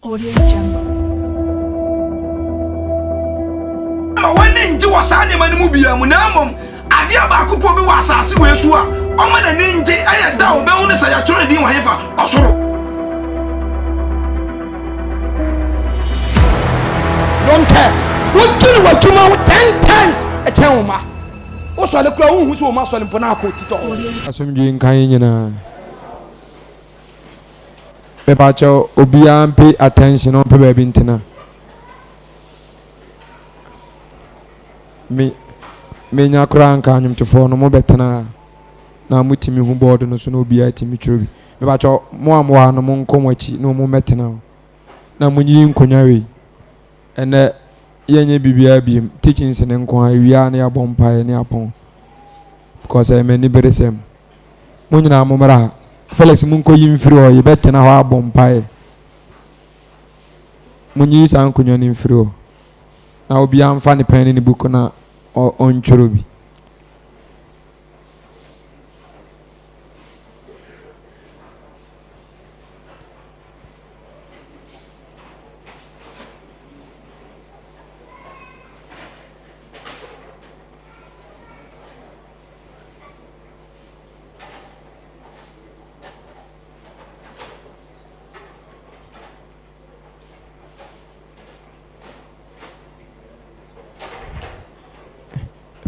Audio Jungle. Ma w'ani ngye wɔ saa nneɛma no mu biara mu, na mmom adeɛ baako pɔ bi wɔ asase wei so a ɔma n'ani ngye, ɛyɛ da a ɔbɛhu no sɛ yɛatwerɛ ne din wɔ hefa? Ɔsoro. Don't care. Wodwene w'adwuma ho ten times ɛkyɛn wo mma. Wosɔre koraa wonhu sɛ wo mma sɔre mpo na akɔ titɔ. Asomdwee nka yɛn nyinaa. Mepakyɛw obiara mpe attention na ɔmpɛ baabi ntena. Me menya koraa nka anwomtofoɔ no mobɛtena ha na motumi hu bɔɔdo no so na obiara tumi twerɛ bi. Mepakyɛw mo a mowɔ ha no monkɔ mo akyi na wɔn mmɛtena hɔ na monyiyi nkonnwa wei. Ɛnɛ yɛnyɛ biribiara biem teachings ne nko ara ewia na yɛabɔ mpaeɛ ne apɔn because ɛyɛ m'aniberesɛm. Mo nyinaa mommra ha. Felix monkɔyi mfiri hɔ, yɛbɛtena hɔ abɔ mpaeɛ. Monyiyi saa nkonnwa no mfiri hɔ. Na obiara mfa ne pɛn ne ne book na ɔntwerɛ bi.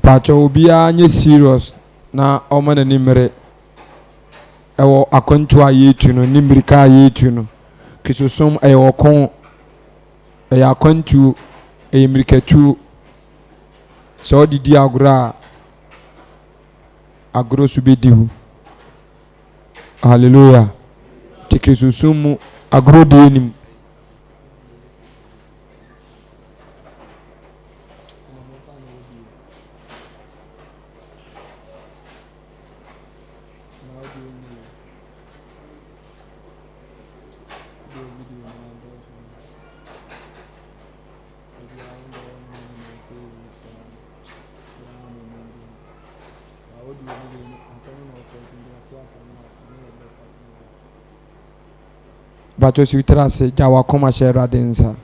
Pakyɛ obiara nyɛ serious na ɔma n'ani mmere ɛwɔ akwantuo a yɛretu no ne mmirika a yɛretu no. Kristosom ɛyɛ ɔko, ɛyɛ akwantuo, ɛyɛ mmirikatuo. Sɛ ɔde di agorɔ a, agorɔ so bɛdi wo. Hallelujah. Te Kristosom mu agorɔ deɛ nim. Mpakyɛw si wo tiri ase gya w'akoma hyɛ Awurade nsa.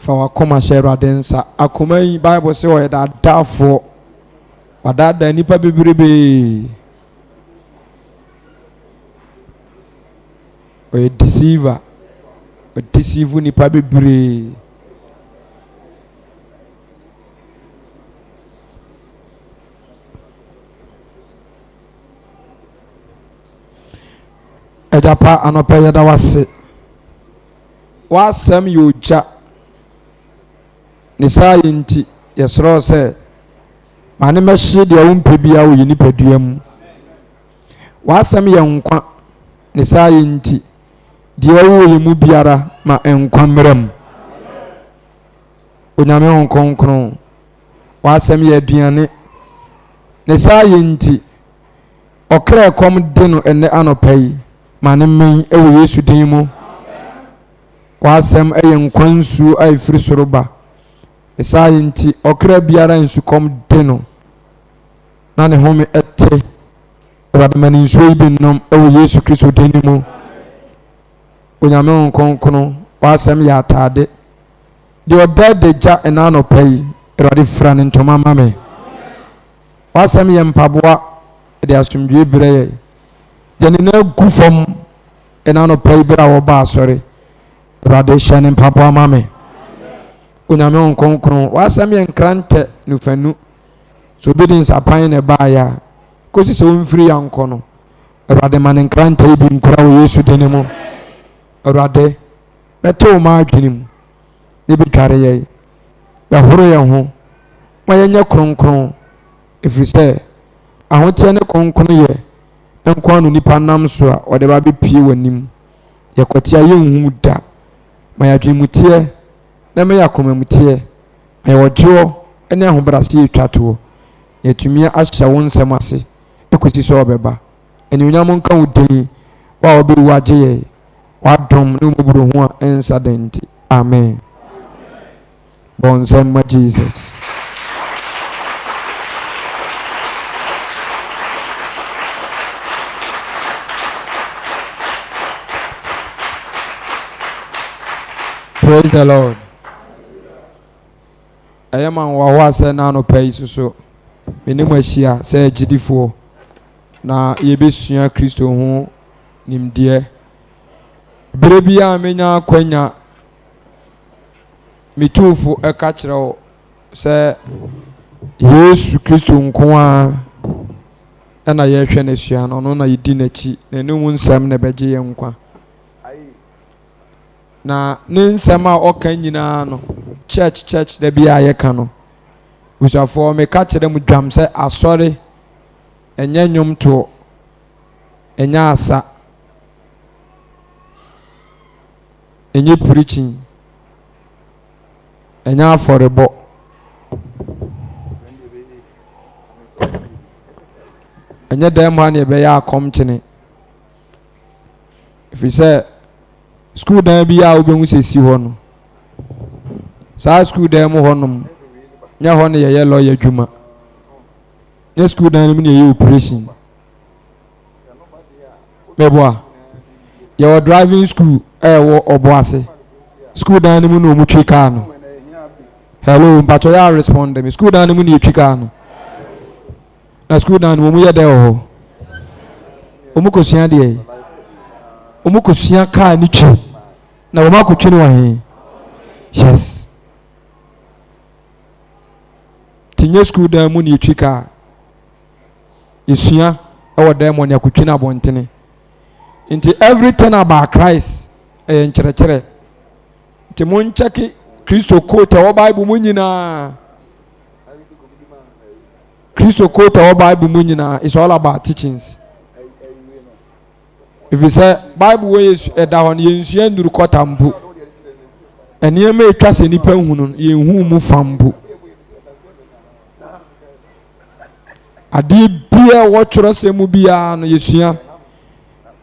Fa w'akoma hyɛ Awurade nsa. Akoma yi, Bible sɛ ɔyɛ daadaafoɔ. Wadaadaa nnipa bebrebee. Ɔyɛ deceiver. Ɔdeceive nnipa bebree. Agya pa, anɔpa yi yɛda wo ase. W'asɛm yɛ ogya. Ne saa yɛ nti, yɛsrɛ wo sɛ, ma ne mmɛhye deɛ wompɛ biara wɔ yɛn nipadua mu. W'asɛm yɛ nkwa. Ne saa yɛ nti, deɛ ɛwɔ yɛn mu biara ma nkwa mmra mu. Onyame Honhom Kronkron, w'asɛm yɛ aduane. Ne saa yɛ nti, ɔkra ɛkɔm de no ɛnnɛ anɔpa yi, ma no mmɛn wɔ Yesu din mu. W'asɛm yɛ nkwa nsuo a ɛfiri soro ba. Ne saa yɛ nti, ɔkra biara nsukɔm de no, na ne home te. Awurade ma ne nsuo yi bi nnom wɔ Yesu Kristo din mu. Onyame Honhom Kronkron, w'asɛm yɛ ataade. Deɛ ɔda adagya ɛna anɔpa yi, Awurade fira ne ntoma ma me. W'asɛm yɛ mpaboa, ɛde asomdwoe brɛ yɛn. Deɛ ne nan gu fam ɛna anɔpa yi berɛ a wɔba asɔre, Awurade hyɛ ne mpaboa ma me. Onyame Honhom Kronkron, w'asɛm yɛ nkrantɛ nufanu. Sɛ obi de nsapan na ɛbaeɛ a, kɔsi sɛ ɔmfiri ya nkɔ no, Awurade ma ne nkrantɛ yi bi nkura wɔ Yesu din mu. Awurade, bɛtew m'adwene mu ne bɛdware yɛn, bɛhoro yɛn ho ma yɛnyɛ kronkron, ɛfiri sɛ ahoteɛ ne kronkronyɛ nko ara na onipa nam so a ɔde ba bɛpue w'anim. Yɛkwati a yɛnhu da. Ma yɛn adwenemuteɛ na ɛma yɛ akomamuteɛ, ma yɛ ɔdwoɔ ne ahobrɛaseɛ ɛtwa toɔ, na yɛatumi ahyɛ wo nsɛm ase kɔsi sɛ ɔbɛba. Anuonyam nka wo din, wo a wobɛwu agye yɛn, w'adom ne wo mmɔborɔhu a ɛnsa da nti. Amen. Bɔ nsɛm ma Jesus. Praise the Lord. Ɛyɛ ma nhoahoa sɛ na anɔpa yi soso me ne mo ahyia sɛ agyidifoɔ na yɛbɛsua Kristo ho nimdeɛ. Berɛ biara menya akwanya metu fo ka kyerɛ wo sɛ Yesu Kristo nko ara na yɛhwɛ no asua no, ɔno na yɛdi n'akyi, n'anom nsɛm na ɛbɛgye yɛn nkwa. Na ne nsɛm a ɔka nyinaa no, church church da bi a yɛka no, busuafoɔ meka kyerɛ mu dwam sɛ asɔre ɛnyɛ nnwomtoɔ, ɛnyɛ asa, ɛnyɛ preaching, ɛnyɛ afɔrebɔ. Ɛnyɛ dan mu ha na yɛbɛyɛ akɔmkyene. Ɛfiri sɛ sukuu dan bi a wobɛhu sɛ si hɔ no, saa sukuu dan mu hɔnom nyɛ hɔ na yɛyɛ lɔya adwuma. Nyɛ sukuu dan no mu na yɛyɛ operation. Meboa. Yɛwɔ driving school ɛwɔ ɔbo ase. School dan no mu na wɔn twi kaa no. Hello, mpatwɔ yɛ a respond me. School dan no mu na yɛtwi kaa no. Na school dan no wɔn yɛ dɛ wɔ hɔ. Wɔn kɔ sua deɛ. Wɔn kɔ sua kaa ne twi. Na wɔn akɔtwi no wɔ he. Yes. Ti nye school dan mu na yɛtwi kaa. Yɛsua wɔ dan mu ne akotwi no abɔntene. Nti everything about Christ ɛyɛ nkyerɛkyerɛ. Nti mo nkyɛke Kristo quote ɛwɔ Bible mu nyinaa. Kristo quote ɛwɔ Bible mu nyinaa is all about teachings. Ɛfiri sɛ Bible wɔ yɛ ɛda hɔ no yɛnsua nnuru kɔta mpo. Nneɛma ɛtwa sɛ nnipa hu no yɛnhu mu fa mpo. Adeɛ biara ɛwɔ twerɛsɛm mu biara no yɛsua.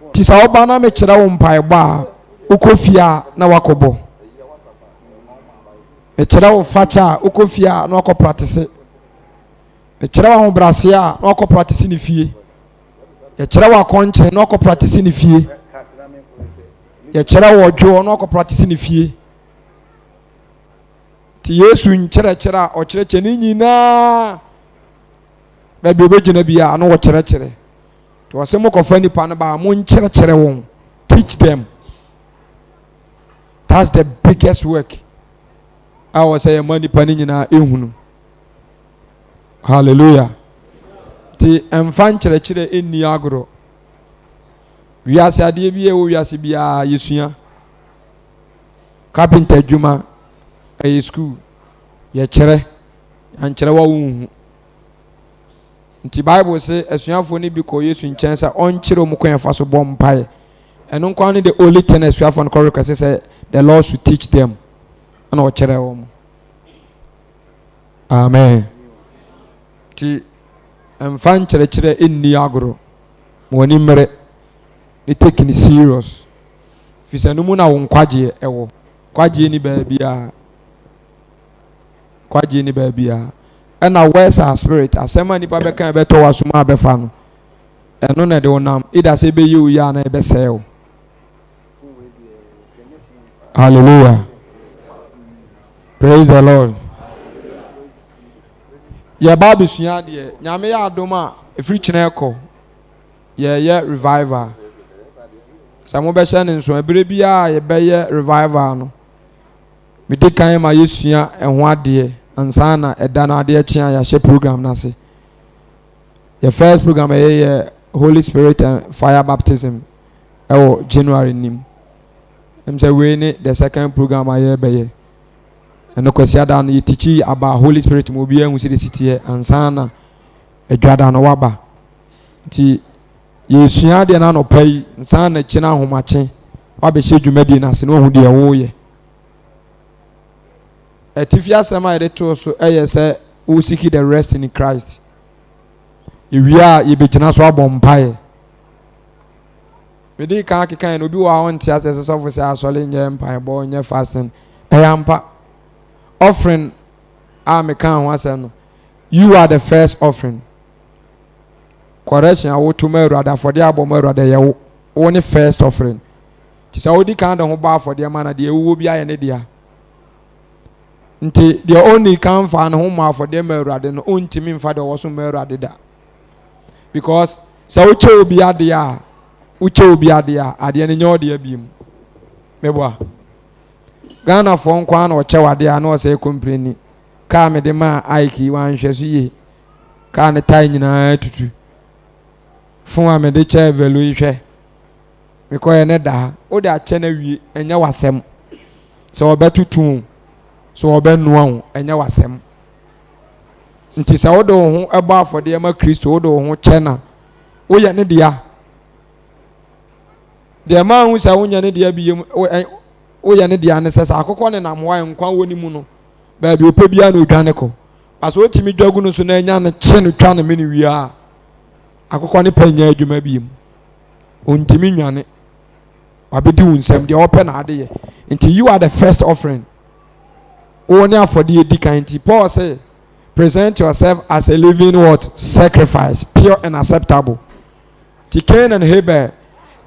Nti sɛ woba na mekyerɛ wo mpaebɔ a, wokɔ fie a na wakɔbɔ. Mekyerɛ wo fakyɛ a, wokɔ fie a na wakɔ pratese. Mekyerɛ wo ahobrɛaseɛ a, na wakɔ pratese ne fie. Yɛkyerɛ wo akɔnkyene na wakɔ pratese ne fie. Yɛkyerɛ wo ɔdwoɔ na wakɔ pratese ne fie. Nti Yesu nkyerɛkyerɛ a ɔkyerɛkyerɛ ne nyinaa, baabi ɔbɛgyina biara na ɔkyerɛkyerɛ. Nti ɔsɛ mokɔfa nipa no baa monkyerɛkyerɛ wɔn, teach them. That's the biggest work a wɔ sɛ yɛma nipa no nyinaa ehunu. Hallelujah. Nti ɛmfa nkyerɛkyerɛ nni agorɔ. Wiase adeɛ bi a ɛwɔ wiase biara yɛsua. Carpenter adwuma ɛyɛ school yɛkyerɛ yɛankyerɛ wa wonhu nti bible se asuafoɔ no bi kɔ yesu nkyɛn sɛ ɔnkyerɛ wɔn kwan ɛfa so bɔ mpaeɛ ɛno nkoa ne the only thing asuafoɔ no kɔ request sɛ the lord should teach them ɛna ɔkyerɛ wɔn amen nti ɛmfa nkyerɛkyerɛ nni agorɔ ma w'ani mmere ne take no serious Firi sɛ no mu na wo nkwagyeɛ wɔ. Nkwagyeɛ ni baabiara. Nkwagyeɛ ni baabiara. Ɛna words are spirit. Asɛm a nipa bɛka ɛbɛtɔ w'asom a bɛfa no, ɛno na ɛde wo nam. Either sɛ ɛbɛyɛ wo yie anaa ɛbɛsɛe wo. Hallelujah. Praise the Lord. Yɛba abɛsua adeɛ. Nyame yɛ adom a, ɛfiri kyena ɛkɔ. Yɛreyɛ revival. Sɛ mobɛhyɛ no nso, ɛberɛ biara a yɛbɛyɛ revival no, medi kan ma yɛsua ɛho adeɛ ansa na ɛda no adeɛ kye a yɛahyɛ program no ase. Yɛ first program ɛyɛ yɛ Holy Spirit and Fire Baptism ɛwɔ January nim. Ɛm sɛ wei ne the second program a yɛrebɛyɛ. Ɛno Kwasiada no yɛtikyi about Holy Spirit ma obiara hu sɛ de si teɛ ansa na adwada no waba. Nti yɛresua adeɛ no anɔpa yi nsa na kyena ahomakye wabɛhyɛ dwumadie no ase na wahu deɛ woyɛ. Atifi asɛm a yɛde too so yɛ sɛ wo seek the rest in Christ. Ewie a yɛbɛgyina so abɔ mpaeɛ. Mede kan akeka yɛn obi wɔ a ɔnte aseɛ sɛ sɔfo sɛ asɔre nyɛ mpaebɔ nyɛ fasting. Ɛyɛ ampa. Offering a meka ho asɛm no, you are the first offering. Correction a woto ma Awurade, afɔdeɛ abɔ ma Awurade ɛyɛ wo. Wo ne first offering. Nti sɛ wodi kan de ho bɔ afɔdeɛ ma na deɛ ɛwuwɔ bi ayɛ ne dea. Nti deɛ ɔnni kan mfaa ne ho mmɔ afɔdeɛ ma Awurade no, ɔntumi mfa deɛ ɔwɔ so mma Awurade da. Because sɛ wokyɛ obi adeɛ a, wokyɛ obi adeɛ a, adeɛ no nyɛ ɔdeɛ bio. Meboa. Ghanafoɔ nko ara na ɔkyɛ wadeɛ a na ɔsɛ kɔmpleni. Kaa mede maa Ike yi wanhwɛ so yie. Kaa ne tae nyinaa tutu. Fon a mede kyɛɛ Velo yi hwɛ. Mekɔyɛ ne da ha. Wode akyɛ no awie, ɛnyɛ w'asɛm. Sɛ ɔbɛtoto o, sɛ ɔbɛnoa o, ɛnyɛ w'asɛm. Nti sɛ wode wo ho bɔ afɔdeɛ ma Kristo, wode wo ho kyɛ no a, woyɛ ne dea. Deɛ maa hu sɛ wonyɛ ne dea bi yam, woyɛ ne dea ne sɛ sɛ akokɔ nenam hɔ a nkwa wɔ ne mu no, baabi ɔpɛ biara na odwane kɔ. Ba sɛ wotumi dwa gu no so na anya no kye no twa no mene wie a, akokɔ ne pɛ nyɛ adwuma bi mu. Ɔntumi nnwane. Wabɛdi wo nsam, deɛ ɔpɛ na ade yɛ. Nti you are the first offering. Wo ne afɔdeɛ di kan. Nti Paul sɛ, present yourself as a living what? Sacrifice, pure and acceptable. Nti Cain and Abel,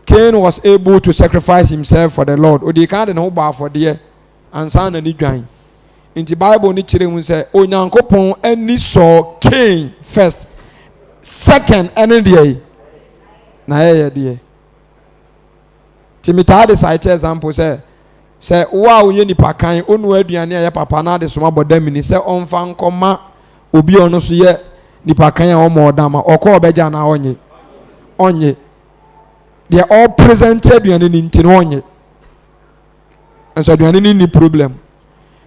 Cain was able to sacrifice himself for the Lord. Ɔdii kan de ne ho bɔ afɔdeɛ ansa na ne dwan. Nti Bible no kyerɛ mu sɛ Onyankopɔn ani sɔɔ Cain first. Second ɛne deɛ yi na ɛyɛ deɛ. Nti metaa de cite example sɛ sɛ wo a woyɛ nipa kan onua aduane a ɛyɛ papa na ade soma bɔ damini sɛ ɔmfa nkɔma obi a ɔno nso yɛ nipa kan a ɔmmɔ ɔdam a ɔkɔ ɔbɛgye anaa ɔnye ɔnye deɛ ɔpresente aduane no nti no ɔnye nso aduane no nni problem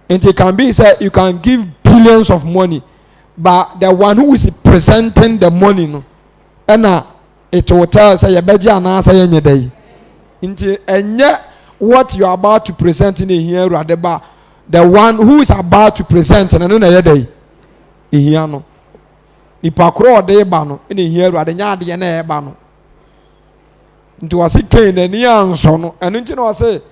nti it can be sɛ you can give billions of money but the one who is presenting the money no ɛna it will tell sɛ yɛbɛgye anaasɛ yɛnyɛ dɛ yi nti ɛnyɛ what you are about to present na ehia awurade ba the one who is about to present no no na ɛyɛ dɛ yi ehia no nipa korɔ ɔde ba no na ehia awurade nyɛ adeɛ na ɛba no. Nti wɔse Kain n'ani ansɔ no. Ɛno nti na wɔse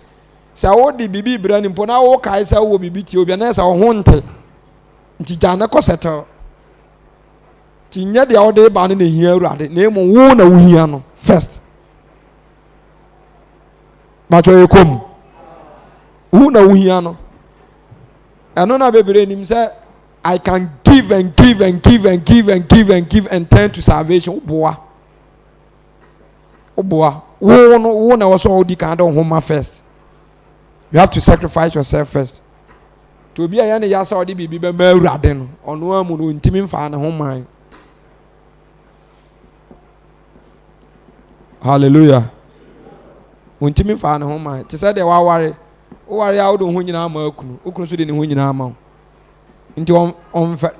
sɛ wode biribi brɛ no mpo na wokae sɛ wowɔ biribi tie obi a na sɛ wo ho nte. Nti gya ne kɔ sɛtɛl. Nti nyɛ deɛ wode ba no na ehia Awurade na mmom wo na wohia no first. Bàtwɛ yɛ kɔm. Wo na wohia no. Ɛno na bebree nim sɛ I can give and give and give and give and give and give and turn to salvation. Woboa. Woboa. Wo no wo na ɛwɔ sɛ wodi kan de wo ho ma first. You have to sacrifice yourself first. To obi a yɛ ne ya sɛ ɔde biribi bɛma awurade no, ɔno amu no ntumi mfa ne ho man. Hallelujah. Ntumi mfa ne ho man. Te sɛ deɛ waware. Woware a wode wo ho nyinaa ma akunu. Wo kunu nso de ne ho nyinaa ma wo. Nti ɔmfa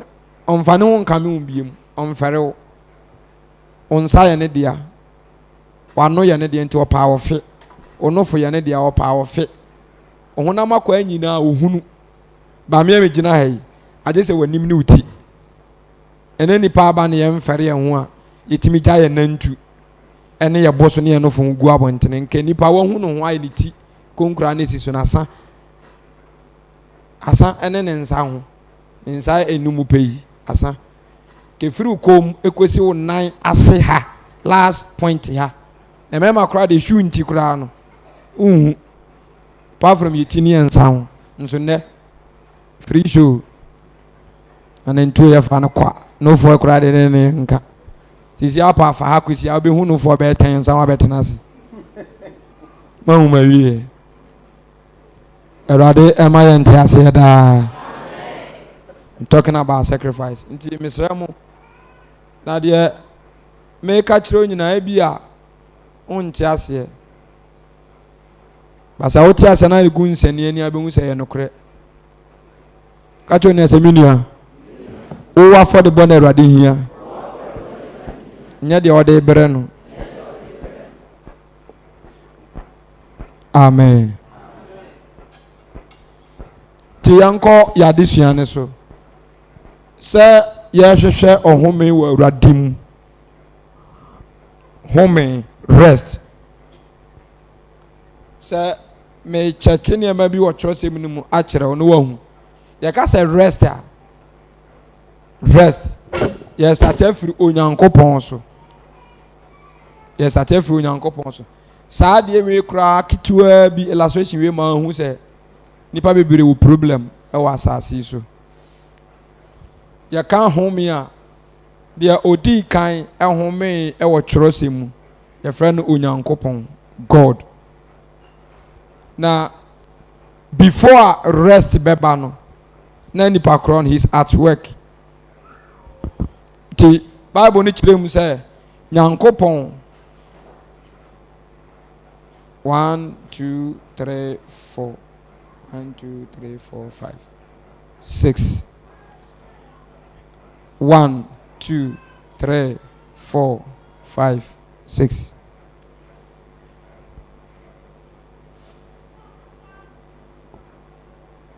ɔmfa ne ho nkame wo biem. Ɔmfɛre wo. Wo nsa yɛ ne dea, w'ano yɛ ne dea, nti ɔpaa ɔfe. Wo nofo yɛ ne dea, ɔpaa ɔfe. Wo honam akwaa nyinaa ohunu. Ba me a megyina ha yi, agye sɛ w'anim ne wo ti. Ɛnɛ nipa aba ne yɛmfɛre yɛn ho a, yɛtumi gya yɛn nantu ɛne yɛ bo so ne yɛn nofo ho gu abɔntene. Nka nipa wahu ne ho ayɛ ne ti konkura ne si so no asa. Asa ɛne ne nsa ho. Ne nsa enum pɛ yi, asa. Kefiri wo kɔn mu kɔsi wo nan ase ha, last point ha. Na mmarima koraa de shoe nti koraa no, wonhu. Apart from yɛ ti ne yɛn nsa ho. Nso nnɛ, free show. Anantuo yɛfa no kwa. Nofoɔ koraa de ne ne nka. Sisi apa afa ha kɔsi a wobɛhu nofoɔ bɛyɛ tɛn nsa wabɛtena ase. Mahu ma wie. Awurade ɛma yɛn nte aseɛ daa. I'm talking about sacrifice. Nti mesrɛ mo na deɛ meka kyerɛ nyinaa ebi a wonte aseɛ. Basa wote aseɛ na egu nsɛnni ani abɛhu sɛ ɛyɛ nokorɛ. Ka kyerɛ onua sɛ me nua wowɔ afɔdebɔ na Awurade hia. Nyɛ deɛ ɔde brɛ no. Amen. Nti yɛnkɔ yɛn adesua no so. Sɛ yɛhwehwɛ ɔhome wɔ Awurade mu. Home, rest. Sɛ mekyɛke nneɛma bi wɔ twerɛsɛm no mu akyerɛ wo na wahu. Yɛka sɛ rest a, rest. Yɛsate afiri Onyankopɔn so. Yɛsate afiri Onyankopɔn so. Saa adeɛ wei koraa ketewaa bi illustration wei ma hu sɛ nipa bebree wɔ problem wɔ asase yi so. Yɛka home a, deɛ ɔdii kan homee wɔ twerɛsɛm mu, yɛfrɛ no Onyankopɔn, God. Na before a rest bɛba no, na nipa korɔ no, he's at work. Nti Bible no kyerɛ mu sɛ Nyankopɔn 1 2 3 4 1 2 3 4 5 6 1 2 3 4 5 6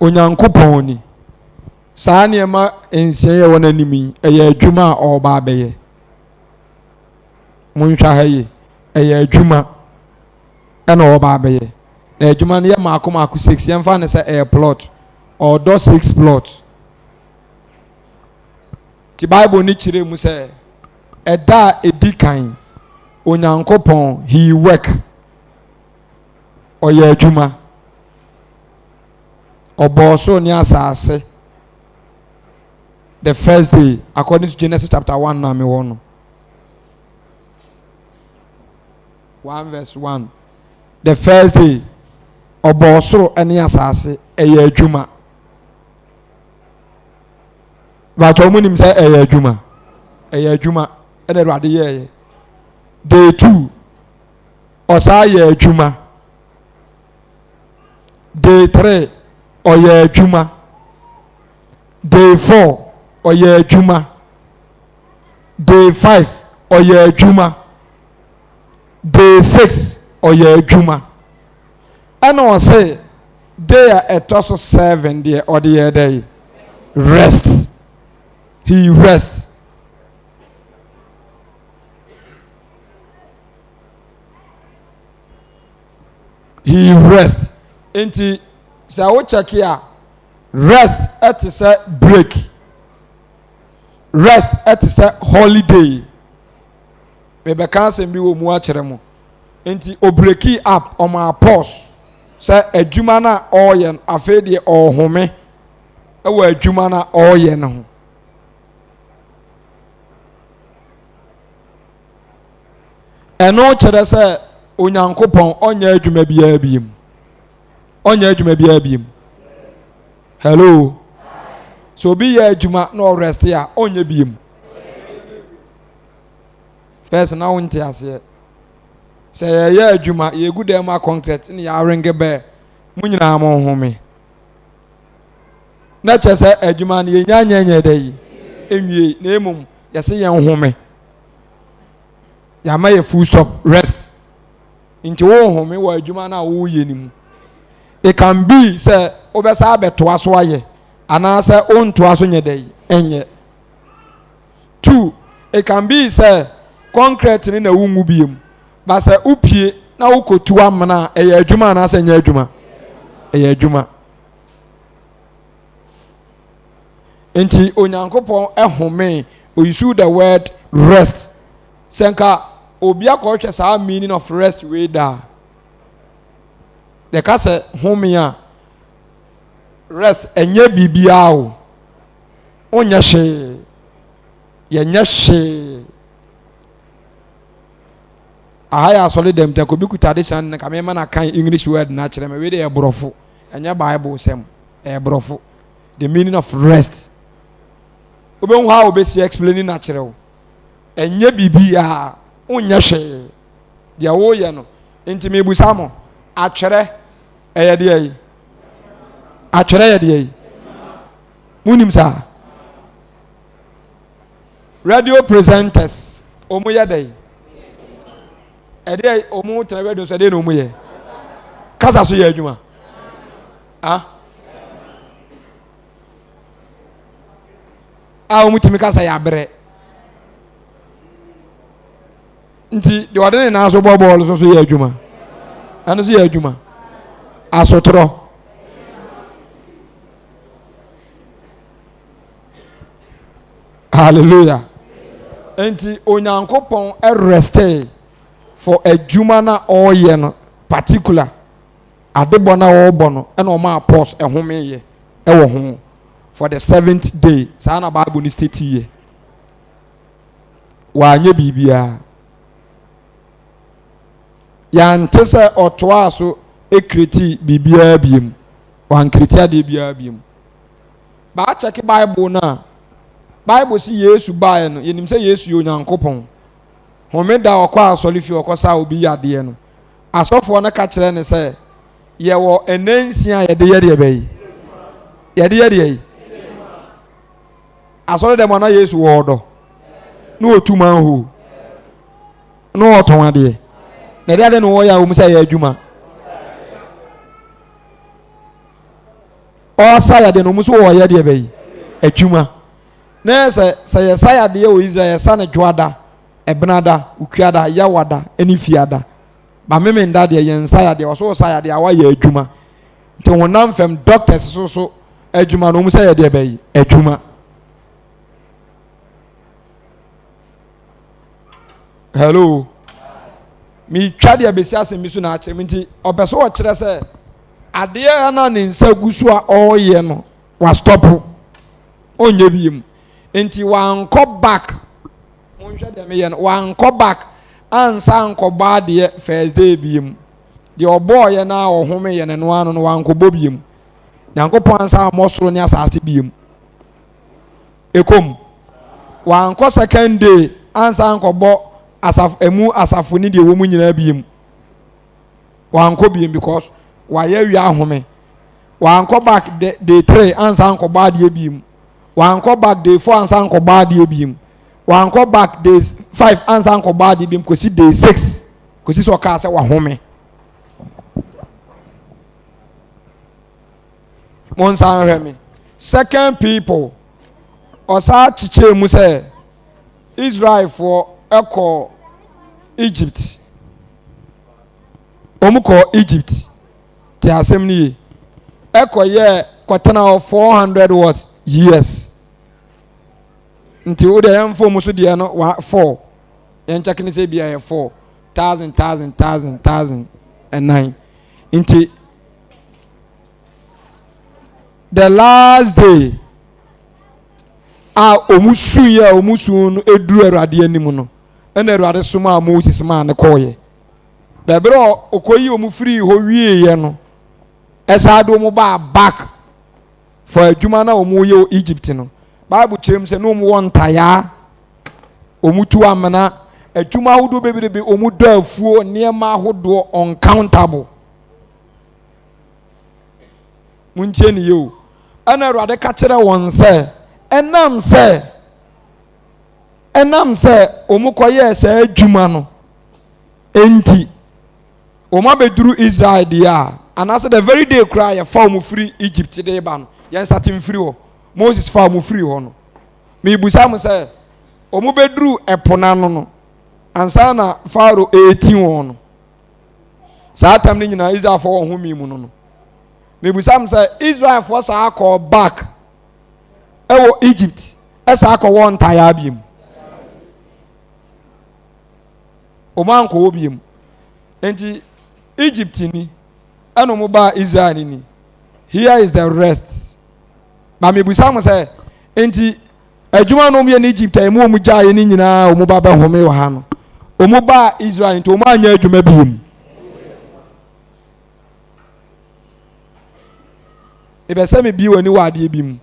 Onyankopɔn ni. Saa nneɛma nsia yi a ɛwɔ n'anim yi, ɛyɛ adwuma a ɔreba abɛyɛ. Monhwɛ ha yie. Ɛyɛ adwuma ɛna ɔreba abɛyɛ. Na adwuma no yɛ mmaako mmaako six. Yɛmfa no sɛ ɛyɛ plot. Ɔredɔ six plot. Nti Bible no kyerɛ mu sɛ ɛda a ɛdi kan, Onyankopɔn, he work. Ɔyɛ adwuma. Ɔbɔɔ soro ne asase the first day according to Genesis chapter 1 na mewɔ no. 1 verse 1. The first day ɔbɔɔ soro ne asase ɛyɛ adwuma. Bàtà wɔn nim sɛ ɛyɛ adwuma. Ɛyɛ adwuma ɛna Awurade yɛɛyɛ. Day 2 ɔsan yɛ adwuma. Day 3 ɔyɛ adwuma. Day 4 ɔyɛ adwuma. Day 5 ɔyɛ adwuma. Day 6 ɔyɛ adwuma. Ɛna ɔse day a ɛtɔ so 7 deɛ ɔde yɛ dɛ rest. He rest. He rest. Nti sɛ wo check a rest ɛte sɛ break. Rest ɛte sɛ holiday. Mebɛka asɛm bi wɔ mu akyerɛ mo. Nti obreki up ɔmaa pause sɛ adwuma no a ɔreyɛ no afei deɛ ɔrehome wɔ adwuma no a ɔreyɛ no ho. Ɛno kyerɛ sɛ Onyankopɔn ɔnyɛ adwuma biara biem. Ɔnyɛ adwuma biara biem. Hello. Sɛ obi yɛ adwuma na ɔrɛste a ɔnyɛ biem. First na wonte aseɛ. Sɛ yɛyɛ adwuma yɛgu dan mu a concrete ne yɛarenge bɛɛ mo nyinaa mo nhome. Na kyerɛ sɛ adwuma no yɛnya nyɛ nyɛ dɛ yi nwie na mmom yɛse yɛn home. Yɛama yɛ full stop rest. Nti wo home wɔ adwuma no a woyɛ no mu. It can be sɛ wobɛsa abɛtoa so ayɛ anaasɛ wontoa so nyɛ dɛ yi ɛnyɛ. 2 it can be sɛ concrete no na wongu biem ba sɛ wopie na wokɔtu amena a ɛyɛ adwuma anaasɛ ɛnyɛ adwuma? Ɛyɛ adwuma. Nti Onyankopɔn ɛhome, ɔuse the word rest. Sɛ nka obi akɔhwɛ saa meaning of rest wei da a, yɛka sɛ home a, rest ɛnyɛ biribiara o. Wonyɛ hwee. Yɛnyɛ hwee. Aha yɛ asɔre dɛm nti obi kuta ade hyɛn no ka mema no akan English word no akyerɛ me. Wei de yɛ borɔfo. Ɛnyɛ Bible sɛm. Ɛyɛ borɔfo. The meaning of rest. Wobɛhu how wobɛsi explain no akyerɛ wo. Ɛnyɛ biribiara. Wonyɛ hwee. Deɛ woyɛ no. Nti mebusa mo, atwerɛ ɛyɛ deɛ yi? Atwerɛ yɛ deɛ yi? Munim saa? Radio presenters, wɔn yɛ dɛ? Ɛdeɛ wɔn tena radio so ɛdeɛ na wɔn yɛ? Kasa so yɛ adwuma. Ah? A wɔtumi ka sɛ yɛabrɛ. Nti deɛ ɔde ne nan so bɔ bɔɔlo so so yɛ adwuma. Ɛno so yɛ adwuma. Asotorɔ. Hallelujah. Nti Onyankopɔn restee for adwuma na ɔreyɛ no particular adebɔ na ɔrebɔ no ɛna ɔmaa pause ɛhomeyɛ ɛwɔ ho for the seventh day. Saa na Bible no state yɛ. Wanyɛ biribiara. Yɛante sɛ ɔtoaa so kreti biribiara biem. Wankreti adeɛ biara biem. Baakyɛke Bible no a, Bible si Yesu baeɛ no, yɛnim sɛ Yesu yɛ Onyankopɔn. Homeda a ɔkɔ asɔrefie ɔkɔsaa obi yadeɛ no, asɔfoɔ no ka kyerɛ no sɛ, yɛwɔ nna nsia a yɛde yɛ deɛ bɛyi. Yɛde yɛ deɛ yi. Asɔre dɛm a na Yesu wɔ ɔdɔ. Na ɔtu manhole. Na ɔtɔn adeɛ. Na ɛde adeɛ na wɔyɛ a wɔn sɛ ɛyɛ adwuma. Ɔsa yadeɛ na wɔn nso wɔyɛ deɛ bɛyi adwuma. Na yɛ sɛ sɛ yɛsa yadeɛ wɔ Israel yɛsa no dwoada, ɛbenada, okuada, yawada ɛne fiada. Ba memenda deɛ yɛnsa yadeɛ ɔso ɔsa yadeɛ a wayɛ adwuma. Nti honam fam doctors so so adwuma no wɔn sɛ yɛ deɛ bɛyi adwuma. Hello. Metwa deɛ bɛsi asɛm bi so na akyerɛ me nti ɔpɛ sɛ ɔkyerɛ sɛ adeɛ na ne nsa gu so a ɔreyɛ no wastɔpo ɔnyɛ bi mu nti wankɔ back monhwɛ deɛ meyɛ no wankɔ back ansa ankɔbɔ adeɛ first day bi mu deɛ ɔbɔɔyɛ no a ɔhomeyɛ no no ano no wankɔbɔ bi mu. Nyankopɔn ansa ammɔ soro ne asase bi mu. Ɛkɔ mu. Wankɔ second day ansa ankɔbɔ asafo emu asafo ne deɛ ɛwɔ mu nyinaa bi mu. Wankɔ bi because wayɛ awia ahome. Wankɔ back day 3 ansa ankɔbɔ adeɛ bi mu. Wankɔ back day 4 ansa ankɔbɔ adeɛ bi mu. Wankɔ back day 5 ansa ankɔbɔ adeɛ bi mu kɔsi day 6 kɔsi sɛ ɔkaa sɛ wahome. Monsan nhwɛ me. Second people, ɔsaa kyekyɛɛ mu sɛ Israelfoɔ kɔɔ Egypt. Wɔn kɔɔ Egypt. Te asɛm no yie. Ɛkɔyɛɛ kɔtena hɔ 400 what years. Nti wo deɛ yɛmfa wɔn so deɛ no wa four. Yɛn kyɛke ne sɛ bi yɛ four thousand thousand thousand thousand ɛnan. Nti the last day a wɔn suiɛ a wɔn su no eduru Awurade anim no, ɛna Awurade somaa Moses maa ne kɔɔyɛ. Bɛbrɛ a ɔkɔyi wɔn firii hɔ wieeɛ no, ɛsaa de wɔn baa back for adwuma na wɔn yɛ wɔ Egypt no. Bible kyerɛ mu sɛ na wɔn wɔ ntayaa, wɔn tu amena, adwuma ahodoɔ bebrebe, wɔn dɔ afuo, nneɛma ahodoɔ uncountable. Montie ne yie o. Ɛna Awurade ka kyerɛ wɔn sɛ, ɛnam sɛ ɛnam sɛ wɔn kɔyɛɛ saa adwuma no nti, wɔn abɛduru Israel deɛ a, anaasɛ the very day koraa yɛfa wɔn firi Egypt de ba no, yɛn nsa te mfiri hɔ. Moses fa wɔn firi hɔ no. Mebusa mo sɛ, wɔn bɛduru ɛpo no ano no, ansa na Farao ɛreti wɔn no, saa tam no nyinaa Israelfoɔ wɔ home mu no no. Mebusa mo sɛ, Israelfoɔ saa kɔɔ back ɛwɔ Egypt ɛsaa kɔwɔ ntayaa biem? Wɔn ankɔwɔ biem. Nti Egypt ni ɛna wɔn baa Israel ni. Here is the rest. Ba mebusa mo sɛ, nti adwuma no wɔn yɛ no Egypt a emu wɔn gyaeɛ no nyinaa wɔn ba bɛhome wɔ ha no, wɔn baa Israel nti wɔn anyɛ adwuma biem. Mepɛ sɛ mebie w'ani wɔ adeɛ bi mu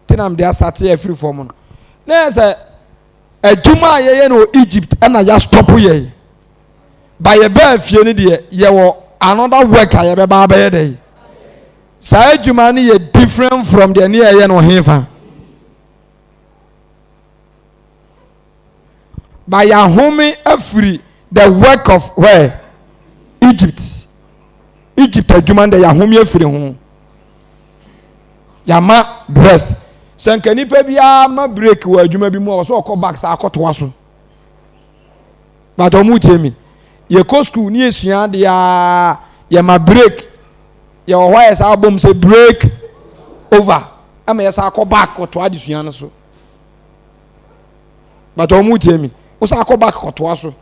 nti na mede asate afiri fam no. Na yɛ sɛ adwuma a yɛyɛ no wɔ Egypt ɛna yɛastɔpo yɛn. Ba yɛbaa fie no deɛ yɛwɔ another work a yɛbɛba abɛyɛ dɛ. Saa adwuma no yɛ different from deɛ ne yɛyɛ no hefa. Ba yɛahome afiri the work of where? Egypt. Egypt adwuma no deɛ yɛahome afiri ho. Yɛama rest. Sɛ nka nipa biara ma break wɔ adwuma bi mu a, ɔsɛ ɔkɔ back saa akɔtoa so. But ɔmo tie mi. Yɛkɔ school ne yɛsua adeɛ a, yɛma break. Yɛwɔ hɔ a yɛ saa bom sɛ break over. Ama yɛ saa akɔ back kɔtoa adesua no so. But ɔmo tie mi. Wo saa akɔ back kɔtoa so.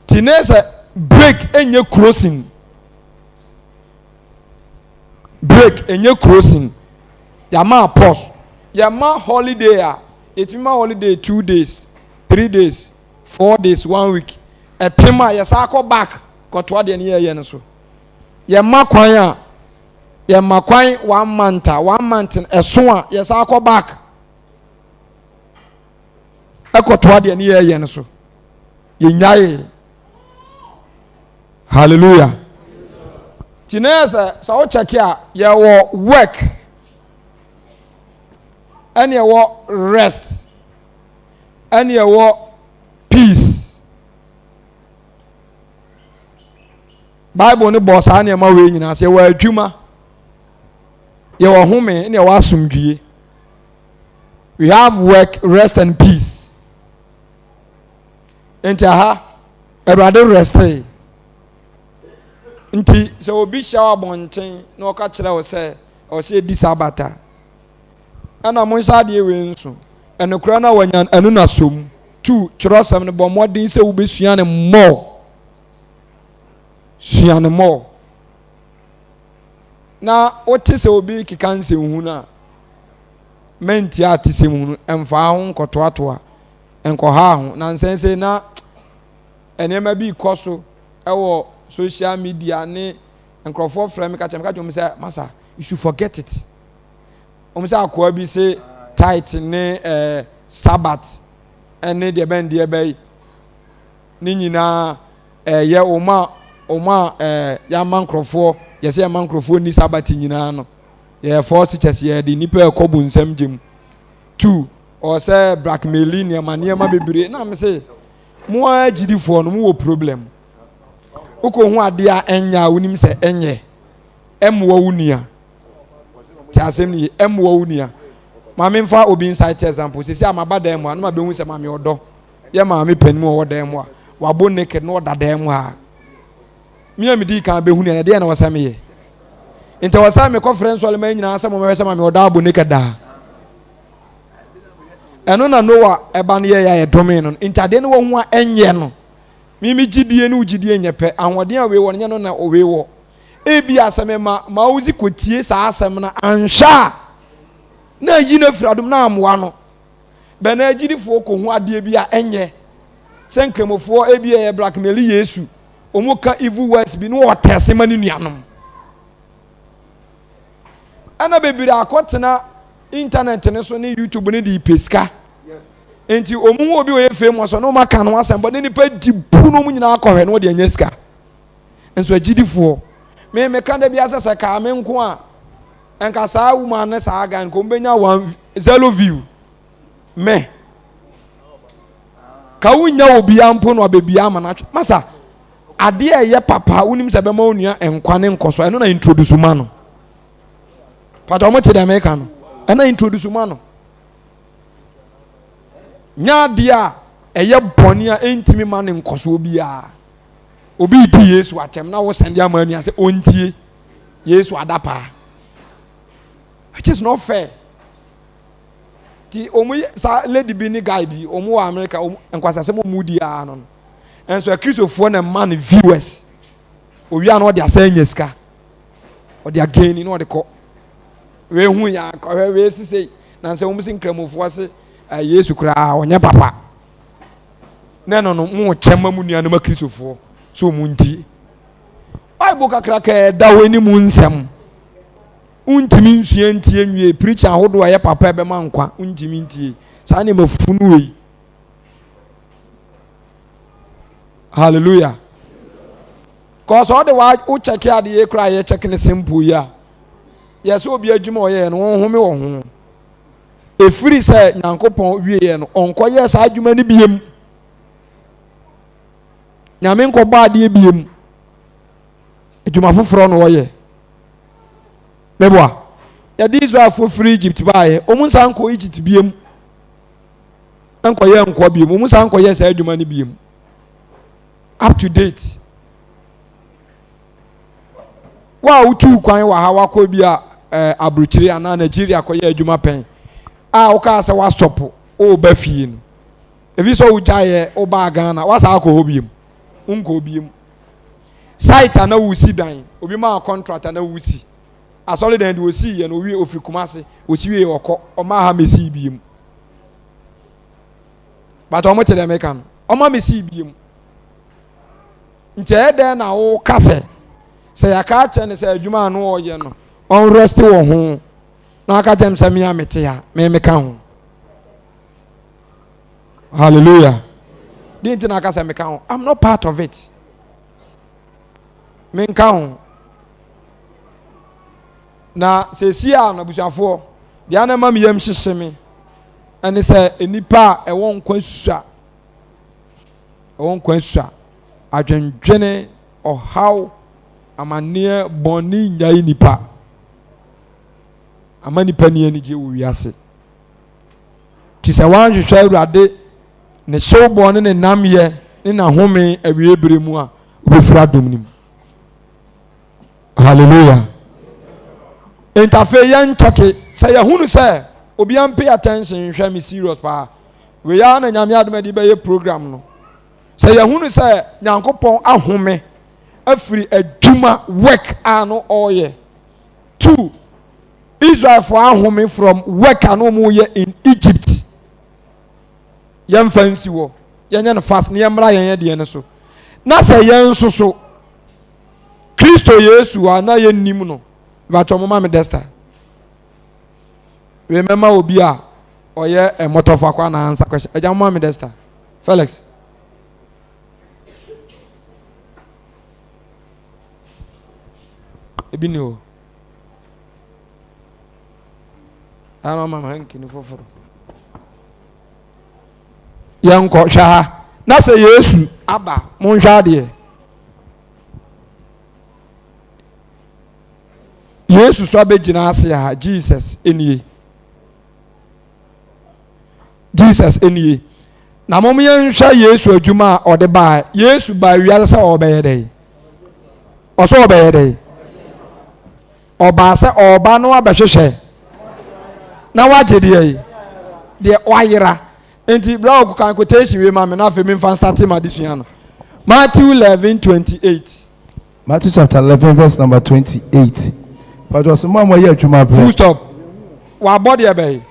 Ti ne sɛ break enye crossing. Break enye crossing. Yɛama pause. Yɛma holiday a, yɛtumi ma holiday 2 days, 3 days, 4 days, one week. Ɛpem a yɛsa akɔ back kɔtoa deɛ ne yɛyɛ no so. Yɛma kwan a, yɛma kwan one month a, one month ɛso a, yɛsa akɔ back ɛkɔtoa deɛ ne yɛyɛ no so. Yɛnyae. Hallelujah. Ti ne yɛ sɛ wo check a, yɛwɔ work ɛne ɛwɔ rest ɛne ɛwɔ peace. Bible ne bɔ saa nneɛma wei nyinaa sɛ yɛwɔ adwuma, yɛwɔ home, ɛne ɛwɔ asomdwie. We have work, rest and peace. Nti aha Awurade rest. Nti sɛ obi hyia wɔ abɔnten na ɔka kyerɛ wo sɛ ɔwɔ sɛ yɛdi Sabbath a, ɛna mo nhyɛ adeɛ wei nso ɛnokora no a wanya ɛno na som tu twerɛsɛm no, bɔ mmɔden sɛ wobɛsua ne mmɔɔ, sua ne mmɔɔ. Na wote sɛ obi keka nsɛnhunu a, mɛntia atesɛm hunu, ɛmfaa ho nkɔtoatoa nkɔhaa ho. Na nsɛnsɛ na nneɛma bi kɔ so ɛwɔ social media ne nkurɔfoɔ frɛ me ka kyerɛ me ka kyerɛ wɔn sɛ, "Masa, you should forget it." Wɔn sɛ akoa bi se tithe ne Sabbath ɛne deɛ bɛn deɛ bɛyi ne nyinaa ɛyɛ wɔn a yɛama nkurɔfoɔ, yɛsɛ yɛama nkurɔfoɔ ni Sabbath nyinaa no, yɛyɛ false teachers, yɛde nipa ɛkɔ bu nsɛm gyem two ɔsɛ blackmail nneɛma nneɛma bebree. Na me sɛ mo a gyidifoɔ no, mo wɔ problem. Wokɔ hu adeɛ a ɛnyɛ a, wonim sɛ ɛnyɛ, ɛmmoa wo nua. Te asɛm no ye, ɛmmoa wo nua. Maame, nfa obi insight example. Sisi a maba dan mu a, na ma bɛhu sɛ maame ɔdɔ yɛ maame panin mu a ɔwɔ dan mu a wabɔ naked na ɔda dan mu ha. Mi a mi di kan bɛhu no, ɛdeɛ na wɔsɛ mi yɛ nti wɔsɛ mi kɔfrɛ nsɔlima nyinaa sɛ mo mɛhwɛ sɛ maame ɔdɔ abɔ naked daa. Ɛno na Noah ɛba no yɛ yɛ a yɛdome no. Nti adeɛ no wɔn ho a ɛnyɛ no, mimi gyidie ne wo gyidie nyɛ pɛ. Ahoɔden a wei wɔ no nyɛ no na wei wɔ. Ebi asɛm ma ma wosi kɔtie saa asɛm no anhwɛ a, na ayi no afiri adom na amoa no bɛn. Agyidifoɔ kɔhu adeɛ bi a ɛnyɛ sɛ nkramofoɔ, ebi ɛyɛ blackmail Yesu, wɔn ka evil words bi na wɔtɛse ma ne nuanom. Ɛna bebree akɔtena internet ne so ne YouTube ne de pɛ sika. Nti wɔn ho obi a ɔyɛ famous na wɔn aka no asɛm bɔ ne nipa di bu na wɔn nyinaa akɔhwɛ na wɔde anya sika. Nso agyidifoɔ, me meka da bi asɛ sɛ kaa me nko a, nka saa woman ne saa guy nka wɔn bɛnya 10 view. Me ka wonya obiara mpo na ɔbɛbia ama no atwe masa adeɛ a ɛyɛ papa. Wonim sɛ bɛma wo nua nkwa ne nkɔso, ɛno na introduce ma no. Pata ɔmo te deɛ meka no, ɛna introduce ma no. Nya adeɛ a ɛyɛ bɔne a ɛntumi ma ne nkɔsoɔ biara. Obi di Yesu atɛm na wosɛn de ama anua sɛ ɔntie Yesu ada paa, which is not fair. Ti wɔn yɛ saa lady bi ne guy bi, wɔn wɔ America, wɔn nkwasasɛm wɔn di ara no, nso akristofoɔ na ɛma no viewers. Owia no ɔde asɛn nya sika, ɔde agɛni na ɔde kɔ wei hu ya akɔhwɛ wei sise na nsɛ wɔn si nkramofoɔ se Yesu koraa ɔnyɛ papa na ɛno no mo kyɛ ma mo nuanom akristofoɔ so wɔn nti Bible kakraka ɛda hɔ anim nsɛm wontumi nsua ntie nwie. Preacher ahodoɔ a ɛyɛ papa ɛbɛma nkwa, wontumi ntie saa nneɛma funu wei. Hallelujah. Kɔsɔ ɔde wa wo kyɛke adeɛ kora yɛ kyɛke ne simple yi a, yɛsɛ obi adwuma ɔyɛɛ no wɔn home wɔ ho. Efiri sɛ Nyankopɔn wieɛ no, ɔnkɔyɛ saa adwuma no biem. Nyame nkɔbɔ adeɛ biem, adwuma foforɔ na ɔyɛ. Meboa. Yɛde Israelfoɔ firi Egypt baeɛ, wɔn nsan nkɔ Egypt biem nkɔyɛ nkoa biem, wɔn nsan nkɔyɛ saa adwuma no biem. Up to date. Wo a wotuu kwan wɔ ha wakɔ bi a eh, aburokyire anaa Nigeria kɔyɛ adwuma pɛn a wokaa sɛ woastɔpo woba fie no, efi sɛ wogyaeɛ wobaa Ghana woasan akɔ hɔ biem, wonkɔ biem. Site a na wosi dan, obi maa contract a na wosi. Asɔredan de osii yɛ no owie ofiri Kumase, osi wie ɔkɔ, ɔmaa ha mesii biem. But ɔmo te dɛ meka no, ɔma mesii biem. Nti ɛyɛ dɛn na woka sɛ sɛ yɛaka akyerɛ no sɛ adwuma a no ɔyɛ no ɔnrest wɔ ho na waka kyerɛ me sɛ me a mete ha me meka ho. Hallelujah. Deɛ nti na aka sɛ meka ho? I'm not part of it. Menka ho. Na seesie a no abusuafoɔ, deɛ na ɛma me yam hyehye me ɛne sɛ nnipa a ɛwɔ nkwa sua, ɛwɔ nkwa sua, adwendwene, ɔhaw, amanneɛ, bɔne nnyae nnipa. Ama nnipa ni anigye wɔ wiase. Nti sɛ woanhwehwɛ Awurade ne hyewbɔ ne ne namyɛ ne n'ahome awie bere mu a, wobɛfiri adom no mu. Hallelujah. Nti afei yɛn kyɛke sɛ yɛhunu sɛ obiara pay attention nhwɛ me serious paa. Wei ara na Nyame adom adi bɛyɛ program no. Sɛ yɛhunu sɛ Nyankopɔn ahome afiri adwuma work a no ɔreyɛ. Two, Israelfoɔ ahome from work a na wɔyɛ in Egypt. Yɛmfa nsi hɔ, yɛnyɛ no fast na yɛmmra yɛn deɛ no so. Na sɛ yɛn nso so, Kristo Yesu a na yɛnnim no, bàtɔ mo ma me desta. Wei mɛma obi a ɔyɛ mmɔtɔfo akɔ anaa ansa question. Agya mo ma me desta. Felix. Ebi ni hɔ. Ana ɔma me hanky no foforo. Yɛnkɔ hwɛ ha. Na sɛ Yesu aba, monhwɛ adeɛ. Yesu so abɛgyina ase ha. Jesus nie. Jesus nie. Na mom yɛnhwɛ Yesu adwuma a ɔde baa. Yesu baa wiase sɛ ɔbɛyɛ dɛn? Ɔsɛ ɔbɛyɛ dɛn? Ɔbaa sɛ ɔreba na wabɛhwehwɛ na wagye deɛ yi deɛ wayera. Nti bra ɔkɔ kan quotation wei ma me na afei memfa starte ma adesua no. Matthew 11 28. Matthew chapter 11 verse number 28. Pàtó ɔsɛ mo a moyɛ adwuma brɛ. Full stop. Wabɔ deɛ bɛyi.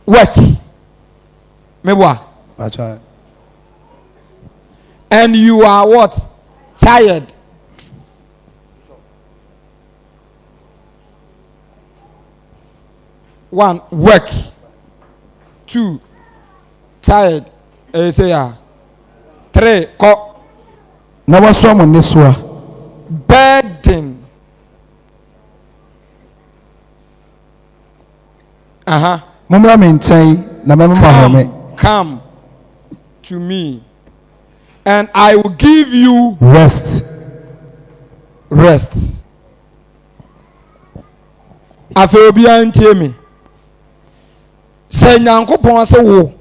Work. Meboa. Pàtó. And you are what? Tired. One, work. Two, tired. Ɛyɛ sɛ ya. Three, kɔ. Na wasoa mo nnesoa. Burden. Aha. Mommra me nkyɛn na mɛma mo ahome. Come to me. And I will give you rest. Rest. Afei obiara ntie me. Sɛ Nyankopɔn sɛ wo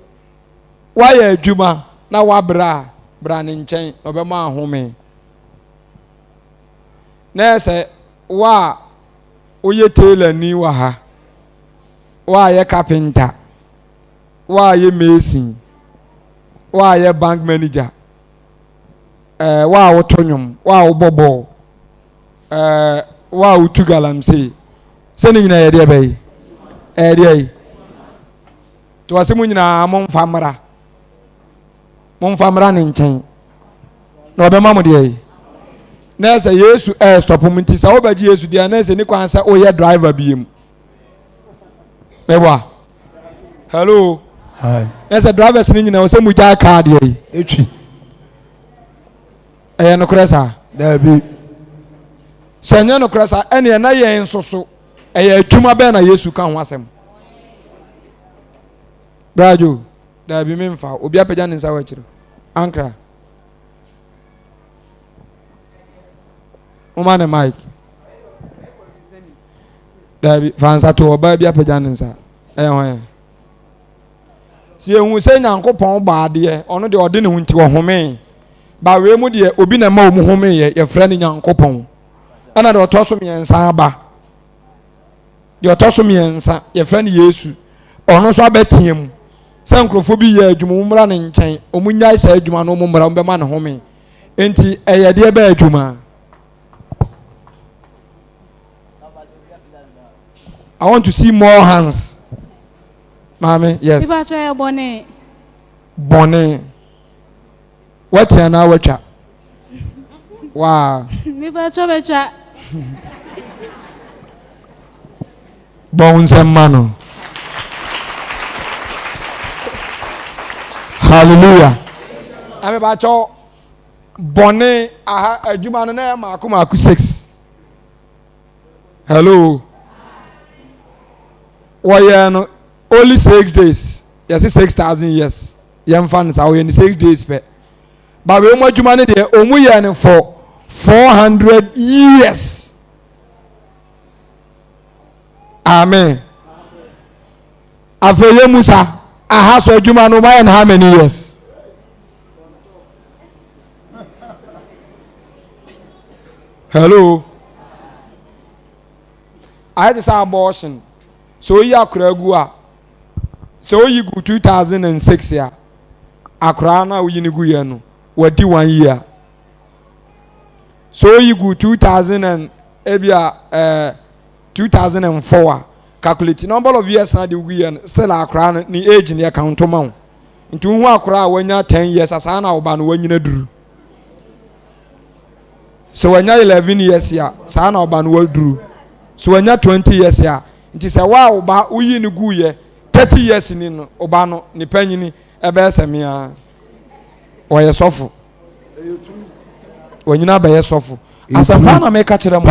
woayɛ adwuma na woabrɛ a, bra ne nkyɛn na ɔbɛma ahome. Na sɛ wo a woyɛ tailor ni wɔ ha, wo a yɛ carpenter, wo a yɛ mason, wo a yɛ bank manager, ɛɛ eh, wo a woto nnwom, wo a wobɔ bɔɔl, ɛɛ eh, wo a wotu galamsey, sɛ ne nyinaa yɛ deɛ bɛyi, ɛyɛ deɛ yi. Te wɔse mo nyinaa momfa mmra, momfa mmra ne nkyɛn na ɔbɛma mo deɛ yi. Na ɛsɛ Yesu ɛɛstɔpo mu nti sɛ wobɛgye Yesu deɛ na ɛsɛ ne kwan sɛ woyɛ driver biem. Meboa. Hello. Hi. Na sɛ drivers no nyinaa sɛ mu gyae kaa deɛ yi. Etwi. Ɛyɛ nokorɛ saa? Daabi. Sɛ ɛnyɛ nokorɛ saa ɛneɛ na yɛn nso so ɛyɛ adwuma bɛn na Yesu ka ho asɛm? Brajo, daabi memfa. Obi apagya ne nsa wɔ akyiri. Ankra. Moma ne mic. Daabi, fa nsa to ɔbaa bi apagya ne nsa. Ɛyɛ hwan a? Sɛ yɛhu sɛ Nyankopɔn bɔ adeɛ, ɔno deɛ ɔde ne ho nti ɔhomee. Ba wei mu deɛ obi na ɛma wɔn homeeɛ, yɛfrɛ no Nyankopɔn. Ɛna deɛ ɔtɔ so mmiɛnsa aba. Deɛ ɔtɔ so mmiɛnsa, yɛfrɛ no Yesu. Ɔno nso abɛteɛ mu sɛ nkurɔfoɔ bi yɛ adwuma, wɔn mmra ne nkyɛn, wɔn nnyae saa adwuma no, wɔn mmra, wɔn bɛma ne home. Nti ɛyɛ deɛ bɛyɛ adwuma. I want to see more hands. Maame, yes. Nipa kyɛ yɛ bɔne. Bɔne. Wati anaa watwa? Waa. Nipa kyɛ bɛtwa. Bɔ wo nsɛm ma no. Hallelujah. Amebakyɛw bɔne aha adwuma no na yɛ maako maako 6. Hello. Wɔyɛ no only 6 days. Yɛse 6000 years. Yɛmfa no saa wɔyɛ no 6 days pɛ. Ba wei mu adwuma no deɛ ɔmu yɛ no for 400 years. Amen. Afei yɛ musa aha so adwuma no wɔayɛ no how many years? Hello. Ayɛ te sɛ abortion. Sɛ oyi akora gu a, sɛ oyi gu 2006 a, akora no a oyi no gu yɛ no, wadi one year. Sɛ oyi gu 2000 and ebi a ɛɛ eh, 2004 a, calculate number of years na de gu yɛ no, still akora no ne age no yɛ count ma wo. Nti wohu akora a wanya 10 years a, saa na ɔba no wanyina duru. Sɛ wanya 11 years a, saa na ɔba no waduru. Sɛ wanya 20 years a, nti sɛ wo a ɔba woyi no gu yɛ 30 years ni no, ɔba no ne panyini ɛbɛyɛ sɛ mea. Ɔyɛ sɔfo. Wanyina abɛyɛ sɔfo. Asɛmpa na meka kyerɛ mo.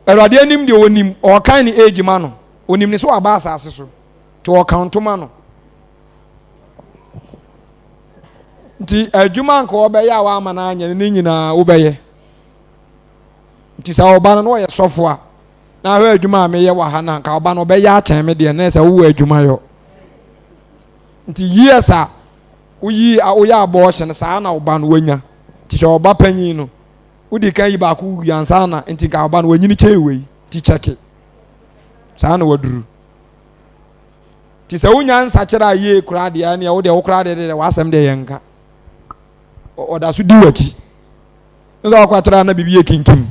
Awurade anim deɛ ɔnim, ɔkan ne age ma no. Ɔnim ne sɛ waba asase so. Nti ɔka ntoma no. Nti adwuma nka ɔbɛyɛ a wama no anyɛ no ne nyinaa wobɛyɛ. Nti sɛ ɔba no na ɔyɛ sɔfo a, na ahwɛ adwuma a meyɛ wɔ ha no nka ɔba no ɔbɛyɛ akyɛn me deɛ na sɛ wowɔ adwuma yɔ. Nti years a woyi a woyɛ abortion saa na ɔba no wanya. Nti sɛ ɔba panyin no wodi kan yi baako wu ansa na nti nka ɔba no wanyini kyɛn wei nti kyɛke. Saa na waduru. Nti sɛ wonya nsakyera a yie koraa deɛ ɛneɛ wo deɛ wo koraa deɛ deɛ w'asɛm deɛ yɛnka. Ɔda so di w'akyi. Ne sɛ ɔkɔ atra na biribi yɛ kinkim.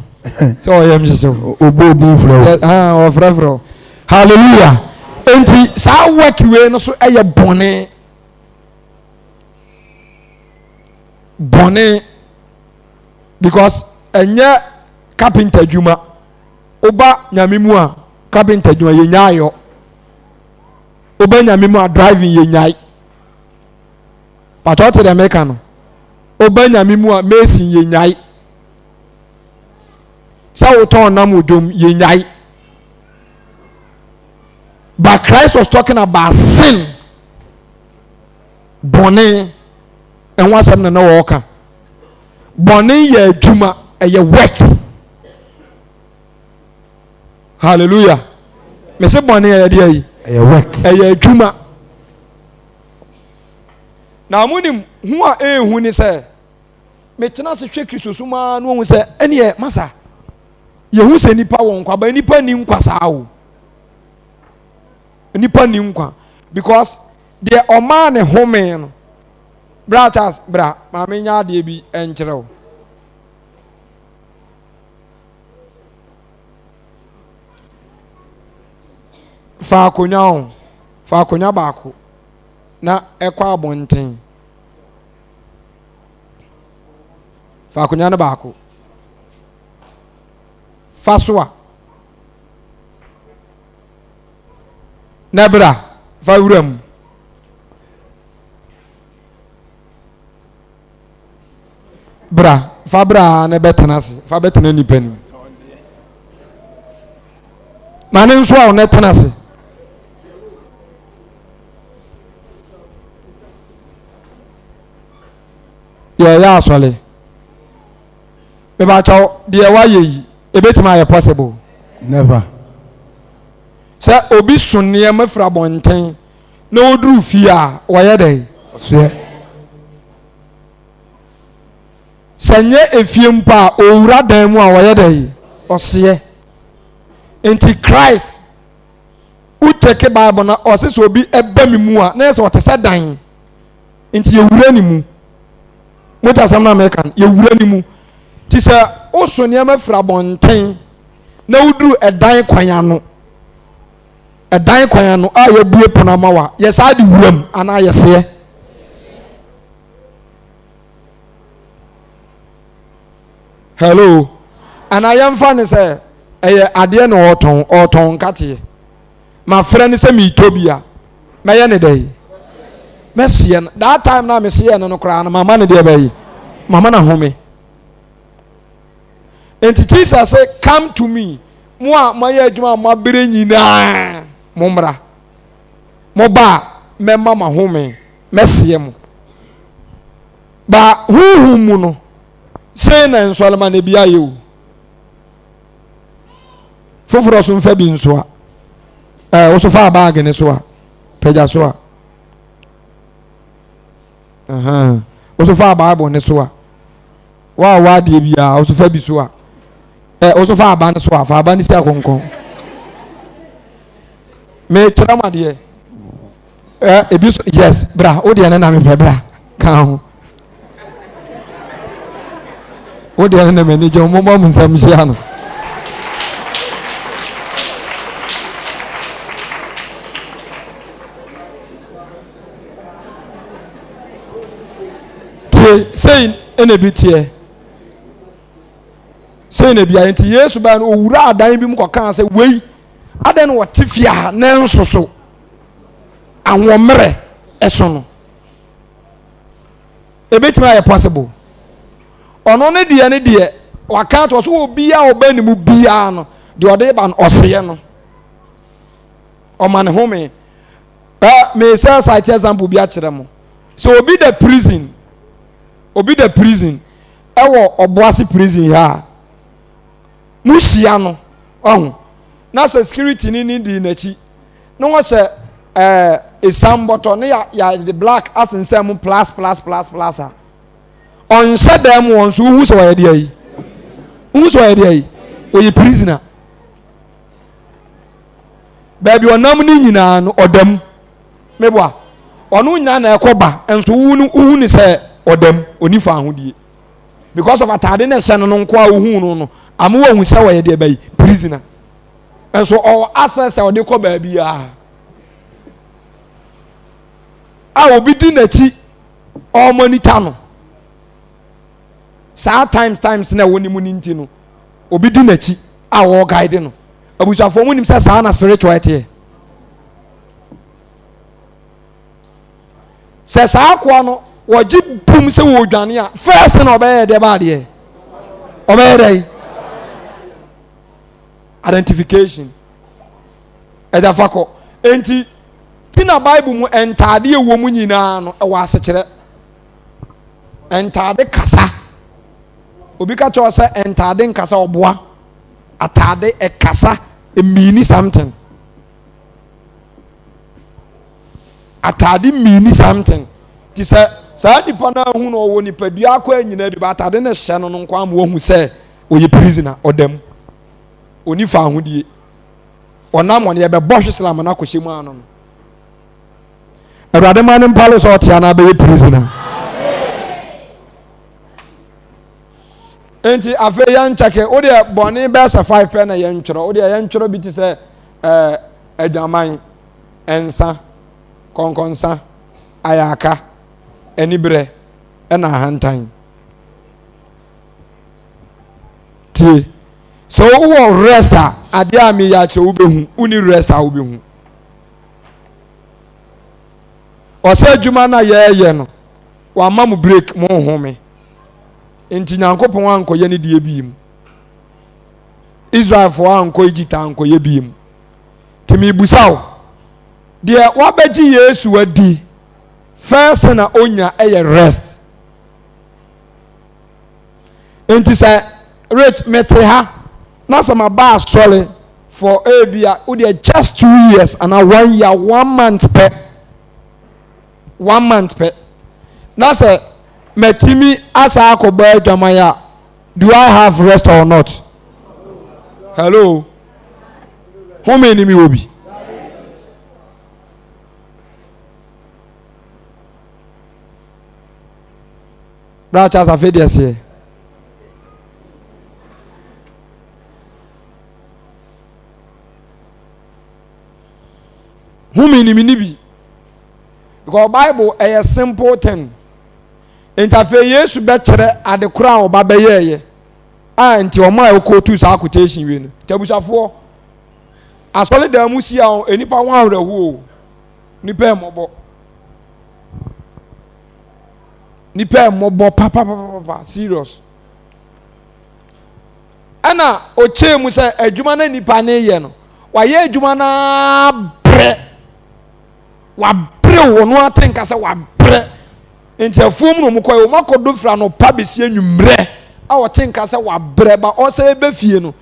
Sɛ ɔyɛ mhyehye wo. Ɔbɔ odin frɛ wo. Ɔfrɛfrɛ wo. Hallelujah. Nti saa work wei no so ɛyɛ bɔne. Bɔne because ɛnyɛ carpenter adwuma. Woba nyame mu a carpenter adwuma yɛnya ayɔ. Woba nyame mu a driving yɛnyae. Pàtó ɔte dɛ meka no. Woba nyame mu a mason yɛnyae. Sɛ wotɔn nam wɔ dwom yɛnyae. But Christ was talking about sin. Bɔne ɛho asɛm na na wɔreka. Bɔne yɛ adwuma, ɛyɛ work. Hallelujah. Mese bɔne ɛyɛ deɛ yi. Ɛyɛ work. Ɛyɛ adwuma. Na mo nim hu a ɛnhu ne sɛ metena ase hwɛ Kristo so maa no ohun sɛ ɛneɛ masa yɛhu sɛ nipa wɔ nkwa ba nipa ni nkwa saa o. Nipa ni nkwa because deɛ ɔmaa ne home no bra Charles bra maame nya adeɛ bi nkyerɛ wo. Fa akonnwa o, fa akonnwa baako na ɛkɔ abɔnten. Fa akonnwa no baako. Fa so a. Na bra, fa wura mu. Bra, fa bra na bɛtena ase, fa bɛtena nipa nim. Ma ne nso a ɔno tena ase. Yɛyɛ asɔre. Mebakyɛw deɛ wayɛ yi, ebetumi ayɛ possible. Never. Sɛ obi so nneɛma firi abɔnten na ɔduru fie a, ɔyɛ dɛn? Ɔsoɛ. Sɛ nyɛ efie mpo a, ɔwura dan mu a, ɔyɛ dɛn? Ɔsoɛ. Nti Christ, wo check Bible na ɔse sɛ obi ɛba me mu a, na yɛ sɛ ɔte sɛ dan. Nti yɛwura ne mu. Mote asɛm no a meka no? Yɛwura ne mu. Nti sɛ woso nneɛma firi abɔnten na woduru ɛdan kwan ano, ɛdan kwan ano a yɛabue pono ama wa, yɛsaa de wura mu anaa yɛseɛ? Hello? Anaa yɛmfa ne sɛ ɛyɛ adeɛ na ɔretɔn, ɔretɔn nkateɛ. Mafrɛ no sɛ meretɔ bi a, mɛyɛ ne dɛn? Mɛseɛ no. That time na meseɛ no no koraa no, mama no deɛ bɛyi. Mama no ahome. Nti Jesus say, come to me. Mo a moayɛ adwuma a moabrɛ nyinaa, mommra. Moba a, mɛma mo ahome, mɛseɛ mo. Ba honhom mu no, sei na nsɔrema no bi ayɛ o. Foforɔ so mfa bi nso a, ɛɛ woso fa baage ne so a, pagya so a. Woso fa Bible ne so a. Wa wa adeɛ biara woso fa bi so a. Ɛ woso fa aba ne so a, fa aba ne si akɔnkɔn. Mekyerɛ mo adeɛ. Ɛ ebi so yes bra wo deɛ ne na mepɛ bra ka ho. Wo deɛ ne na m'ani gye mo mmɔ mo nsam nhyia no. Tie sei ɛna ebi teɛ. Sei na ebi ayɛ nti Yesu baa no owura adan bi mu kɔkaa sɛ wei adɛn na wɔte fie ha nanso so ahoɔmmerɛ ɛso no ebetumi ayɛ possible ɔno ne deɛ ne deɛ waka ato so obiara ɔbɛn ne mu biara no deɛ ɔde ba no ɔseɛ no ɔma ne home ɛ mesɛ site example bi akyerɛ mo sɛ obi da prison obi da prison ɛwɔ ɔboase prison ha a mo hyia no ɔho na sɛ security ni ni di n'akyi na wɔhyɛ ɛɛ esan bɔtɔ ne ya ya de black asensɛn mu plus plus plus plus a ɔnhyɛ dan mu wɔn nso wohu sɛ ɔyɛ deɛ yi wohu sɛ ɔyɛ deɛ yi ɔyɛ prisoner baabi ɔnam ne nyinaa no ɔda mu meboa ɔno nyinaa na ɛkɔ ba nso wohu no wohu ne sɛ ɔda mu ɔni fa ahodie because of ataade na ɛhyɛ no no nko a wohu no no ama wɔhu sɛ ɔyɛ deɛ bɛyi prisoner. Nso ɔwɔ access a ɔde kɔ baabiara a obi di n'akyi ɔremonita no saa times times na ɛwɔ ne mu ne nti no obi di n'akyi a ɔreguide no abusuafoɔ mu nim sɛ saa na spiritual ɛteɛ sɛ saa akoa no wɔgye bum sɛ wɔredwane a first na ɔbɛyɛ deɛ baadeɛ ɔbɛyɛ dɛ Identification. Ɛda fa kɔ. Enti, ti na Bible mu ntaade ɛwɔ mu nyinaa no, ɛwɔ asekyerɛ. Ntaade kasa. Obi ka kyerɛ sɛ ntaade nkasa ɔboa. Ataade ɛkasa, ɛmiini something. Ataade miini something. Ti sɛ saa nipa no ahu no ɔwɔ nipadua akɔ anyina bi ba ataade no hyɛ no no nko ama wahu sɛ ɔyɛ prisoner ɔda mu ɔni fa ahodie ɔnam ɔne yɛbɛbɔ hwesela ama no akɔhyɛ mu ano no awurade ma ne mpalo sɛ ɔte anaa bɛyɛ prisoner nti afei yɛnkyɛke wo deɛ bɔne bɛyɛ sɛ 5 pɛ na yɛntwerɛ wo deɛ yɛntwerɛ bi te sɛ ɛɛ adwaman nsa kɔnkɔnsa ayaka aniberɛ ɛna ahantan Tie. Sɛ wowɔ rest a, adeɛ a meyɛ akyerɛ wobɛhu. Wonni rest a wobɛhu. Ɔsɛ adwuma no a yɛreyɛ no, wama mo break mo nhome. Nti Nyankopɔn ankɔyɛ ne deɛ biem. Israelfoɔ ankɔ Egypt ankɔyɛ biem. Nti mebusa wo, deɛ wabɛgye Yesu adi, first na onya yɛ rest. Nti sɛ Rich mete ha na sɛ maba asɔre. for ebia wo deɛ just 2 years anaa one year one month pɛ, one month pɛ, na sɛ matumi asa akɔbɔ adwaman a, do I have rest or not? Hello, home ni mi wɔ bi. Bra Charles, afei deɛ seɛ. Home ni mi ni bi because Bible ɛyɛ simple thing. Nti afei Yesu bɛkyerɛ ade koro a ɔba bɛyɛɛyɛ a nti ɔmo a ɛkɔtu saa quotation wie no. Nti abusuafoɔ, asɔredan mu si a nipa ho awerɛhoɔ o, nipa ɛmɔbɔ, nipa ɛmɔbɔ papapapapa, serious. Ɛna ɔkyɛɛ mu sɛ adwuma no nipa ne yɛ no, wayɛ adwuma no abrɛ, wabrɛ wɔn ate nka sɛ wabrɛ. Nti afuom na wɔn kɔ, wɔn akɔdo fira no pa besi anwummerɛ a ɔte nka sɛ wabrɛ ba. Ɔsɛ ebe fie no,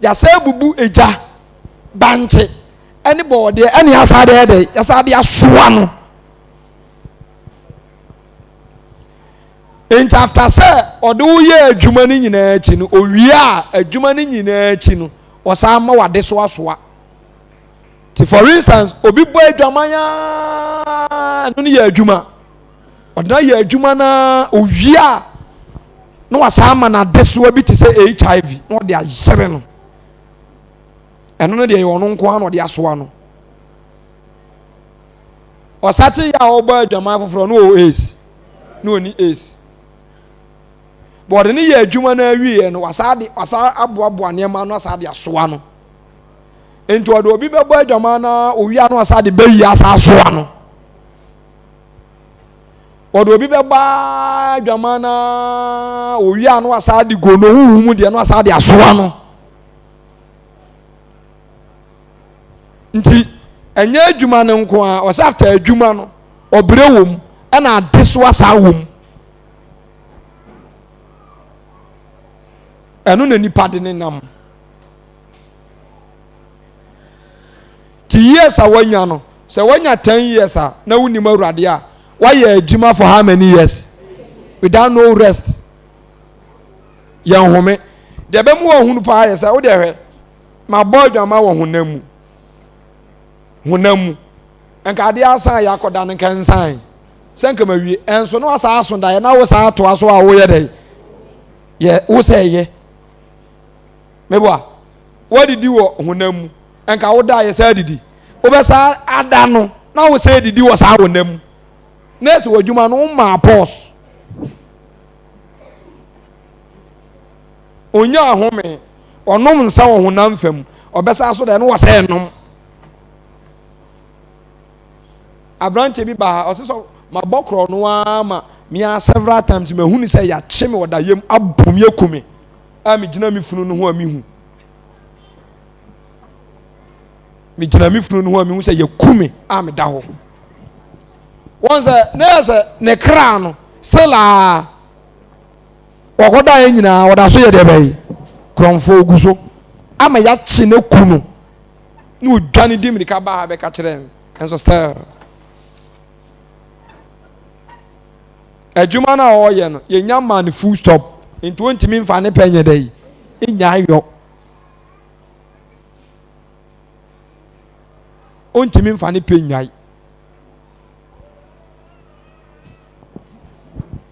yasa abubu egya bankye ɛne bɔɔdeɛ ɛne yasa de ɛdɛ yasa de asoa no. Nti after sɛ ɔde wo yɛ adwuma no nyinaa akyi no, owie a, adwuma no nyinaa akyi no, ɔsan ma wade so asoa. Ti for instance, obi bɔ adwaman aa, ɛno no yɛ adwuma, ɔde no ayɛ adwuma na owie a, na wasan ama no adesoa bi te sɛ HIV na ɔde ayere no. Ɛno no deɛ, yɛ ɔno nko ara na ɔde asoa no. Ɔsate yɛ a ɔbɔ adwaman foforɔ no, ɔwɔ AIDS na ɔni AIDS bɔ, ɔde ne yɛ adwuma no awieɛ no, wasa de wasa aboaboa nneɛma no asa de asoa no. Nti ɔde obi bɛbɔ adwaman na owie ano asa de bɛyi asa asoa no. Ɔde obi bɛbɔ adwaman na owie ano asa de go no huhu mu deɛ no asa de asoa no. Nti ɛnyɛ adwuma no nko a ɔsɛ, after adwuma no ɔbrɛ wɔ mu, ɛna adesoa saa wɔ mu. Ɛno na nipa de ne nam. Ti years a wanya no, sɛ wanya 10 years a na wonim Awurade a, wayɛ adwuma for how many years without no rest? Yɛn home deɛ bɛmu ɔhunu paa yɛ sɛ wodeɛ hwɛ, mabɔ adwama wɔ honam mu, honam mu nka adeɛ asan yɛ akɔda no nka nsan sɛ nka ma wie ɛnso na wasa aso daeɛ na wo saa atoa so a woyɛ dɛ yɛ wo sɛ ɛyɛ meboa. Wadidi wɔ honam mu, nka woda yɛ sɛ adidi, wobɛsa ada no na wo sɛ didi wɔ saa honam mu na ɛsɛ wɔ adwuma no womaa pɔs onya ahome. Ɔnom nsa wɔ honam fam, ɔbɛsa so dɛ no wɔ sɛ ɛnom. Aberanteɛ bi ba ha, ɔsɛ sɛ mabɔ korɔ no ara ma mea several times, mahunu sɛ yɛakye me ɔda yam abɔ me aku me a megyina me funu no ho a mehu, megyina me funu no ho a mehu sɛ yɛku me a meda hɔ. Wɔn sɛ na yɛ sɛ ne kra no still a wɔkɔda yɛ nyinaa wɔda so yɛ deɛ bɛyi korɔmfoɔ ogu so ama yɛakye no ku no na odwane di mmirika baa ha bɛka kyerɛ me. Nso still adwuma no a ɔreyɛ no, yɛnya maa no full stop, nti wɔntumi mfa ne pɛ nyɛ dɛ yi nya ayɔ, ɔntumi mfa ne pɛ nyae.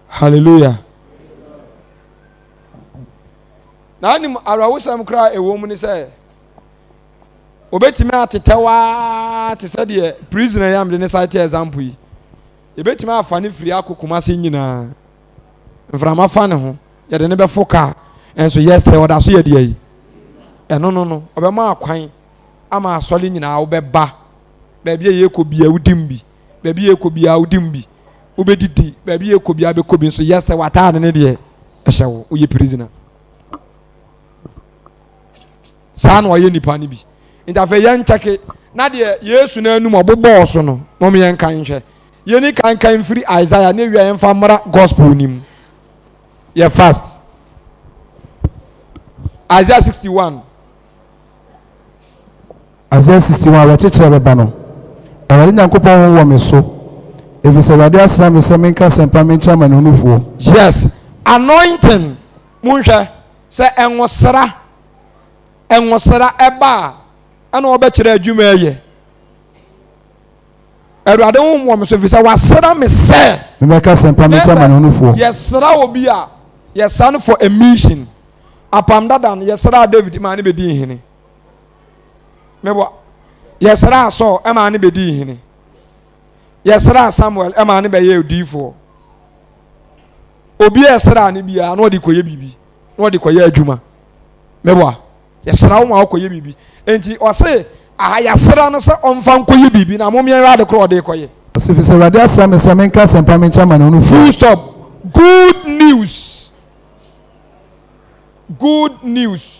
Hallelujah. Na anim awerɛhosɛm koraa ɛwɔ mu ne sɛ obetumi atetɛw ara te sɛ deɛ prisoner yi a mede ne cite example yi, yɛbɛtumi afa ne firi akɔ Kumase nyinaa, mframa fa ne ho, yɛde ne bɛfo kaa, nso yes sɛ ɔda so yɛ deɛ yi ɛno no ɔbɛma akwan ama asɔre nyinaa wobɛba baabi a yɛkɔ bia wodim bi, baabi a yɛkɔ bia wodim bi, wobɛdidi baabi a yɛkɔ bia bɛkɔ bi, nso yes sɛ wataade ne deɛ ɛhyɛ wo, woyɛ prisoner. Saa na ɔyɛ nipa no bi. Nti afei yɛn kyɛke na deɛ Yesu no anum ɔbobɔɔ so no, mom yɛn kan nhwɛ. Yɛni kan kan mfiri Isaiah ne wia yɛmfa mmra gospel ni mu. Yɛ fast. Isaiah 61. Isaiah 61, Awerɛkyekyerɛ bɛba no. Awurade Nyankopɔn Honhom wɔ me so, ɛfiri sɛ Awurade asra me sɛ menka asɛmpa menkyerɛ amanehunufoɔ. Yes, anointing, monhwɛ, sɛ ɛngosra, ɛngosra ɛba a, ɛna ɔbɛkyerɛ adwuma ɛyɛ. Awurade honhom wɔ me so, ɛfiri sɛ wasra me sɛ. Memmɛka asɛmpa menkyerɛ amanehunufoɔ. Yɛsra obi a, yɛsra no for a mission. Apam dada no, yɛsraa David maa no bɛdii hene. Meboa. Yɛsraa Saul maa no bɛdii hene. Yɛsraa Samuel maa no bɛyɛɛ odiyifoɔ. Obi a yɛsraa no biara na ɔde kɔyɛ biribi, na ɔde kɔyɛ adwuma. Meboa. Yɛsra wo ma wokɔyɛ biribi. Enti ɔse aha yɛasra no sɛ ɔmfa nkɔyɛ biribi na mom yɛnhwɛ ade korɔ ɔde kɔyɛ. Ɔse ɛfiri sɛ Awurade asra me sɛ menka asɛmpa menkyerɛ amanehunufoɔ. Full stop. Good news. Good news.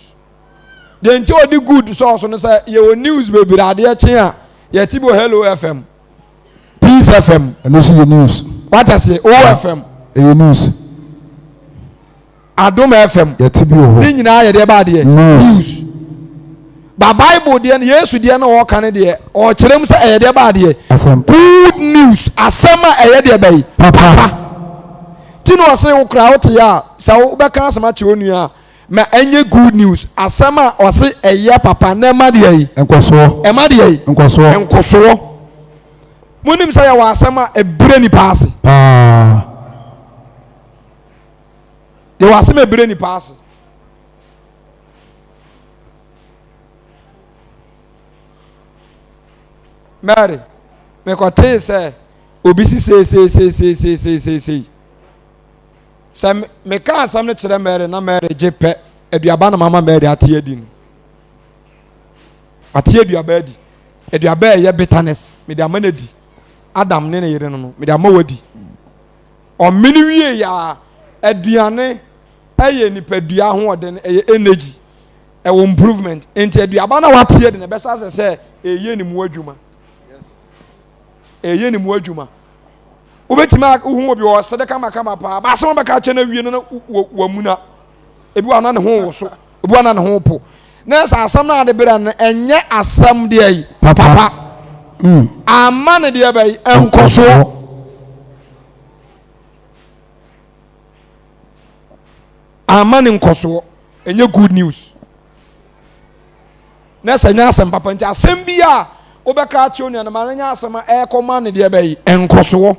Deɛ nti ɔde good sɔɔ so no sɛ yɛwɔ news bebree adeɛ kye a yɛte bi wɔ Hello FM, Peace FM. Ɛno nso yɛ news. Wate aseɛ O FM. Ɛyɛ news. Adom FM. Yɛte bi wɔ hɔ. Ne nyinaa yɛ deɛ ba adeɛ. News. Ba Bible deɛ no Yesu deɛ no ɔka no deɛ ɔkyerɛ mu sɛ ɛyɛ deɛ ba adeɛ. Asɛm. Good news asɛm a ɛyɛ deɛ bɛyi. Papa. Ti na ɔse wo koraa wote a sɛ wobɛka asɛm akyerɛ onua a ma ɛnyɛ good news asɛm a ɔse ɛyɛ papa na ɛma deɛ yi. Nkɔsoɔ. Ɛma deɛ yi. Nkɔsoɔ. Nkɔsoɔ. Monim sɛ yɛwɔ asɛm a ɛbrɛ nipa ase. Paa. Yɛwɔ asɛm a ɛbrɛ nipa ase. Mary, mekɔtee sɛ obi si seiseiseiseiseisei. Sɛ meka asɛm no kyerɛ Mary na Mary gye pɛ, aduaba na mama Mary ate adi no. Ate aduaba adi. Aduaba a ɛyɛ bitterness, mede ama no adi. Adam ne ne yere no no, mede ama wadi. Ɔmene wie yɛ a, aduane ɛyɛ nipadua ahoɔden, ɛyɛ energy, ɛwɔ improvement. Nti aduaba na wate adi no, ɛbɛhyɛ asɛ sɛ ɛyɛ ne mu adwuma. Ɛyɛ ne mu adwuma. Wobɛtumi ahu obi wɔ ɔsere kamakama paa, baasɛm bɛka akyɛ no awie no na wamuna. Ebi wɔ na ne ho wo so, ebi wɔ na ne ho po. Na sɛ asɛm no ade berɛ no, ɛnyɛ asɛm deɛ yi, papa. Ama ne deɛ bɛyi, nkɔsoɔ. Ama ne nkɔsoɔ, ɛnyɛ good news. Na sɛ nyɛ asɛm papa nti asɛm bi a wobɛka akyerɛ onua no ma no nyɛ asɛm a ɛrekɔma ne deɛ bɛyi nkɔsoɔ.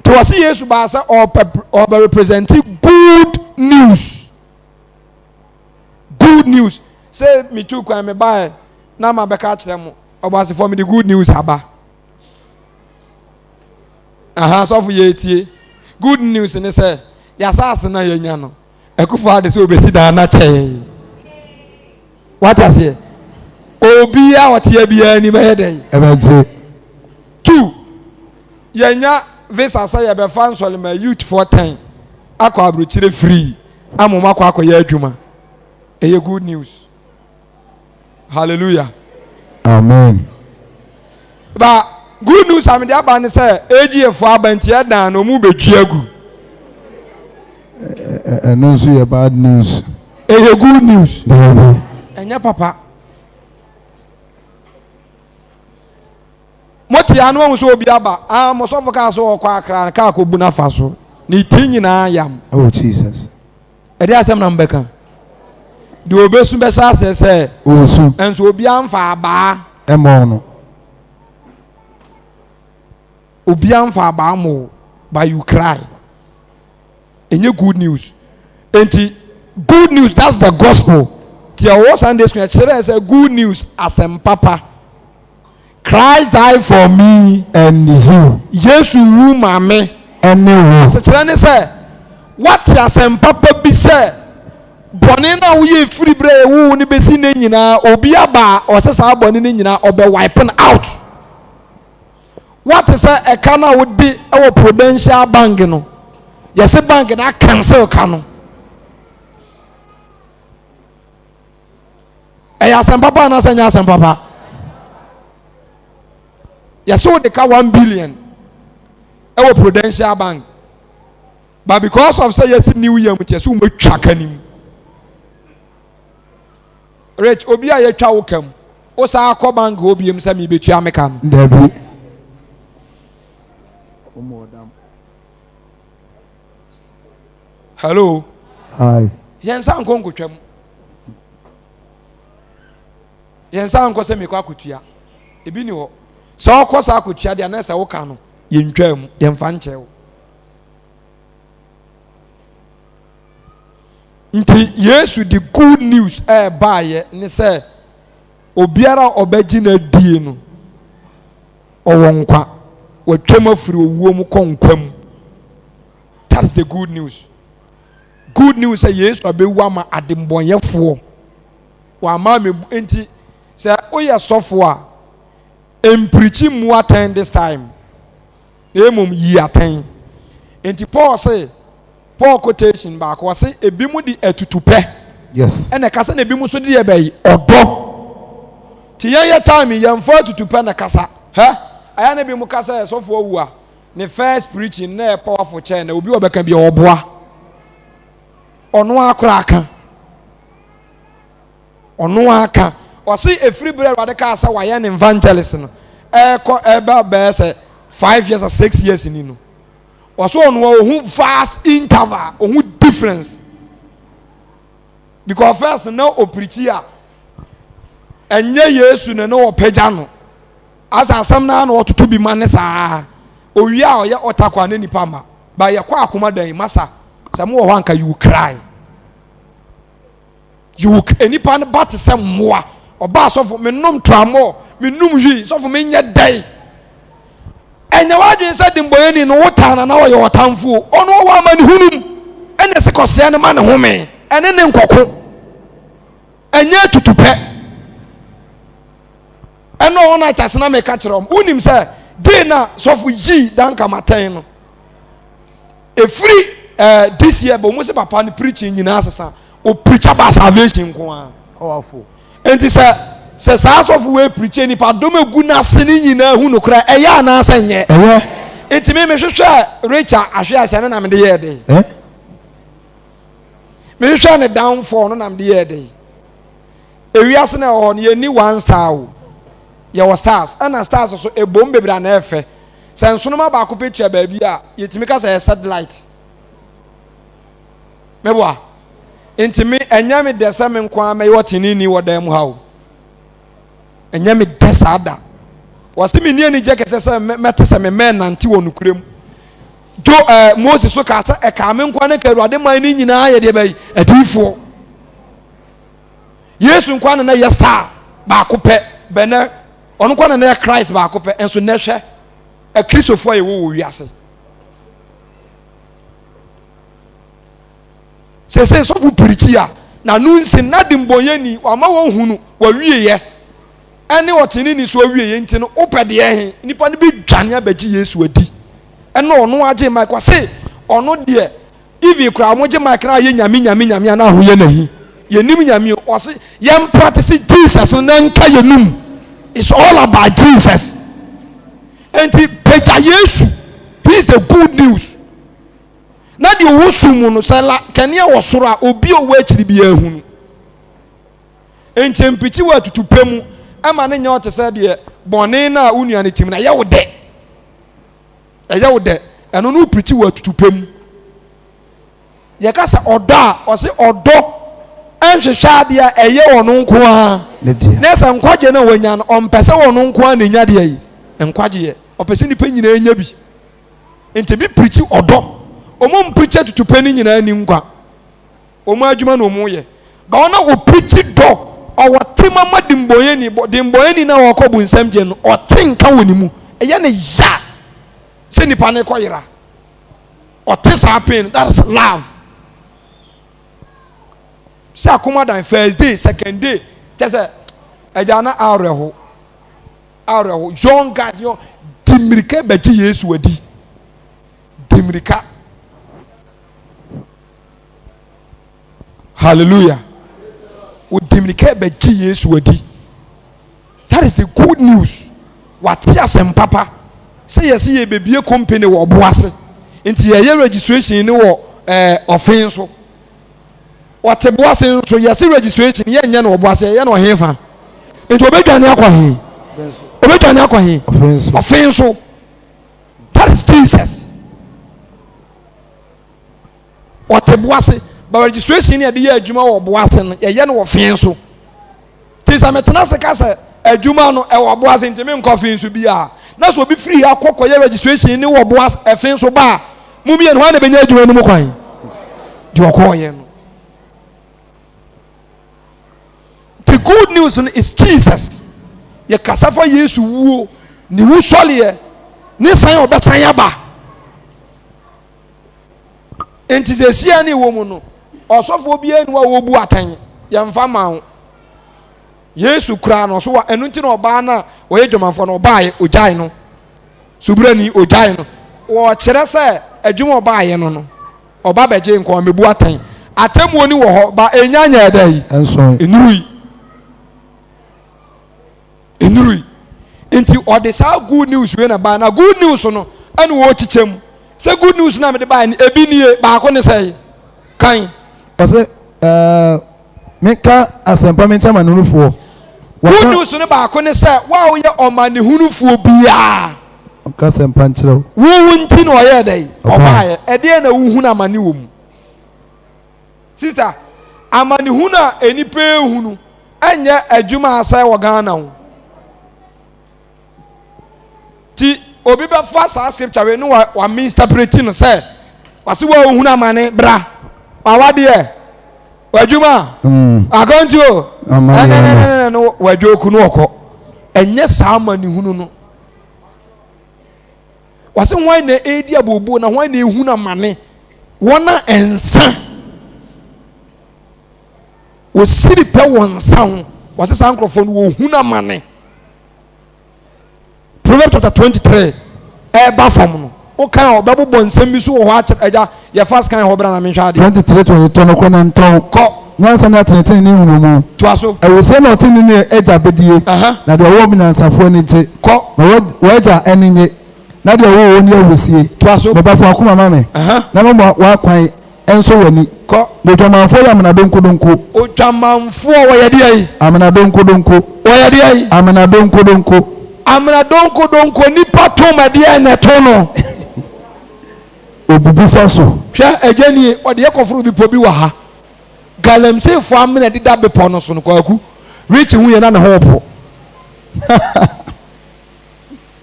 Nti wɔse Yesu baa sɛ ɔbɛ represent good news. Good news. Sɛ metu kwan mebaeɛ na ma bɛka akyerɛ mo ɔbɔasefoɔ mede good news aba. Aha sɔfo yɛtie. Good news ne sɛ yɛasase no a yɛanya no Akufo Addo sɛ obesi dan na kyɛe. Wate aseɛ? Obi a ɔteɛ biara anim ɛyɛ dɛn? Ɛbɛgye. 2, yɛnya visa sɛ yɛbɛfa nsɔlema youth foɔ 10 akɔ aburokyire free ama wɔn akɔ akɔyɛ adwuma. Ɛyɛ good news. Hallelujah. Amen. Ba good news a mede aba ne sɛ AGA foɔ aba nti ɛdan no ɔmo bɛdwi agu. Ɛno nso yɛ bad news. Ɛyɛ good news. Daabi. Ɛnyɛ papa. Mote ano ahu sɛ obi aba. Ah, mo sɔfo kaa sɛ ɔkɔ akra no kaa kɔbu no afa so. Ne ti nyinaa yam. Oh Jesus. Ɛdeɛ asɛm na mobɛka? Deɛ ɔbɛsu bɛhyɛ aseɛ sɛ. Ɔresu. Nso obiara mfa abaa. Mmɔɔ no. Obiara mfa abaa mmɔ wo, but you cry. Ɛnyɛ good news. Enti good news, that's the gospel. Nti ɛwɔ Sunday school ɛkyerɛ sɛ good news asɛm papa. Christ died for me. And you. Yesu wu ma me. Ɛne wo. Asekyerɛ ne sɛ, woate asɛm papa bi sɛ bɔne no a woyɛ firi berɛ a yɛwoo wo no bɛsi nnɛ nyinaa, obi aba a ɔsɛ saa bɔne no nyinaa ɔbɛ wipe no out. Woate sɛ ɛka no a wode wɔ Prudential Bank no, yɛse bank no acancel ka no. Ɛyɛ asɛm papa anaasɛ ɛnyɛ asɛm papa? Yɛsɛ wode ka 1 billion ɛwɔ Prudential Bank, but because of sɛ yɛsi new year mu nti yɛsɛ wɔatwa ka nim. Rich, obi a yɛtwa wo ka mu, wo saa kɔ bank hɔ biem sɛ mebetua me ka no? Dabi. Hello. Hi. Yɛn nsa nkɔ nkotwa mu. Yɛn nsa nkɔ sɛ mekɔ akotua. Ebi ni hɔ. Sɛ ɔkɔ saa akotua deɛ anɛ sɛ woka no, yɛntwaa mu, yɛmfa nkyɛ wo. Nti Yesu de good news ɛɛbaayɛ ne sɛ obiara a ɔbɛgye no adie no, ɔwɔ nkwa. Watwam afiri owuo mu kɔ nkwa mu. That is the good news. Good news sɛ Yesu abɛwu ama adembɔnyɛfoɔ. Wama me nti sɛ woyɛ sɔfo a mpirikyi mmu atɛn this time. Na mmom yi atɛn. Nti Paul se Paul quotation baako ɔse ebinom de atutupɛ Yes. ɛna ɛkasa na ebinom nso de yɛ bɛyi ɔdɔ. Ti yɛn yɛ time yi yɛnfa atutupɛ na kasa. Hɛ ayɛ na ebinom kasa yɛ sɔfo awu a ne first preaching na yɛ powerful kyɛn na obi ɔbɛka bi ɔboa. Ɔno akora aka. Ɔno aka. Ɔse efiri bere Awurade kaa sɛ wayɛ ne evangelist no ɛkɔ ɛba bɛyɛ sɛ 5 years or 6 years ni no. Ɔso ɔno a ohu vast interval, ohu difference. Because first na opirikyi a ɛnyɛ Yesu na na ɔpagya no. Asa asɛm naa na ɔtoto bi ma ne saa. Owie a ɔyɛ ɔtakɔ a ne nipa ma. Ba yɛkɔ akoma dan masa. Sɛ mo wɔ hɔ anka you cry. You will nipa no ba te sɛ mmoa. Ɔba asɔfo menom tramɔ, menom hwi, sɔfo menyɛ dɛn. Ɛnyɛ w'adwene sɛ dembɔyɛni no wotaa na na ɔyɛ ɔtamfo. Ɔno ɔwɔ amanehunu mu. Ɛna ɛsɛ kɔsɛɛ no ma ne home. Ɛne ne nkɔko. Ɛnyɛ atutupɛ. Ɛna ɔno atase na meka kyerɛ wɔn. Wonim sɛ dee na sɔfo yii Duncan atɛn no. Ɛfiri eh, this year bɛ wɔn sɛ papa no preaching nyinaa sesa. O preach about salvation nko ara. Powerful. Nti sɛ sɛ saa asɔfo wei preach nipa dɔm egu n'ase ne nyinaa hu nokorɛ ɛyɛ anaasɛ nyɛ. Ɛyɛ. Nti mi mehwehwɛ Rachel ahwe ase ne na mede yɛɛ den. Eh? Mehwehwɛ ne downfall no na mede yɛɛ den. Ewiase na ɛwɔ hɔ no yɛnni one star o. Yɛwɔ stars ɛna stars so ebom bebree a na ɛfɛ. Sɛ nsonoma baako pɛ tua baabi a yɛtumi ka sɛ ɛyɛ satellite. Meboa. Nti me ɛnyɛ me dɛ sɛ me nko ara mɛyɛ ɔteneeni wɔ dan mu ha o. Ɛnyɛ me dɛ saa da. Wɔsi me ni anigye kɛsɛ sɛ mɛte sɛ me mɛn nante wɔ nokorɛ mu. Jo ɛɛ eh, Moses so kaa sɛ ɛkaa me nko ara ne ka Awurade man ne nyinaa yɛ deɛ bɛyi adiyifoɔ. Yesu nko ara na na yɛ star baako pɛ bɛnɛ ɔno nko ara na na yɛ Christ baako pɛ nso nɛ hwɛ akristofoɔ a yɛwɔ wɔ wiase. Sese sɔfo pirikyi a n'ano nsi na de mbɔnyɛni wama wɔn hunu wɔwieyɛ ɛne ɔteneni so awieɛ nti no wopɛ deɛ he nipa no bi dwane abɛgye Yesu adi ɛna ɔno agye mic ɔse ɔno deɛ even koraa wɔn gye mic na ayɛ nyame nyame nyame ana ho yɛ n'ahi yɛnim nyame o ɔse yɛn practice Jesus no na nka yɛnum. It's all about Jesus. Enti pagya Yesu. He is the good news. Na deɛ ɔwɔ sum mu no sɛ la kanea wɔ soro a obi a ɔwɔ akyiri biara hunu. Enti mpikyi wɔ atutupɛ mu ɛma ne nyɛ ɔte sɛ deɛ bɔne no a wo nua no tim no ɛyɛ wo dɛ. Ɛyɛ wo dɛ. Ɛno no wopirikyi wɔ atutupɛ mu. Yɛka sɛ ɔdɔ a, ɔse ɔdɔ nhwehwɛ adeɛ a ɛyɛ ɔno nko ara. Na sɛ nkwagye no a wanya no, ɔmpɛ sɛ ɔno nko ara na ɛnya deɛ yi nkwagyeɛ. Ɔpɛ sɛ nnipa nyinaa nya bi. Nti bi pirikyi ɔdɔ. Ɔmo mpirikyi atutupɛ no nyinaa ni nkwa. Ɔmo adwuma na ɔmo yɛ. Ba wɔn a ɔpirikyi dɔ, ɔwɔ tema ma dimbɔnyɛni, dimbɔnyɛni no a ɔkɔ bunsam gye no, ɔte nka wɔ ne mu. Ɛyɛ ne ya sɛ nipa no kɔ yera. Ɔte saa pain, that is love. Sɛ akoma dan first day, second day, kyɛ sɛ ɛgya na awerɛho, awerɛho. Young guys, young, di mmirika bɛgye Yesu adi. Di mmirika. Hallelujah. Wodi mmirika bɛgye Yesu adi. That is the good news. Wate asɛm papa sɛ yɛsɛ yɛbɛbie company wɔ ɔbo ase. Nti yɛyɛ registration ne wɔ ɛɛ ɔfen so. Ɔte boase nso yɛse registration yɛnyɛ no wɔ boase yɛyɛ no wɔ hefa? Nti ɔbɛdwane akɔ he? Ɔbɛdwane akɔ he? Ɔfe nso. That is Jesus. Ɔte boase but registration ne yɛde yɛ adwuma wɔ boase no yɛyɛ no wɔ fe nso. Nti sɛ metena ase ka sɛ adwuma no ɛwɔ boase nti menkɔ fe nso bi a na sɛ obi firi ha kɔ kɔyɛ registration ne wɔ boase ɛfe nso ba a mo mmienu hwan na bɛnya adwuma no mu kwan? Deɛ ɔkɔɔyɛ no. The good news no is Jesus. Yɛkasa fa Yesu wuo, ne wusɔleɛ, ne san ɔbɛsan aba. Nti sɛ esia ne wɔ mu no, ɔsɔfoɔ biara ni hɔ a wɔbu atɛn, yɛmfa ma wo. Yesu koraa no ɔso wa ɛno nti na ɔbaa no a ɔyɛ dwamanfoɔ no ɔbaeɛ ɔgyae no. Subrani ɔgyae no. Wɔkyerɛ sɛ adwuma ɔbaeɛ no no ɔba bɛgye nkwa ɔmɛbu atɛn. Atemmuo ni wɔ hɔ ba ɛnya nyɛɛ dɛ yi. Ɛnurui. Nnurui. Nti ɔde saa good news wei na bae. Na good news no ɛna wɔrekyekyɛ mu. Sɛ good news no a mede bae no ebi nie, baako ne sɛe? Kan. Ɔse ɛɛ menka asɛmpa menkyɛ amanehunufoɔ. Good news no baako ne sɛ wo a woyɛ ɔmanehunufoɔ biara. Ɔnka asɛmpa nkyerɛ wo. Wo wo nti na ɔyɛɛ dɛn? Ɔbaeɛ. Ɛdeɛn na wohunu amane wɔ mu? Sister, amanehunu a nnipa ehunu ɛnyɛ adwuma asɛe wɔ Ghana o. Ti obi bɛfa saa scripture wei ne wa wa misinterpreti no sɛ wase wa ohunu amane bra wawadeɛ wadwuma mm. akɔntuo ɛnɛnɛnɛnɛ no wadwoku no ɔkɔ ɛnyɛ saa amanehunu no. Wɔse hwan na ɛredi abooboo na hwan na ɛhunu amane? Wɔn a nsa wɔsiri pɛ wɔ nsa ho. Wɔse saa nkurɔfoɔ no wɔhunu amane. Proverbs chapter 23 ɛreba fam no wokan a ɔbɛbobɔ nsɛm bi so wɔ hɔ akyerɛ agya yɛfa scan hɔ bra na menhwɛ adeɛ. 23 23 nokorɛ na ntɔn. Kɔ. Nyansa ne atenetene ne nhunumu. Toa so. Awusie na ɔteneneeni agya bɛdie. Na deɛ ɔwɔ nyansafoɔ ani gye. Kɔ. Na w'agya ani nnye, na deɛ ɔwoo wo nni ahurisie. Toa so. Me ba, fa w'akoma ma me, na mɛma w'akwan nsɔ w'ani. Kɔ. Na odwamanfoɔ yɛ amena donkodonko. Odwamanfoɔ, wɔyɛ deɛn? Amena donkodonko. Wɔyɛ deɛn? Amena donkodonko. Amena donkodonko, nipa tom ɛdeɛn na ɛto no? Obubu fa so. Hwɛ, agya nie, ɔde yɛ kɔforo bepɔ bi wɔ ha. Galamseyfoɔ amena deda bepɔ no so no, Kwaku, Rich hu yɛ na ne ho repo.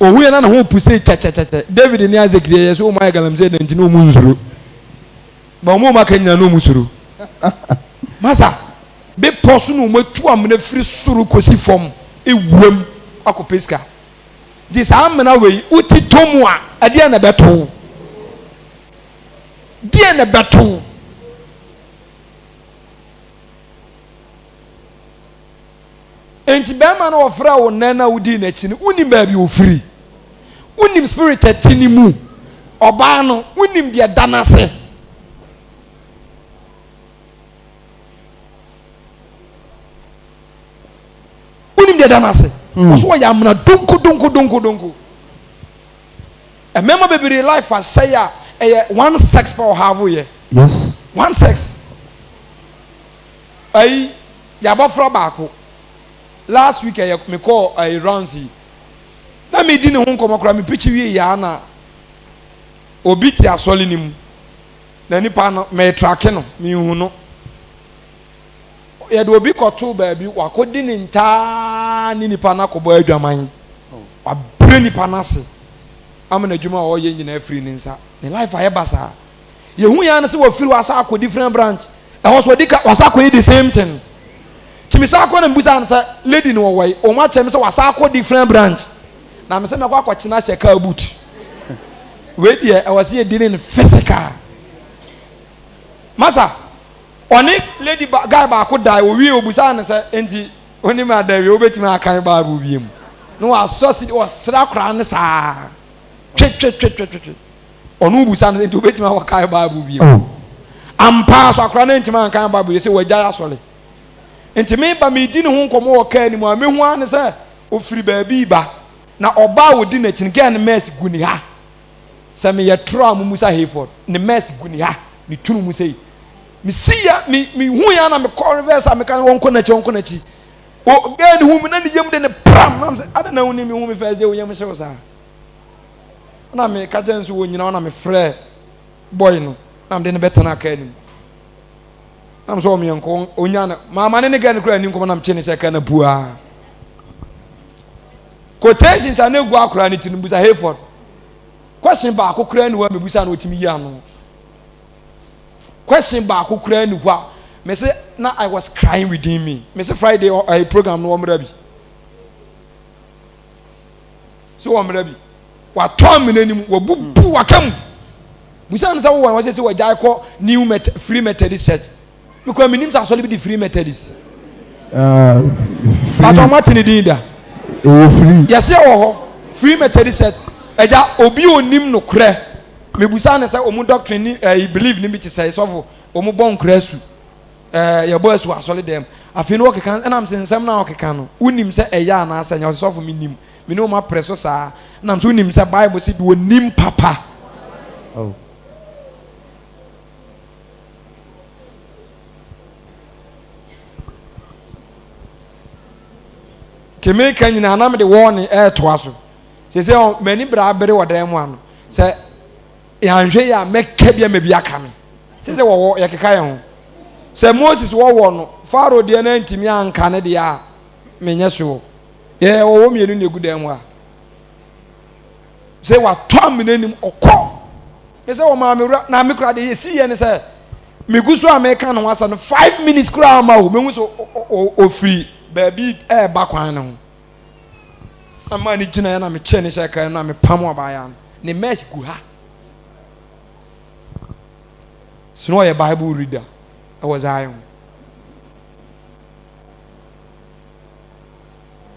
Ohu yɛ na ne ho repo sei kyɛkyɛkyɛkyɛ. David ne Isaac deɛ yɛ sɛ wɔn ayɛ galamsey da nti na wɔn nsuro. Ba wɔn a wɔn aka nyinaa na wɔn suro. Masa, bepɔ so na wɔn atu amena firi soro kɔsi fam, ewuram akɔpɛ sika. Nti saa amena wei, wote tɔ mu a, ɛdeɛn na ɛbɛto wo? Deɛn na ɛbɛto wo? Enti bɛrima no ɔfrɛ wo nnɛ na wodii n'akyi no, wonim baabi ofiri. Wonim spirit ɛte ne mu. Ɔbaa no, wonim deɛ ɛda n'ase. Wonim deɛ ɛda n'ase. Ɔso wɔyɛ amena donko donko donko donko. Mmarima bebree life asɛe a ɛyɛ one sex pɛ ɔhavo yɛ. Yes. One sex. Ayi yabɔfra baako last week ɛyɛ mekɔɔ ayi rounds yi na medi ne ho nkɔmɔ koraa me pikyi wie yaa na obi te asɔre ne mu na nipa no metrake no mehu no yɛde obi kɔtoo baabi wakɔdi ne ntaa ne nipa no akɔbɔ adwaman wabrɛ nipa no ase ama n'adwuma a ɔyɛ nyinaa firi ne nsa ne life ayɛ basaa yɛhu yɛn ano sɛ wafiri hɔ asa akɔ different branch ɛhɔ so ɔdi ka wasa akɔyɛ the same thing tìmí sa akɔ na mbusa no sɛ lady no wɔwɔ yi wɔn akyerɛ mi sɛ wasa akɔ different branch na mi sɛ mɛkɔ akɔkyena ahyɛ car boot wei deɛ ɛwɔ sɛ yɛ dealing physical masa ɔne lady ba guy baako da owie obusa no sɛ nti onim adawie wobɛtumi akan bible wie mu na wasɔ si ɔsra koraa ne saa twetwetwetwetwe Ɔno bisa no sɛ, nti wobɛtumi akɔkae Bible bio? Oh. Ampa so akora no ntumi ankan Bible yɛ sɛ wagyae asɔre. Nti meba medi ne ho nkɔmmɔ wɔ kaa no mu a mehu ara ne sɛ ɔfiri baabi ba na ɔbaa a ɔdi n'akyi no gɛɛ no mɛs gu ne ha. Sɛ meyɛ toro a mummusa Hayford ne mɛs gu ne ha ne tunu mu sei. Mesi ya me me hu ya na mekɔ reverse a meka wɔnkɔ n'akyi wɔnkɔ n'akyi. O girl ne hu me na ne yam de ne pram na mesɛ ada na woni me hu me first day wo yam hyew saa. Na meka kyerɛ nso wɔ nyina na mefrɛ boy no na mede no bɛtena kaa no mu. Na mesɛ wɔn yɛnkɔ onya no maama ne ne girl no kura ni nkɔmɔ na mekye ne sɛ kaa no buaa. Quotations a na egu akora ne ti no busa Hayford. Question baako koraa ni hɔ a mebusa na ɔtumi yi ano. Question baako koraa ni hɔ a mese na I was crying within me. Mese Friday ɛyɛ program no wɔmmra bi. So wɔmmra bi. Watɔ amena nim, wabubu waka mu. Busa no sɛ wowɔ wɔsɛ sɛ wagyae kɔ New Met Free Methodist Church. Mekura menim sɛ asɔre bi de Free Methodist. Ah, free. But ɔmo ate ne din da. Ɛwɔ free. Yɛsɛ wɔ hɔ Free Methodist Church. Ɛgya obi onim no korɛ. Mebusa ne sɛ ɔmo doctrine ni ɛɛ eh, belief ni bi te sɛ sɔfo ɔmo bɔ nkora asu. Ɛɛ eh, yɛbɔ asu asɔre dɛm. Afei no ɔkeka ɛnam sɛ nsɛm na ɔkeka no wonim sɛ ɛyɛ anaasɛ nyɛ ɔsɛ sɔfo menim. Me ne ɔmo apere so saa. Ɛnam sɛ wonim sɛ Bible sɛ deɛ onim papa. Oh. Nti meka nyinaa na mede wɔɔne ɛretoa so. Sese ɔ m'ani bere abere wɔ dan mu ano. Sɛ yɛanhwɛ yi a mɛka bi ama bi aka me. Sese wɔwɔ yɛkeka yɛn ho. Sɛ Moses wɔwɔ no, Pharaoh deɛ no antumi anka ne deɛ a menyɛ sure. Yɛ wɔwɔ mmienu na egu dan mu a. Sɛ watɔ amena nim ɔkɔ. Me sɛ wɔmaa me wura na me kura deɛ yɛsi yɛ ne sɛ megu so a meka ne ho asɛm no five minutes koraa ma o mehu sɛ ofiri baabi ɛɛba kwan no ho na maa ne gyinaeɛ na mekyɛ ne sɛ kan na mepam abaayewa no ne mess gu ha sɛ ɔyɛ bible reader ɛwɔ Zion.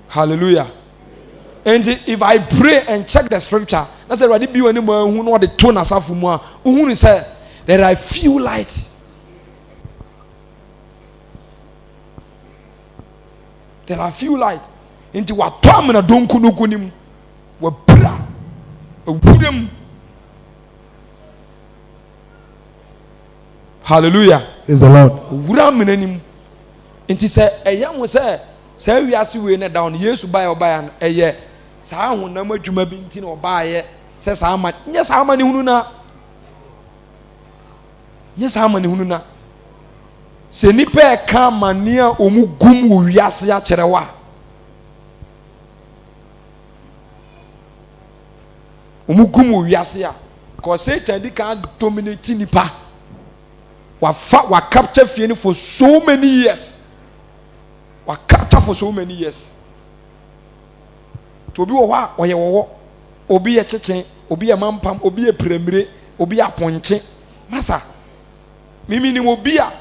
Hallelujah. Enti if I pray and check the scripture, na sɛ Awurade bi wɔ ne mu ahu na ɔde to n'asafo mu a, wohunu sɛ there are few lights. There are few light. Nti watɔ amena donkonogo no mu, wapira awura mu. Hallelujah. Praise the Lord. Wura amena no mu. Nti sɛ ɛyɛ mo sɛ saa wiase wei na ɛda hɔ no, Yesu baeɛ ɔbaeɛ no, ɛyɛ saa honam adwuma bi nti na ɔbaeɛ sɛ saa ama, nyɛ saa amanehunu na, nyɛ saa amanehunu na. Sɛ nnipa ɛka amane a wɔn gum wɔ wiase akyerɛ wo a, wɔn gum wɔ wiase a, kɔ Satan di kan dominate nipa. Wafa wa capture fie no for so many years. Wa capture for so many years. Nti obi wɔ hɔ a ɔyɛ wɔwɔ, obi yɛ kyekyen, obi yɛ mampam, obi yɛ piramire, obi yɛ apɔnkye. Masa, mimi nim obi a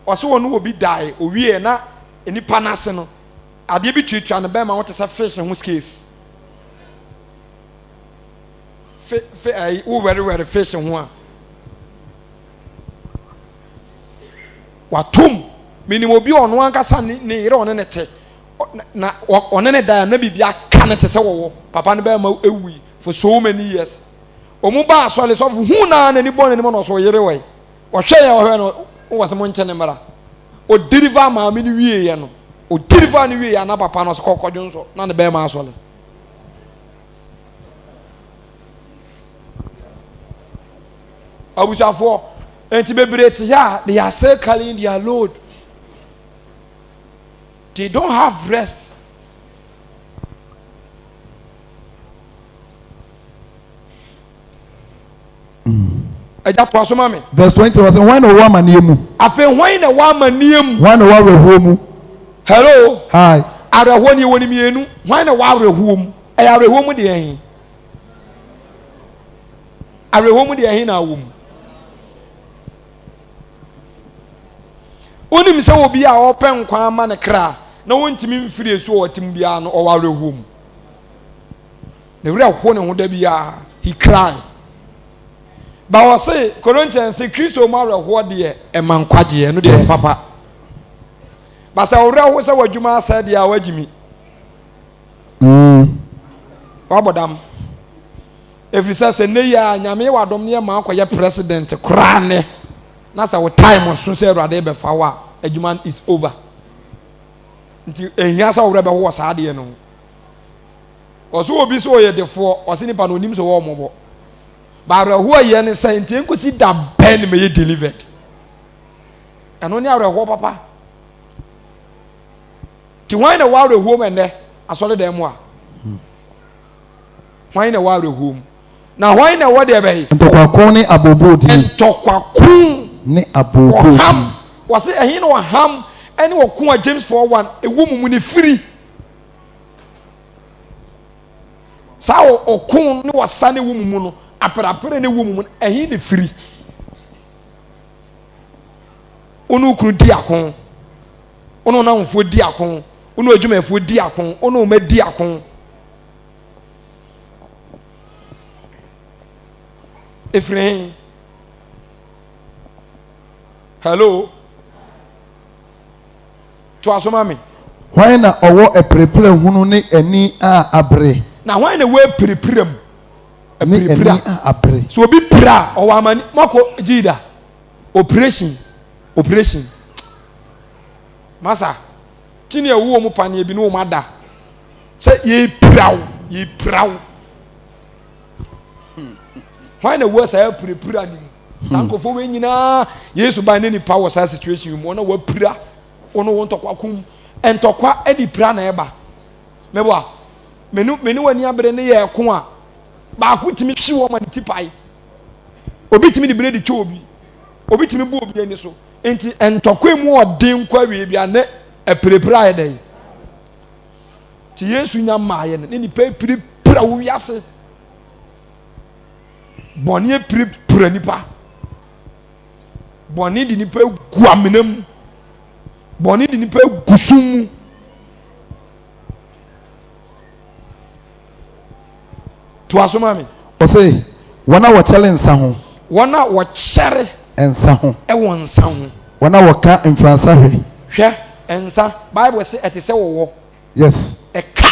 ɔsɛ ɔne obi dae, owie na nipa n'ase no, adeɛ bi tuatua ne bɛrima ho te sɛ fish ho scales. Fe, fe, ɛyi, wo wɛrewɛre fish ho a. Watom. Menim obi a ɔno ankasa ne ne yere ɔne ne te na ɔne ne dan na biribi aka ne te sɛ wɔwɔ papa no bɛrima ewui for so many years. Wɔn ba asɔre sɔfo hu na n'ani bɔ n'anim na ɔsɔ ɔyere wɔ yi. Ɔhwɛ yɛ ɔhwɛ no wɔ sɛ mo nkyɛn ne mmara. Odiriva maame no wie yɛ no. Odiriva no wie yɛ na papa no ɔsɛ kɔkɔ dwonsɔ na ne bɛrima asɔre. Abusuafoɔ, nti bebree te hɛ a, they are still carrying their load. They don't have rest. Ɛgya toa so ma me. Verse 20 wɔ sɛ hwan na ɔwɔ amaneɛ mu? Afei hwan na ɛwɔ amaneɛ mu? Hwan na ɔwɔ awerɛhoɔ mu? Hello. Hi. Awerɛhoɔ ni ɛwɔ ne mmienu. Hwan na ɛwɔ awerɛhoɔ mu? Ɛyɛ awerɛhoɔ mu deɛ he? Awerɛhoɔ mu deɛ ɛhe na awɔ mu? Wonim sɛ obi a ɔpɛ nkwa ama ne kra na wɔntumi mfiri esu a ɔte mu biara no ɔwɔ awerɛhoɔ mu. Ne werɛ ho ne ho da biara he cry. Ba ɔse Corinthians se Kristo mu awerɛhoɔ deɛ ɛma nkwagyeɛ no deɛ ɛyɛ papa. Ba sɛ ɔwerɛ ho sɛ w'adwuma asɛe deɛ a wagyimi. Mm. Wabɔ dam. Ɛfiri sɛ sɛ nnɛ yi a Nyame yɛ w'adom ne yɛ ma akɔyɛ president koraa nnɛ. Na sɛ wo time so sɛ Awurade bɛfa wo a, adwuma no is over. Nti ɛhia sɛ wo werɛ bɛho wɔ saa adeɛ no ho. Ɔsɛ obi sɛ ɔyɛ defoɔ, ɔsɛ nipa no onim sɛ wɔwɔ mmɔbɔ. Ba awerɛhoɔ yɛ ne sɛ nti ɛnkɔsi da bɛn na mɛyɛ delivered. Ɛno ne awerɛhoɔ papa. Nti hwan na ɛwɔ awerɛhoɔ mu ɛnnɛ asɔredan mu a? Hwan na ɛwɔ awerɛhoɔ mu? Na hwan na ɛwɔ deɛ bɛyɛ? Ntɔkwako ne abooboodie. Ntɔkwako ne abooboodie. Ɔham. Wɔse ɛhe na ɔham ne ɔko a James 4:1 ɛwɔ mu mu ne firi? Saa ɔko ne ɔsa ne ɛwɔ mu mu no, aperapere ne ɛwɔ mu mu no, ɛhe na firi? Wo ne wo kunu di ako. Wo ne wo nnamfofoɔ di ako. Wo ne w'adwumayɛfoɔ di ako. Wo ne wo mma di ako. Ɛfiri he? Hello? Toa so ma me. Hwan na ɔwɔ apirapira hunu ne ani a abere? Na hwan na ɛwɔ apirapira mu? Ne ani a abere. So obi pira a ɔwɔ amani moakɔ gyi da operation operation masa ti ne ɛwɔ wɔn paneɛ bi ne wɔn ada sɛ yɛpira wo yɛpira wo hwan na ɛwɔ saa apirapira ne mu saa hmm. nkurɔfoɔ wei nyinaa yesu ban ne nipa wɔ saa situation mu wɔn a wɔapira wɔn wɔ ntɔkwa kum ntɔkwa de pira na ɛba mɛboa mene mene w'ani abere ne yɛ ɛko a baako tumi hwe wɔn ma ne ti pae obi tumi de biredi twa obi obi tumi bu obi ani so nti ntɔkwa mu ɔden nkɔ awie bi a ne apirapira ayɛ dɛ ti yesu nya mmaayɛ no ne nipa apirapira wo wiase bɔne apirapira nipa bɔne de nipa gu amena mu bɔne de nipa gu sum mu. Toa so ma me. Ɔse, wɔn a wɔkyɛre nsa ho. Wɔn a wɔkyɛre. Nsa ho. Wɔ nsa ho. Wɔn a wɔka mfransa hwɛ. Hwɛ, nsa, Bible se ɛte sɛ wɔwɔ. Yes. Ɛka,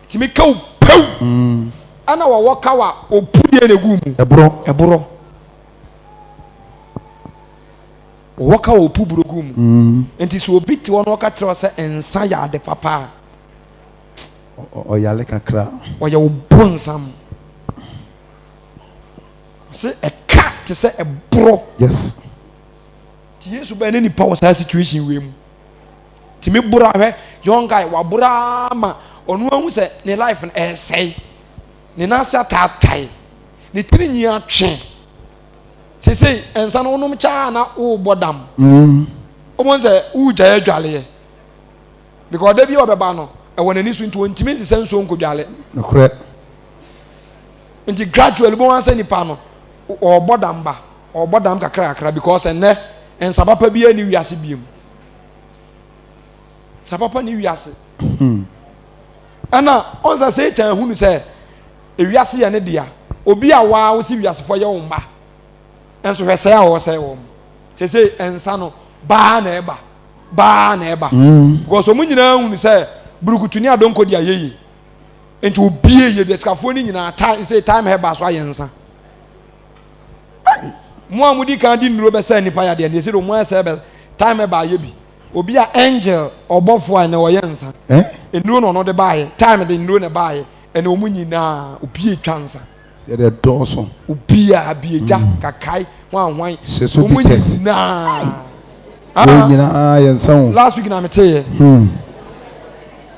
ɛtumi ka wo pew. Mm. Ɛna wɔwɔ ka wo a, opu deɛ na egu mu. Ɛborɔ. Ɛborɔ. Wɔwɔ ka wɔ opu borɔ gu mu. Mm. Nti sɛ obi te hɔ na ɔka kyerɛ wo sɛ nsa yɛ ade papa a, Ɔyare kakra. Ɔyɛ wo bonsam. Ɔse ɛka te sɛ ɛborɔ. Yes. Ti Yesu bɛn ne nipa wɔ saa situation wei mu. Tumi boro ahwɛ young guy waboro ama ɔno ahu sɛ ne life no ɛresɛe. Ne nan ase ataatae. Ne tiri nyi atwe. Sesei nsa no wonom kyaa na wobɔ dam. Mm. Wobɛhu sɛ wogyae adwaleɛ. Because da bi a ɔbɛba no, ɛwɔ n'ani so nti ɔntumi nsesa nsuo nkɔdwale. Nokorɛ. Nti gradually wobɛhu sɛ nipa no ɔrebɔ dam ba, ɔrebɔ dam kakra kakra because ɛnnɛ nsa papa biara ni wiase biem. Nsa papa ni wiase. Hmm. Ɛna ɔn sɛ Satan hunu sɛ ewiase yɛ ne dea. Obi a waa wosi wiasefoɔ yɛ wo mma. Nso hwɛ sɛe a ɔresɛe wɔn. Sese nsa no baa na ɛba. baa na ɛba mm. because wɔn nyinaa hunu sɛ burukutu ne adonko di ayɛyie nti obie yɛ bi asikafoɔ no nyinaa time sɛ time hɛ so ayɛ nsa mo a mo di kan di nnuro bɛsɛ nipa yadeɛ deɛ sɛ de wɔn ayɛ bɛ time hɛ ayɛ bi obi a angel ɔbɔfoɔ a ɛnɛ ɔyɛ nsa eh? nnuro na ɔno de baayɛ time de nnuro na baayɛ ɛnɛ wɔn nyinaa obie twa nsa. Sɛ dɔɔso. Obiara bi egya mm. kakae hwan hwan. Sɛ wɔn nyinaa. Wɔn nyinaa yɛ nsa o. Last week na me te yɛ. Hmm.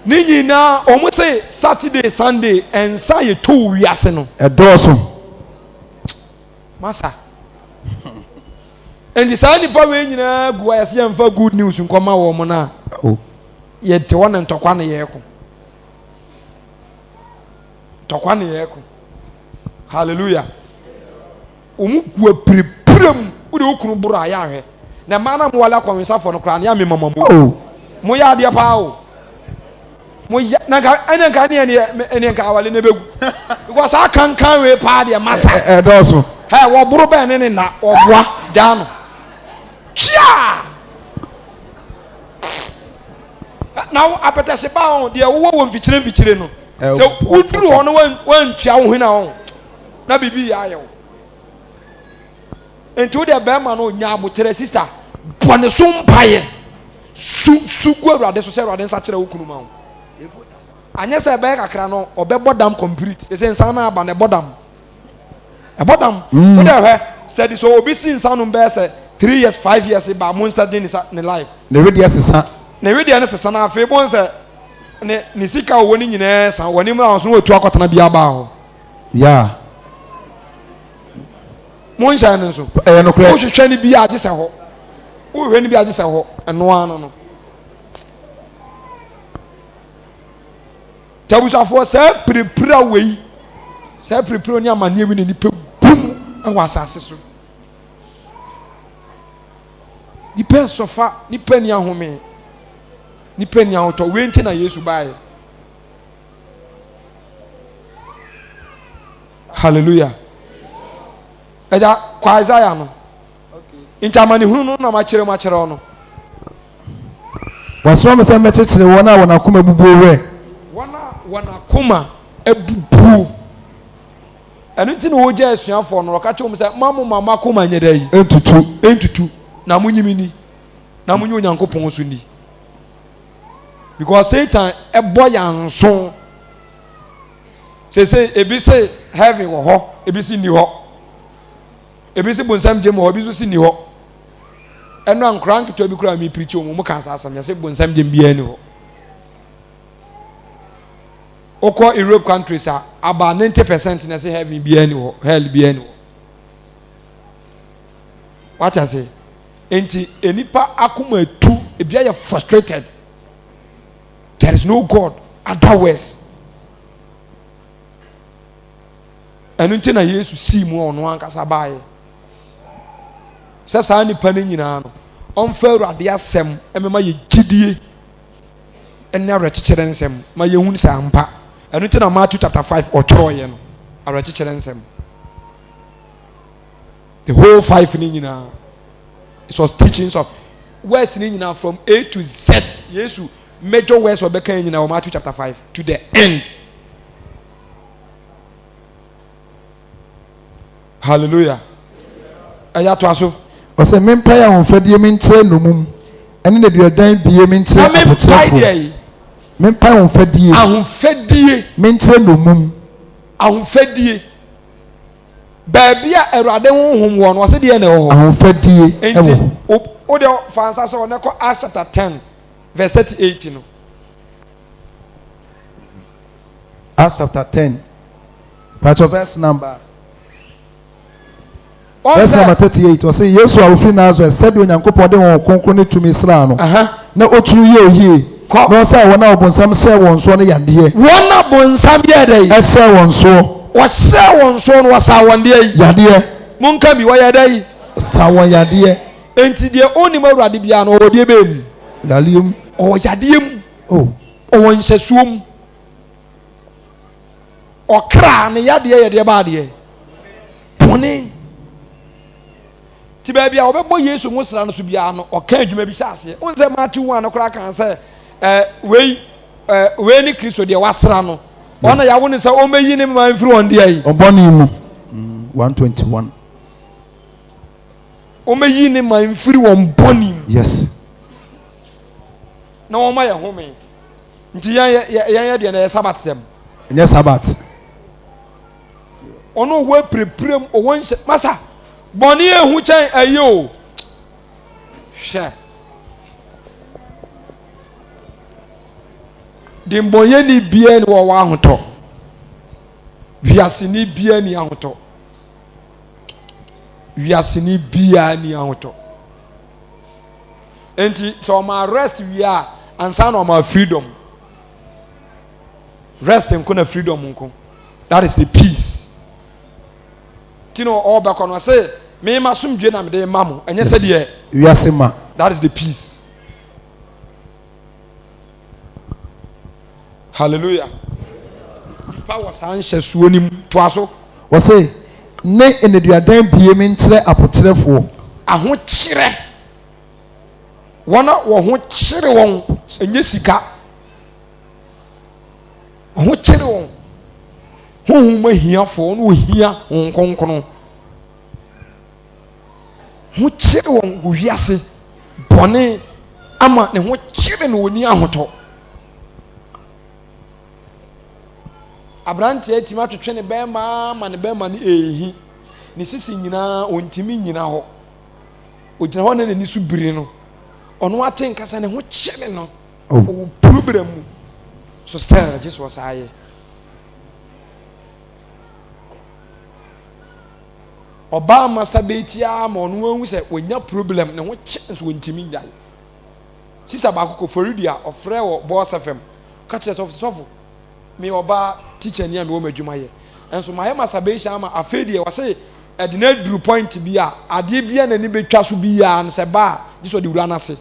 Ne nyinaa wɔn se Saturday Sunday nsa yɛ to wiase no. Ɛdɔɔso. Masa. Nti saa nipa wei nyinaa gu a yɛsɛ yɛmfa good news nkɔma wɔn no a. Oh. Yɛte hɔ na ntɔkwa na yɛreko. Ntɔkwa na yɛreko. Hallelujah. Wɔn gu apirepire mu. Wode wo kunu boro a yɛ ahwɛ. Na mmaa na mowale akɔnwensafoɔ no koraa ne ame mama mu. Oh. Moyɛ adeɛ paa o. Moyɛ na nka ɛne nka ɛne ɛne ɛne nka awale ne bɛgu. Because saa kankan wei paa deɛ masa. Ɛdɔɔso. Hɛ wɔboro bɛn ne ne na wɔboa gyaa no. Twia! Na wo apɛtɛhye ba ho deɛ wowɔ wɔ mfikyire mfikyire no. Sɛ woduru hɔ no wantua wo hwene ho na biribi yɛ ayɛ wo. Nti wo deɛ bɛrima no nya aboterɛ sister bɔ ne so mpaeɛ su su gu awurade so sɛ awurade nsa kyerɛ wo kunu ma wo. Anyɛ sɛ ɛbɛyɛ kakra no ɔbɛbɔ dam complete sɛ sɛ nsa no aba no ɛbɔ dam ɛbɔ dam mm. Wo deɛ hwɛ steady so obi si nsa nom bɛyɛ sɛ 3 years 5 years ba mo nsa di ne life. Ne wedeɛ sesa. Ne wedeɛ no sesa na afei bon sɛ ne ne sika ɔwɔ ne nyinaa sa wɔ ne mu a ɔso wɔtu akɔtena bi aba hɔ. Yeah. Monhyɛ no nso. Ɛyɛ nokorɛ. Wohwehwɛ no bi a gye sɛ hɔ. Wohwehwɛ no bi a gye sɛ hɔ. Ɛno ara no no. Tabusafoɔ saa pirepire wei, saa pirepire ne amanneɛ wei na nipa gu mu wɔ asase so. Nipa nsɔfa, nipa ni ahome, nipa ni ahotɔ. Wei nti na Yesu baeɛ. Hallelujah. Ɛgya kɔ Isaiah no. Nti amanehunu no na makyerɛ mu akyerɛ no. Wasoma me sɛ mɛkyekyere wɔn a wɔn akoma abubuo werɛ. Wɔn a wɔn akoma abubuo. Ɛno nti na wɔgya asuafoɔ no ɔka kyerɛ wɔn sɛ ma mo ma mo akoma nyɛ dɛ yi. Ntutu. Ntutu na mo nyimi ni na mo nye Onyankopɔn so ni. Because Satan ɛbɔ yɛn nso. Sese ebi se heaven wɔ hɔ, ebi se nni hɔ. Ebi se bonsam gyem wɔ hɔ, ebi nso se nni hɔ. Ɛno a nkoraa nketewa bi koraa mi pirikyi wɔn, wɔn ka saa asɛm yɛse bonsam gyem biara nni hɔ. Wokɔ Europe countries a, about 90% na ɛse heaven biara nni hɔ, hell biara nni hɔ. Wate ase? Enti nnipa akoma atu, ebi ayɛ frustrated. There is no God other words. Ɛno nti na Yesu sii mu a ɔno ankasa baeɛ sɛ saa nnipa no nyinaa no ɔmfa Awurade asɛm mmɛma yɛ gyidie ne awerɛkyekyerɛ nsɛm ma yɛhunu sɛ ampa. Ɛno nti na Matthew chapter 5 ɔtwerɛeɛ no awerɛkyekyerɛ nsɛm. The whole five ne nyinaa. It was teachings of words ne nyinaa from A to Z. Yesu major words ɔbɛka yɛ nyinaa wɔ Matthew chapter 5 to the end. Hallelujah. Ɛyɛ atoa so. Ɔsɛ mempae ahofadie menkyerɛ nnommum ɛne nneduadan bie menkyerɛ apokyerɛfoɔ. Mempae ahofadie. Ahofadie. Menkyerɛ nnommum. Ahofadie. Baabi a Awurade honhom wɔ no, ɔse deɛ na ɛwɔ hɔ. Ahofadie wɔ hɔ. Nti, wo deɛ fa nsa sɛ ɔnɛ kɔ Acts chapter 10 verse 38 no. Acts chapter 10, patro verse number. Verse number 38, ɔse Yesu a ofiri Nasaret sɛdeɛ Onyankopɔn de Honhom Kronkron ne tumi sraa no, na ɔtumi yɛɛ yie, na ɔsaa wɔn a ɔbonsam hyɛɛ wɔn soɔ no yadeɛ. Wɔn a bonsam yɛɛ dɛn? Ɛhyɛɛ wɔn soɔ. Ɔhyɛɛ wɔn soɔ no, ɔsaa wɔn deɛ yi? Yadeɛ. Monka bi, wɔyɛɛ dɛn? Ɔsaa wɔn yadeɛ. Enti deɛ ɔnnim Awurade biara no, ɔwɔ deɛ bɛn mu? Yadeɛ mu. Ɔwɔ yadeɛ mu. Oh. Ɔwɔ nhyɛsoɔ mu. Ɔkra ne yadeɛ yɛ deɛ baadeɛ? Bɔne. Nti baabi a wɔbɛbɔ Yesu ho sra no so biara no, ɔka adwuma bi hyɛ aseɛ. Wohu sɛ Matthew 1 no koraa kaa sɛ, eh, wei, eh, wei ne Kristo deɛ wasra no. Wɔn na yɛawo no sɛ ɔmmɛyi ne man mfiri wɔn deɛ yi. Ɔbɔne mu. 121. Ɔmmɛyi ne man mfiri wɔn bɔne mu. Yes. Na wɔn ma yɛ home. Nti yɛn yɛn yɛ deɛ na ɛyɛ Sabat sɛm. Ɛnyɛ Sabat. Ɔno ɔwɔ apirapira mu ɔwɔ nhyɛ masa bɔne ehu kyɛn ɛyɛ o hwɛ dembɔnyɛni biara ni wɔwɔ ahotɔ wiaseni biara ni ahotɔ wiaseni biara ni ahotɔ nti sɛ ɔma arrest wie a ansa na ɔma freedom. Rest nko na freedom nko. That is the peace. Ti no ɔbɛkɔ no ɔse me ma somdwe na mede ma mo ɛnyɛ sɛ deɛ wiase ma. That is the peace. Hallelujah. Nipa wɔ saa nhyɛsoɔ no mu. Toa so. Wɔse ne nneduadan bie me nkyerɛ apokyerɛfoɔ. Ahokyerɛ. Wɔn a wɔn ho kyere wɔn ɛnyɛ sika. Wɔn ho kyere wɔn. Honhom mu ahiafoɔ, wɔn ohia Honhom Kronkron. Ho kyere wɔn wɔ wiase bɔne ama ne ho kyere no ɔnni ahotɔ. Aberanteɛ atumi atwetwe ne bɛrima ama ne bɛrima no ɛrehi. Ne sisi nyinaa ɔntumi nnyina hɔ. Ɔgyina hɔ na n'ani so biri no. Ɔno ate nka sɛ ne ho kyere no. Oh. Ɔwɔ problem mu. So still gye so ɔsaa yɛ. Ɔbaa masturbate ara ma ɔno ahu sɛ wanya problem ne ho kye nso ɔntumi nnyae. Sister baako kɔ Florida ɔfrɛ wɔ Boss FM ka kyerɛ sɔfo sɔfo meyɛ ɔbaa teacher ni a mewɔ m'adwuma yɛ nso mayɛ masturbation ama afei deɛ ɔse ɛde no aduru point bi a adeɛ bi a n'ani bɛtwa so biara no sɛ ba a gye sɛ ɔde wura no ase.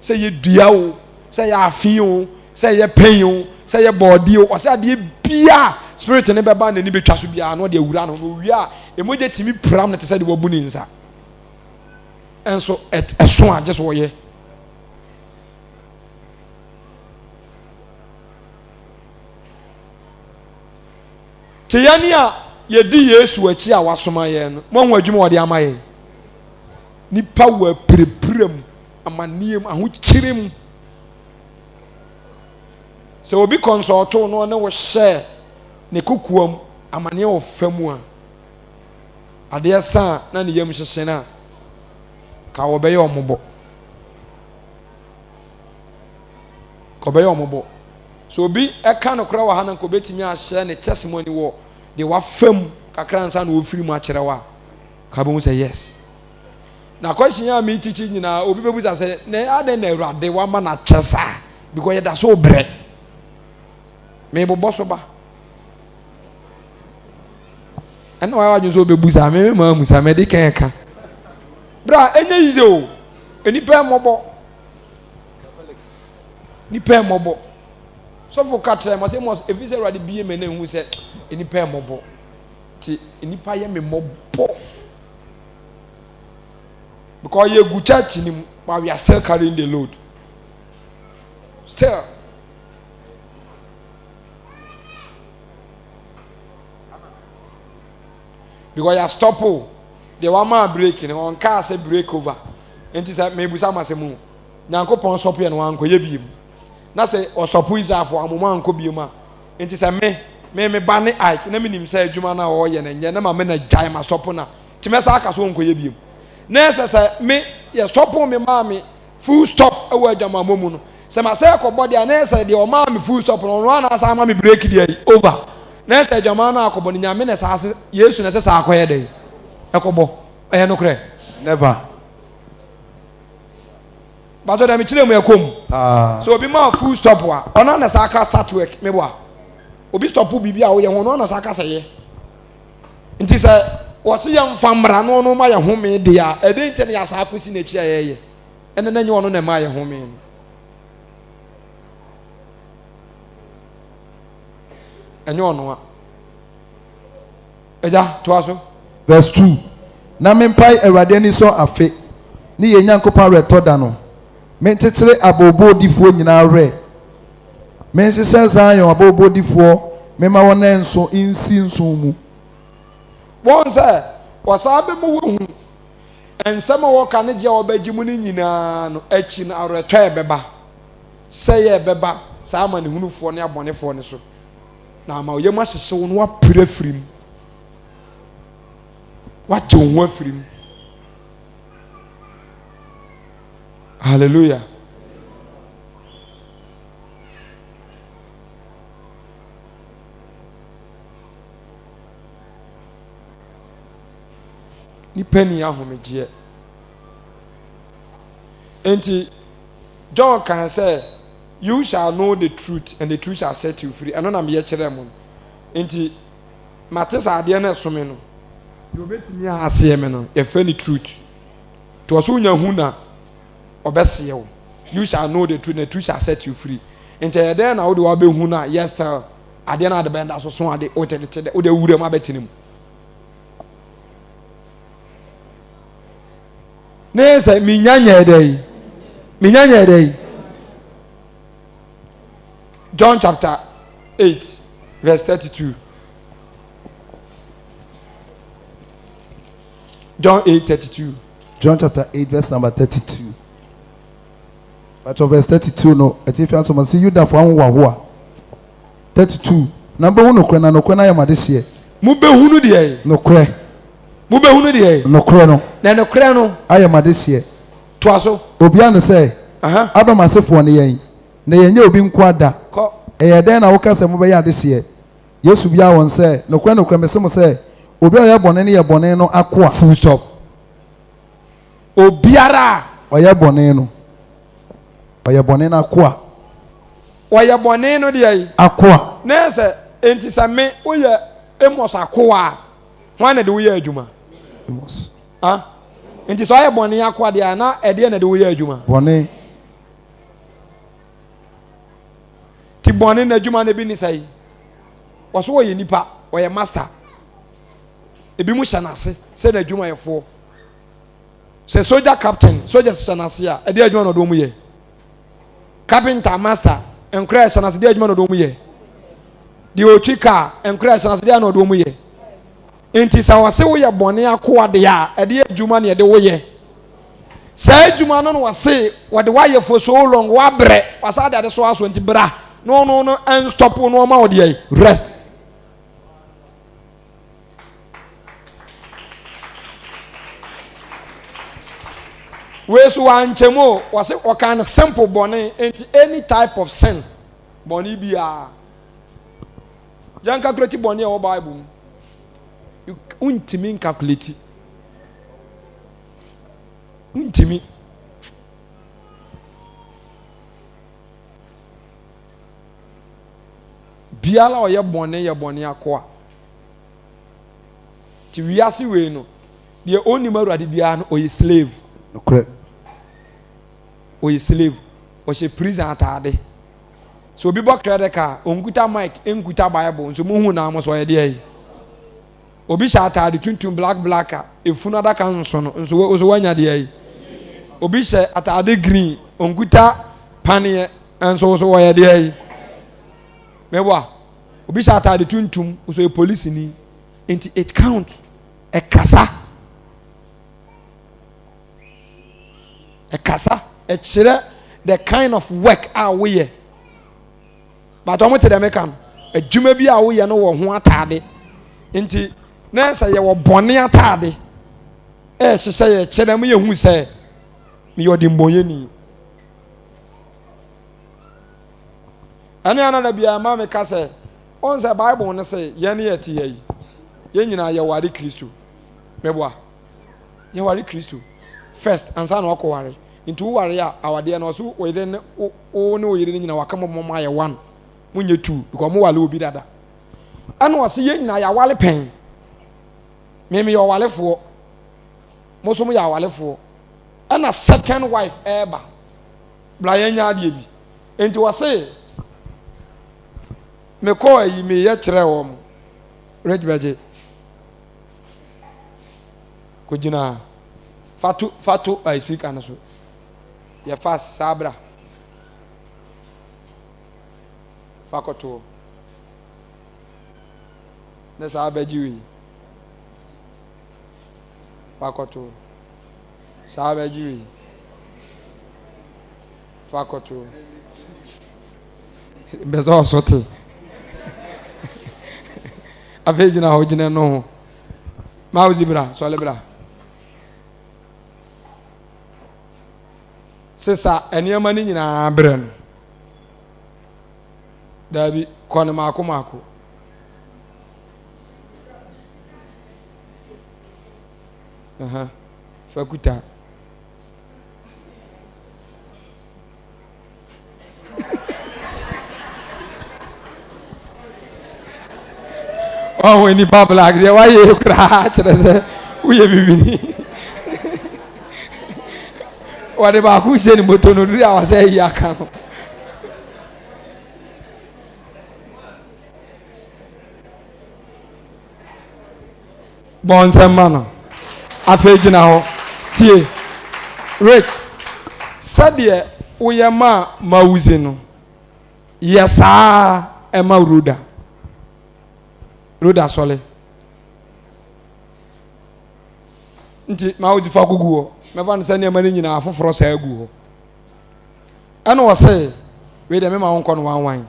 Sɛ ɛyɛ dua o, sɛ ɛyɛ afe o, sɛ ɛyɛ pɛn o, sɛ ɛyɛ bɔɔdeɛ o, ɔsɛ adeɛ biara spirit no bɛba n'ani bɛtwa so biara na ɔde awura no, na owie a, emogya tumi piram no te sɛ deɛ wabu ne nsa. Nso ɛso a gye so ɔyɛ. Te yɛn a yɛdi Yesu akyi a wasoma yɛn no, moahu adwuma a ɔde ama yɛn. Nipa wɔ apirapira mu. amanneɛ mu, ahokyere mu. Sɛ obi kɔnsɔɔto na ɔne wo hyɛ ne kokoam amanneɛ wɔ fa mu a, adeɛ sa a na ne yam hyehye no a, ka wɔbɛyɛ ɔmobɔ. Ka ɔbɛyɛ ɔmobɔ. Sɛ obi ɛka nokorɛ wɔ ha na nka obɛtumi ahyɛ ne testimony wɔ deɛ wafa mu kakra ansa na ɔfiri mu akyerɛ wo a, ka bɛhu sɛ yes. Na question a me teach nyinaa obi bɛbusa sɛ na adɛn na awurade wama no akyɛ saa because yɛda so brɛ mebobɔ so ba ɛna wayɛ wadwene sɛ ɔbɛbu saa me maa mu saa mɛde kan ɛka bra ɛnyɛ yize o nnipa mmɔbɔ nnipa mmɔbɔ sɔfo ka kyerɛ ma sɛ mɔ ɛfiri sɛ awurade bie mɛ na ɛhu sɛ nnipa mmɔbɔ nti nnipa yɛ me mmɔbɔ Because yɛ gu church ni mu but we are still carrying the load. Still. Because yɛ stop o. Deɛ wama break no wɔn kaa sɛ break over. Nti sɛ mebusa ma sɛ mu Nyankopɔn stop yɛ no wankɔyɛ biem. Na sɛ ɔstop Israelfoɔ amomo ankɔ biem a. Nti sɛ me me me ba ne Ike na menim sɛ adwuma no a ɔreyɛ no nyɛ na ma me na gyae ma stop na nti mɛsan aka sɛ ɔnkɔyɛ biom. Na ɛsɛ sɛ me yɛ stɔpo me maa me full stop wɔ adwamammɔ mu no. Sɛ masɛ kɔbɔ deɛ a na ɛsɛ deɛ ɔmaa me full stop no ɔno ara na asan ama me break deɛ yi over. Na ɛsɛ adwaman no akɔbɔ no Nyame na ɛsɛ ase Yesu na ɛsɛ sɛ akɔyɛ dɛn ɛkɔbɔ. Ɛyɛ nokorɛ? Never. Batɔ deɛ mekyerɛ mu ɛkɔ mu. Paa. Sɛ obi maa full stop a ɔno ara na ɛsɛ aka start work meboa. Obi stop biribi a woyɛ ho ɔno ara na ɛsɛ aka sɛ yɛ. Nti sɛ wɔse yɛmfa mmara no ɔno ma yɛ home deɛ a, ɛdɛn nti na yɛasan akɔsi n'akyi a yɛyɛ? Ɛnɛ na ɛnyɛ ɔno na ɛmaa yɛ home no. Ɛnyɛ ɔno a. Agya, toa so. Verse 2, Na mempae Awurade anisɔ afe, ne yɛn Nyankopɔn awerɛtɔ da no, menkyekyere abooboodifoɔ nyinaa werɛ. Menhyehyɛ Zion abooboodifoɔ memma wɔn nan nso nsi nsõ mu. Wɔn sɛ wɔsan bɛma wɔahu nsɛm a wɔka ne gye a wɔbɛgye mu no nyinaa no akyi no, awerɛtɔ a ɛbɛba, sɛeɛ a ɛbɛba saa amanehunufoɔ ne abɔnefoɔ no so, na ama wo yam ahyehye wo na woapere afiri mu, woagye wo ho afiri mu. Hallelujah. Nipa ni ahomegyeɛ. Enti John kan sɛ you shall know the truth and the truth shall set you free. Ɛno na meyɛ kyerɛ mo no. Enti mate sɛ adeɛ no ɛso me no. Deɛ obɛtumi aseɛ me no yɛfrɛ no truth. Nti ɔsɛ wonya hu na ɔbɛseɛ wo. You shall know the truth and the truth shall set you free. Nti ɛyɛ dɛn na wode wabɛhu no a yet still adeɛ no ade bɛn da so so ade wode te dɛ wode awura mu abɛtena mu. Ne yɛ sɛ menya nyɛɛ dɛ yi menya nyɛɛ dɛ yi. John chapter 8 verse 32. John 8 32. John chapter 8 verse number 32. But verse 32 no, atifi asɛm ɔse Yudafo ahohoahoa. 32 na mobɛhu nokorɛ na nokorɛ no ayɛ mo adehyeɛ. Mobɛhunu deɛ? Nokorɛ. Mobɛhunu deɛ? Nokorɛ no. Na nokorɛ no. Ayɛ mo adehyeɛ. Toa so. Obiara no sɛ, Abraham asefoɔ ne yɛn, na yɛnyɛ obi nkoa da. Kɔ. Ɛyɛɛ dɛn na woka sɛ mobɛyɛ adehyeɛ? Yesu buaa wɔn sɛ, Nokorɛ, nokorɛ, mese mo sɛ, obiara a ɔyɛ bɔne no yɛ bɔne no akoa. Full stop. Obiara a. Ɔyɛ bɔne no, ɔyɛ bɔne no akoa. Ɔyɛ bɔne no deɛ. Akoa. Na sɛ, enti sɛ me, woyɛ Amos akoa a, hwan na ɛde wo yɛ adwuma? Amos. Ah? Nti sɛ ɔyɛ bɔne akoa deɛ a, na ɛdeɛ na ɛde wo yɛ adwuma? Bɔne. Ti bɔne na adwuma no bi ne sɛ yi. Wɔso wɔyɛ nipa, wɔyɛ master. Ebi mu hyɛ n'ase sɛ n'adwumayɛfoɔ. Sɛ soja captain, soja hyehyɛ n'ase a, ɛdeɛ adwuma na ɔde wɔn yɛ. Carpenter, master, nkora ɛhyɛ n'ase deɛ adwuma na ɔde wɔn yɛ. Deɛ ɔtwi kaa, nkora ɛhyɛ n'ase deɛ na ɔde wɔn yɛ. Nti sɛ wɔse woyɛ bɔne akoa deɛ a, ɛdeɛ adwuma na ɛde woyɛ. Saa adwuma no na wɔse wɔde woayɛ for so long, woabrɛ, wasa de ade so aso nti bra na ɔno no ɛnstɔpo na ɔma wo deɛ rest. Wei so wankyɛ mu o, wɔse wɔkaa no simple bɔne nti any type of sin, bɔne biara. Yɛn calculate bɔne a ɛwɔ Bible mu. Wontumi nkalkulate. Wontumi. Biara a ɔyɛ bɔne yɛ bɔne akoa. Nti wiase wei no, deɛ ɔnnim Awurade biara no, ɔyɛ slave. Nokorɛ. Ɔyɛ slave. Ɔhyɛ prison ataade. Sɛ obi bɔ credit card, ɔnkuta mic, nkuta Bible, nso mohu naa mo so ɔyɛ deɛ yi. Obi hyɛ ataade tuntum black black a, efunu adaka nso no, nso wo so wanya deɛ yi. Obi hyɛ ataade green, ɔnkuta paneɛ, nso wo so wɔyɛ deɛ yi. Meboa. Obi hyɛ ataade tuntum, wo so yɛ polisini. Nti it count. Ɛkasa. Ɛkasa. Ɛkyerɛ the kind of work a woyɛ. But wɔn te dɛ meka no, adwuma bi a woyɛ no wɔ ho ataade. Nti na sɛ yɛwɔ bɔne ataade ɛhyehyɛ yɛ kyerɛ mu yɛhu sɛ meyɛ ɔdembɔnyɛni. Ɛne ana da biara ma meka sɛ ɔn sɛ Bible no sɛ yɛn yɛ te ha yi yɛn nyinaa yɛware Kristo. Meboa. Yɛware Kristo first ansa na wakɔware. Nti woware a awadeɛ no ɔso wo yere ne wo ne wo yere no nyinaa waka mo mo ayɛ one. Monyɛ two because mo ware obi dada. Ɛna ɔse yɛn nyinaa yɛaware pɛn. Me meyɛ ɔwarefoɔ. Mo nso moyɛ awarefoɔ. Ɛna second wife ɛreba. Bra yɛn nyɛ adeɛ bi. Nti ɔse mekɔɔ ayi meyɛ kyerɛɛ wɔn. Rich bɛgye. Kɔgyina fa to fa to ayi speaker no so. Yɛ fast saa bra. Fa kɔtoɔ. Ne saa bɛgye wei. Fa kɔtoɔ. Saa bɛgye wei. Fa kɔtoɔ. Bɛ sɛ ɔso te. Afei gyina hɔ gyina no ho. Mauzi bra, sɔle bra. Sesa nneɛma no nyinaa brɛ no. Daabi, kɔ no maako maako. Aha, fa kuta. Ɔho nipa black deɛ wayɛ koraa kyerɛ sɛ woyɛ bibini. Wɔde baako hyɛ ne moto no duru a wɔsɛ ayi aka no. Bɔ nsɛm ma no. Afei gyina hɔ. Tie. Rich, sɛdeɛ woyɛ maa Mawuze no, yɛ saa ara ma Rhoda. Rhoda sɔre. Nti ma wodzi fa kogu hɔ. Mɛfa no sɛ nneɛma no nyinaa afoforɔ saa agu hɔ. Ɛna ɔse, wei deɛ mema wo nkɔ no wanwan.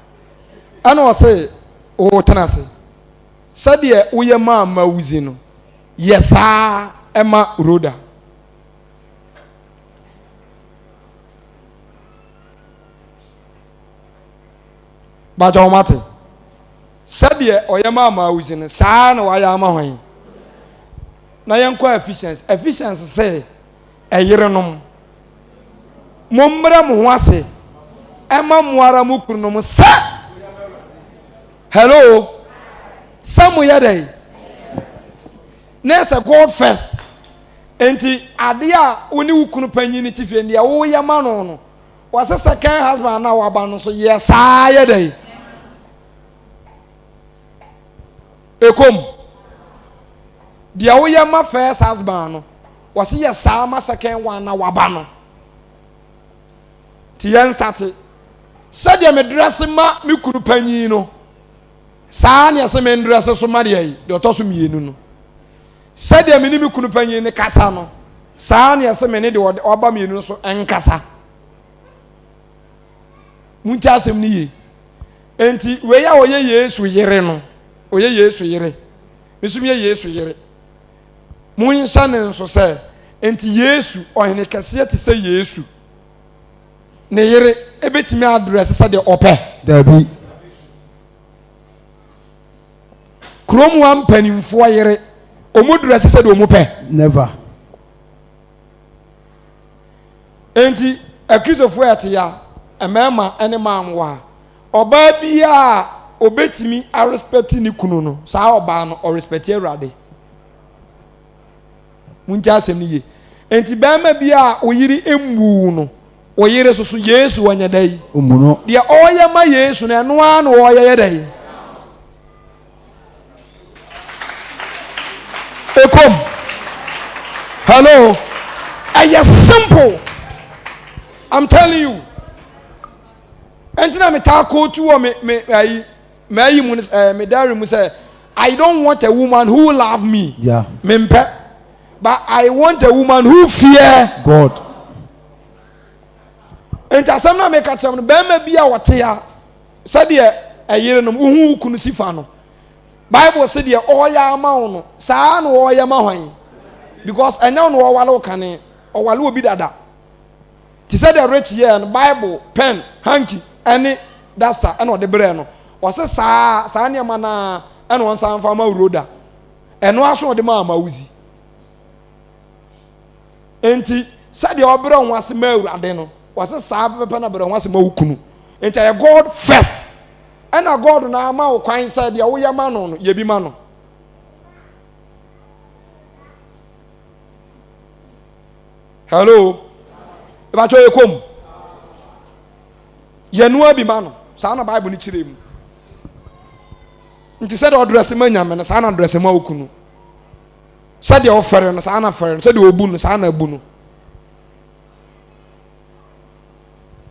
Ɛna ɔse, wo tena ase. Sɛdeɛ woyɛ maa Mawuzi no, yɛ saa ma Rhoda. Bàtà wɔn ate. Sɛdeɛ ɔyɛ maa Mawuzi no, saa na wayɛ ama hwan? Na yɛnkɔ Ephesians. Ephesians sɛ, ɛyerenom, mommrɛ mo ho ase ɛma mo ara mo kununom sɛ hello sɛ moyɛ dɛn na ɛsɛ God first. Nti adeɛ a wo ne wo kunu panyin no te fie deɛ woyɛ ma no no wɔsɛ second husband na waba no so yɛ saa yɛ dɛn ekom deɛ woyɛ ma first husband no wɔsɛ yɛ saa ma second one na waba no nti yɛn nsate sɛdeɛ me dress ma me kunu panyin no saa ne ɛsɛ me ndress so ma deɛ deɛ ɔtɔ so mmienu no. Sɛdeɛ me ne me kunu panyin no kasa no, saa ara na ɛsɛ me ne deɛ ɔba mmienu no so nkasa. Montie asɛm no yie. Enti wei a ɔyɛ Yesu yere no, ɔyɛ Yesu yere. Me nso meyɛ Yesu yere. Monhyɛ ne nso sɛ, enti Yesu, ɔhene kɛseɛ te sɛ Yesu, ne yere ɛbɛtumi adrɛse sɛdeɛ ɔpɛ? Dabi. Kurom ha mpanimfoɔ yere, wɔn dress sɛdeɛ wɔn pɛ. Never. Enti akristofoɔ a ɛte ya, mmarima ne mmaa wɔ ha. Ɔbaa biara a obetumi arespɛte ne kunu no, saa ɔbaa no ɔrespɛte Awurade. Muntie asɛm no yie. Enti barima bi a oyere mmu no, Wo yere soso Yesu ɔnyɛ dɛ yi. Ɔmmu no. Deɛ ɔreyɛ ma Yesu no ɛno ara na ɔreyɛ yɛ dɛ yi. Ekom. Hello. Ɛyɛ simple. I'm telling you. Ɛnti na metaa kootu wɔ me me ayi m'ayi mu ɛɛ me diary mu sɛ I don't want a woman who love me. Yeah. Mempɛ. But I want a woman who fear God. Nti asɛm no a meka kyerɛ no bɛrima bi a ɔte a sɛdeɛ ɛyerenom wohu wo kunu si fa no Bible se deɛ ɔreyɛ ama wo no saa na ɔreyɛ ma hwan because ɛnyɛ wo na ɔwale wo kane ɔwale obi dada te sɛ deɛ rich yɛɛ no Bible pen hanky ɛne duster ɛna ɔde brɛɛ no ɔse saa saa nneɛma no ɛna ɔnsan fa ma Rhoda ɛno aso ɔde ma amawuzi Enti, sɛdeɛ ɔbrɛ wo ho ase ma Awurade no, wɔse saa pɛpɛpɛ na brɛ wo ho ase ma wo kunu. Enti ɛyɛ God first. Ɛna God na ama wo kwan sɛ deɛ woyɛ ma no no, yɛ bi ma no. Hello? Ìbàkyɛ yɛ kɔm. Yɛnoa bi ma no. Saa na Bible no kyerɛ mu. Nti sɛdeɛ ɔdrɛse ma Nyame no, saa na drɛse ma wo kunu. Sɛdeɛ ɔfɛre no, saa na fɛre no. Sɛdeɛ ɔbu no, saa na bu no.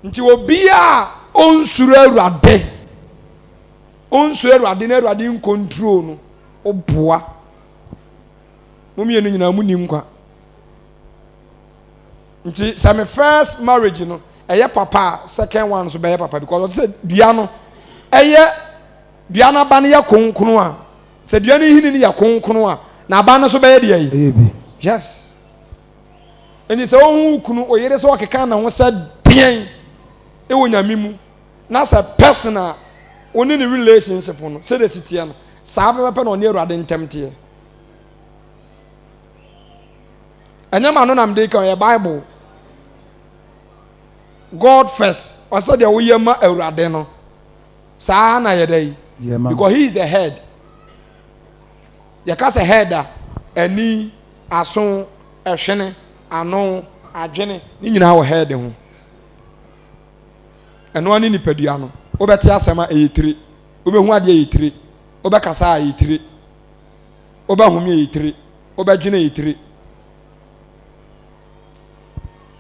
Nti obiara a ɔnsuro Awurade, ɔnsuro Awurade na Awurade nkontro no, ɔboa. Mo mmienu nyinaa mo ni nkwa. Nti sɛ me first marriage no ɛyɛ papa a, second one nso bɛyɛ papa because ɔte sɛ dua no ɛyɛ dua no aba no yɛ kronkron a Sɛ dua no nhini no yɛ kronkron a, n'aba no nso bɛyɛ deɛ yi. Ɛyɛ bi. Yes. Ɛnti sɛ wohu wo kunu, wo yere sɛ ɔkeka ne ho sɛ deɛn ɛwɔ nyame mu, na sɛ person a wo ne ne relationship no sɛdeɛ si teɛ no, saa pɛpɛpɛ na ɔne Awurade ntɛm teɛ. Ɛnyɛ ma no na mede ka, ɛyɛ Bible. God first. Ɔsɛ deɛ woyɛ ma Awurade no. Saa na yɛ dɛ yi. Because he is the head. Yɛka sɛ head a, ani, aso, ɛhwene, ano, adwene, ne nyinaa wɔ head ho. Ɛno ne nipadua no. Wobɛte asɛm a ɛyɛ tire. Wobɛhu adeɛ ɛyɛ tire. Wobɛkasa a ɛyɛ tire. Wobɛhome ɛyɛ tire. Wobɛdwene ɛyɛ tire.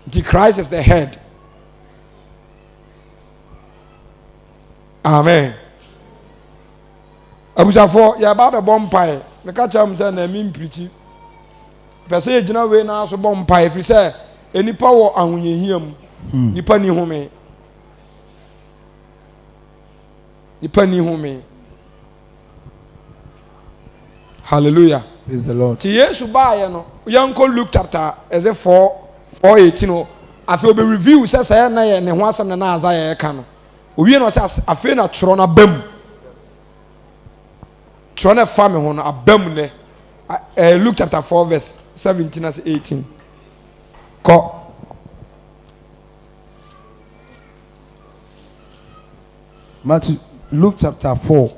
Nti Christ is the head. Amen. Abusuafoɔ yɛba abɛbɔ mpaeɛ. Meka kyerɛ mo sɛ na mi mpirikyi. Pɛ sɛ yɛgyina wei naa so bɔ mpae ɛfiri sɛ nnipa wɔ ahohiahia mu. Hmm. Nnipa ni home. Nnipa ni home. Hallelujah. Praise the Lord. Ti Yesu baayɛ no, yɛnkɔ Luke chapter ɛsɛ 4 4:18 o. Afei obe review sɛ sɛ na yɛ ne ho asɛm na na Isaiah ɛka no. Owie na ɔsɛ afei na twerɛ no aba mu. Twerɛ no ɛfa me ho no aba mu nɛ. Luke chapter 4 verse 17 ase 18. Kɔ. Matthew, Luke chapter 4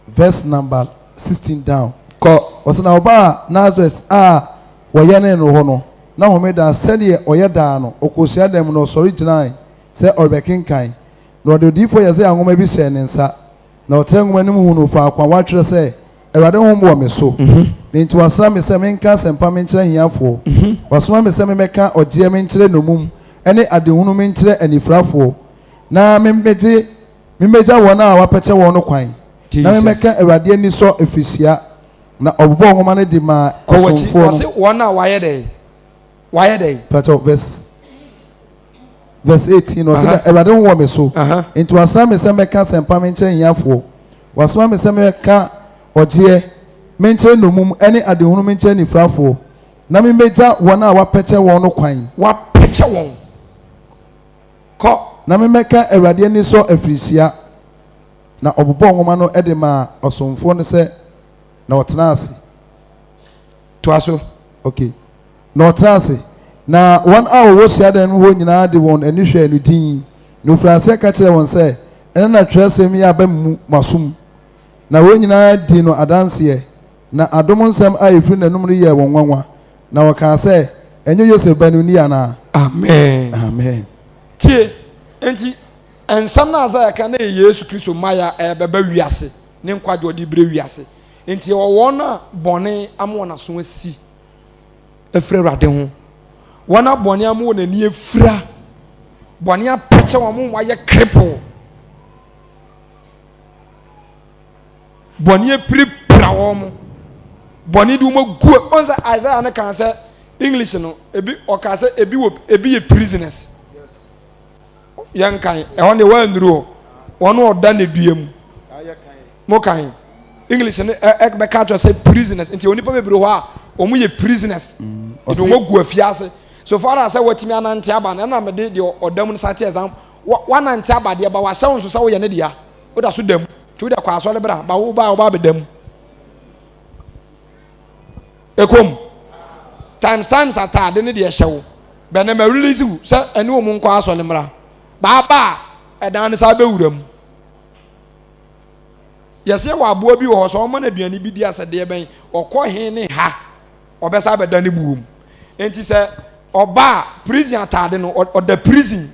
verse number 16 down. Kɔ. Ɔsɛ na ɔbaa Nasaret a wɔyɛnee no hɔ no, na homeda sɛdeɛ ɔyɛ daa no, ɔkɔɔ hyiadan mu na ɔsɔre gyinae sɛ ɔrebɛkenkan. Na ɔde odiyifoɔ Yesaia nwoma bi hyɛɛ ne nsa. Na ɔtrɛɛ nwoma no mu hunuu faako a wɔatwerɛ sɛ, Awurade Honhom wɔ me so, na enti wasra me sɛ menka asɛmpa menkyerɛ ahiafoɔ. Wasoma me sɛ memmɛka ɔgyeɛ menkyerɛ nnommum ne adehunu menkyerɛ anifirafoɔ, na memmɛgye memmɛgya wɔn a wɔapɛkyɛ wɔn no kwan, na memmɛka Awurade anisɔ afirihyia. Na ɔbobɔɔ nwoma no de maa Kɔ w'akyi. ɔsomfoɔ no. Ɔse wɔn a wɔayɛ dɛn? Wɔayɛ dɛn? Pakyɛw, verse verse 18 ɔse na Awurade ho wɔ me so, enti wasra me sɛ mɛka asɛmpa menkyerɛ ahiafoɔ, wasoma me sɛ mɛka ɔgyeɛ menkyerɛ nnommum ne adehunu menkyerɛ anifirafoɔ, na memmɛgya wɔn a wɔapɛkyɛ wɔn no kwan. Wɔapɛkyɛ wɔn. Kɔ. Na memmɛka Awurade anisɔ afirihyia. Na ɔbobɔɔ nwoma no de maa ɔsomfoɔ no sɛ, na ɔtenaa ase. Toa so. Okay. Na ɔtenaa ase. Na wɔn a wɔwɔ hyiadan no mu hɔ nyinaa de wɔn ani hwɛɛ no dinn. Na ɔfirii aseɛ ka kyerɛɛ wɔn sɛ, Ɛnnɛ na twerɛsɛm yi aba mu mo aso mu. Na wɔn nyinaa dii no adanseɛ, na adom nsɛm a ɛfiri n'anom no yɛɛ wɔn nwanwa, na wɔkaa sɛ, Ɛnyɛ Yosef ba no ni anaa? Amen. Amen. Tie! Enti, nsɛm no a Isaiah ka no yɛ Yesu Kristo mmaeɛ a ɛrebɛba wiase, ne nkwagye a ɔde rebrɛ wiase. Enti yɛwɔ wɔn a bɔne ama wɔn aso asi afiri Awurade ho, wɔn a bɔne ama wɔn ani afira, bɔne apɛkyɛ wɔn ama wɔayɛ cripple, bɔne apirapira wɔn, bɔne de wɔn agu. Wɔn sɛ Isaiah no kan sɛ English no ebi ɔka sɛ ebi wɔ ebi yɛ prisoners. Yɛn kan ɛhɔ deɛ wɔannuru hɔ, wɔn a ɔda ne dua mu. Mo kan English no ɛ ɛ bɛka akyerɛ sɛ prisoners nti onipa bebree hɔ a wɔn yɛ prisoners mm, ebi wɔn agu afiase so far as sɛ wɔatumi anante aba no ɛna mede deɛ ɔda mu no sa te exam wanante aba deɛ ba wahyɛ wo nso sɛ woyɛ ne dea woda so da mu nti wode kɔ asɔre bra ba wo ba a wɔba abɛda mu ekom times times ataade ne deɛ hyɛ wo bɛnɛ ma release wo sɛ ɛne wɔn nkɔ asɔre mmra baaba a ɛdan no saa bɛwura mu. Yɛse wɔ aboa bi wɔ hɔ sɛ ɔma no aduane bi di a sɛ deɛ bɛn ɔkɔ he ne ha ɔbɛsa abɛda ne buo mu. Enti sɛ ɔba a prison ataade no ɔda prison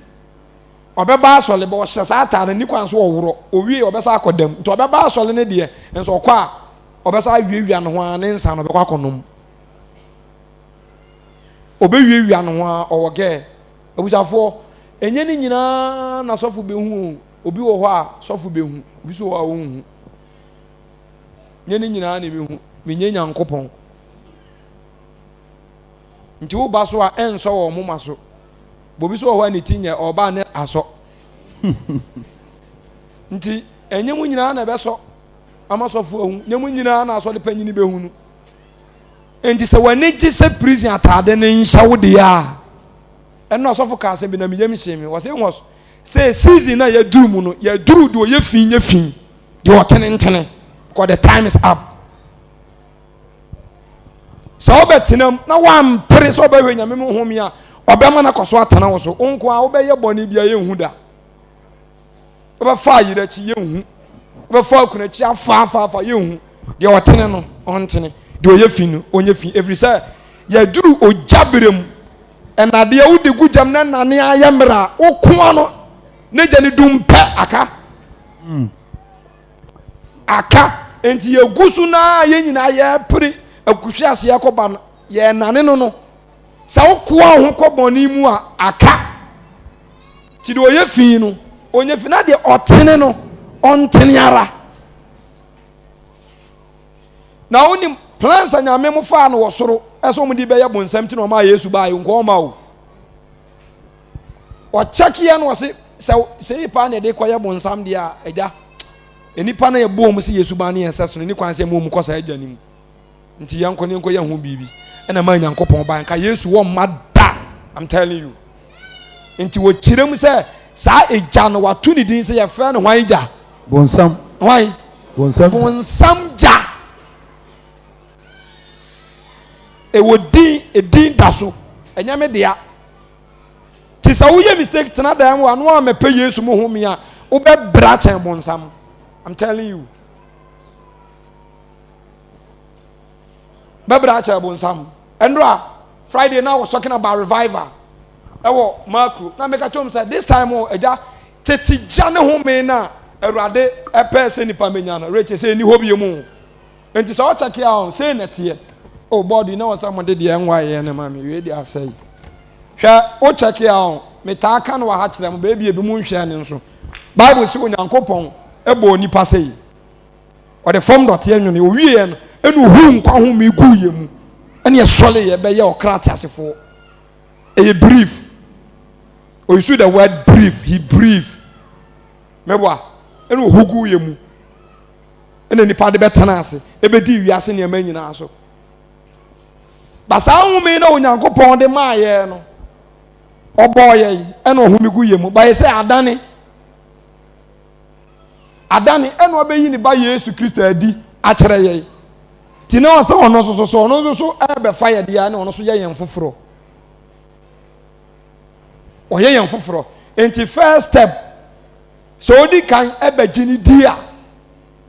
ɔbɛba asɔle bɛ ɔhyɛ saa ataade no ni kwan so ɔworɔ owie ɔbɛsa akɔ dam nti ɔbɛba asɔle no deɛ nso ɔkɔ a ɔbɛsa awiawia ne ho ara ne nsa no ɔbɛkɔ akɔnom ɔbɛwiawia ne ho ara ɔwɔ gɛɛ abusafoɔ ɛnyɛ ne nyinaa na sɔfo bɛhu o. Obi wɔ hɔ a sɔfo behu, obi nso wɔ hɔ a ɔnhu. Nyɛ ne nyinaa na ebehu. Menyɛ Nyankopɔn. Nti wo ba so a ɛnsɔ wɔ moma so. Bobi so wɔ hɔ a ne ti nyɛ ɔba ne asɔ. Nti ɛnyɛ mu nyinaa na ɛbɛsɔ ama sɔfo ahu. Nyɛ mu nyinaa na asɔre panyin behu no. Nti sɛ w'ani gye sɛ prison ataade ne nhyɛ wo deɛ a, ɛno asɔfo kaa asɛm bi na me yam hyee me. Wɔsɛ wɔs Sɛ season na yɛduru mu no, yɛduru deɛ ɔyɛ fi nyɛ fi, deɛ ɔtene ntene, because the time is up. Sɛ wobɛtena mu na wampere sɛ wobɛhwɛ nyame mu home a, ɔbɛma no akɔ so atena wo so. Wo nko a wobɛyɛ bɔne bia yɛnhu da. Wobɛfa ayerɛ akyi yɛnhu. Wobɛfa akunu akyi afaafafa yɛnhu. Deɛ ɔtene no, ɔntene. Deɛ ɔyɛ fi no, ɔnyɛ fi. Ɛfiri sɛ yɛduru ogya berɛ mu. Nnadeɛ wode gu gyam na nnane ayɛ mmerɛ a, woko ano na gya no dum pɛ aka. Hmm. Aka. Nti yɛgu so na yɛn nyinaa yɛpere akuhwe ase yɛkɔba no, yɛnane no no. Sɛ wokoa wo ho kɔ bɔne mu a, aka. Nti deɛ ɔyɛ fi no, ɔnyɛ fi na deɛ ɔtene no, ɔntene ara. Na wonim plans a Nyame mo faa no wɔ soro. ɛsɛ wɔn de bɛyɛ bonsam ti na wɔn a Yesu baa yi nkɔɔ ma o. Ɔkyɛkeɛ no ɔse sɛ sɛ paa na ɛde kɔyɛ bonsam deɛ a agya nnipa na yɛbɔ wɔn sɛ Yesu ba ne yɛn sɛ so no ne kwan sɛ ɛma wɔn kɔ saa agya no mu. Nti yɛnkɔ ne yɛnkɔ yɛ ho biribi. Ɛna ma Nyankopɔn ba nka Yesu wɔ mma da. I'm telling you. Nti wɔkyerɛ mu sɛ saa egya no wato ne din sɛ yɛfrɛ no hwan gya? Bonsam. Hwan? Bonsam. Bonsam gya. Ɛwɔ din, edin da so. Ɛnyɛ me dea. Ti sɛ woyɛ mistake tena dan mu a no a mɛpɛ Yesu mu ho me a wobɛbra kyɛn bonsam. I'm telling you. Bɛbrɛ akyɛ bonsam. Ɛnora Friday na I was talking about revival ɛwɔ Makro na meka kyerɛ wɔn sɛ this time o agya tete gya ne home na Awurade ɛpɛ sɛ nipa menya no rekyɛ sɛ ɛni hɔ bio mu nti sɛ ɔkyɛke a ɔn sɛ na ɛteɛ o bɔɔdo na wɔn sɛ mo de deɛ ɛnwa yɛ ne ma me wei de asɛe hwɛ o kyɛke a ɔn metaa ka no wɔ ha kyerɛ mo baabi ebi mu nhwɛ ne nso Bible sɛ Onyankopɔn ɛbɔ nipa sɛ yi Ɔde fam dɔteɛ nwonee, ɔwieɛ no, ɛna ɔhuu nkwa home guu yɛn mu, ɛna yɛsɔreeɛ bɛyɛ ɔkra ateasefoɔ. Ɛyɛ brief. Ɔuse the word brief, he breathe. Mɛboa, ɛna ɔhu guu yɛn mu, ɛna nipa de bɛtena ase, ɛbɛdi wiase nneɛma nyinaa so. Ba saa home na Onyankopɔn de maa yɛn no, ɔbɔɔ yɛn, ɛna ɔhome gu yɛn mu. Ba yɛ sɛ adane. Adane ɛna ɔbɛyi ne ba Yesu Kristo adi akyerɛ yɛn. Nti na ɔsɛ ɔno nso so so ɔno nso so ɛbɛfa yɛ deɛ na ɔno nso yɛ yɛn foforɔ. Ɔyɛ yɛn foforɔ. Nti first step sɛ odi kan ɛbɛgye ne di a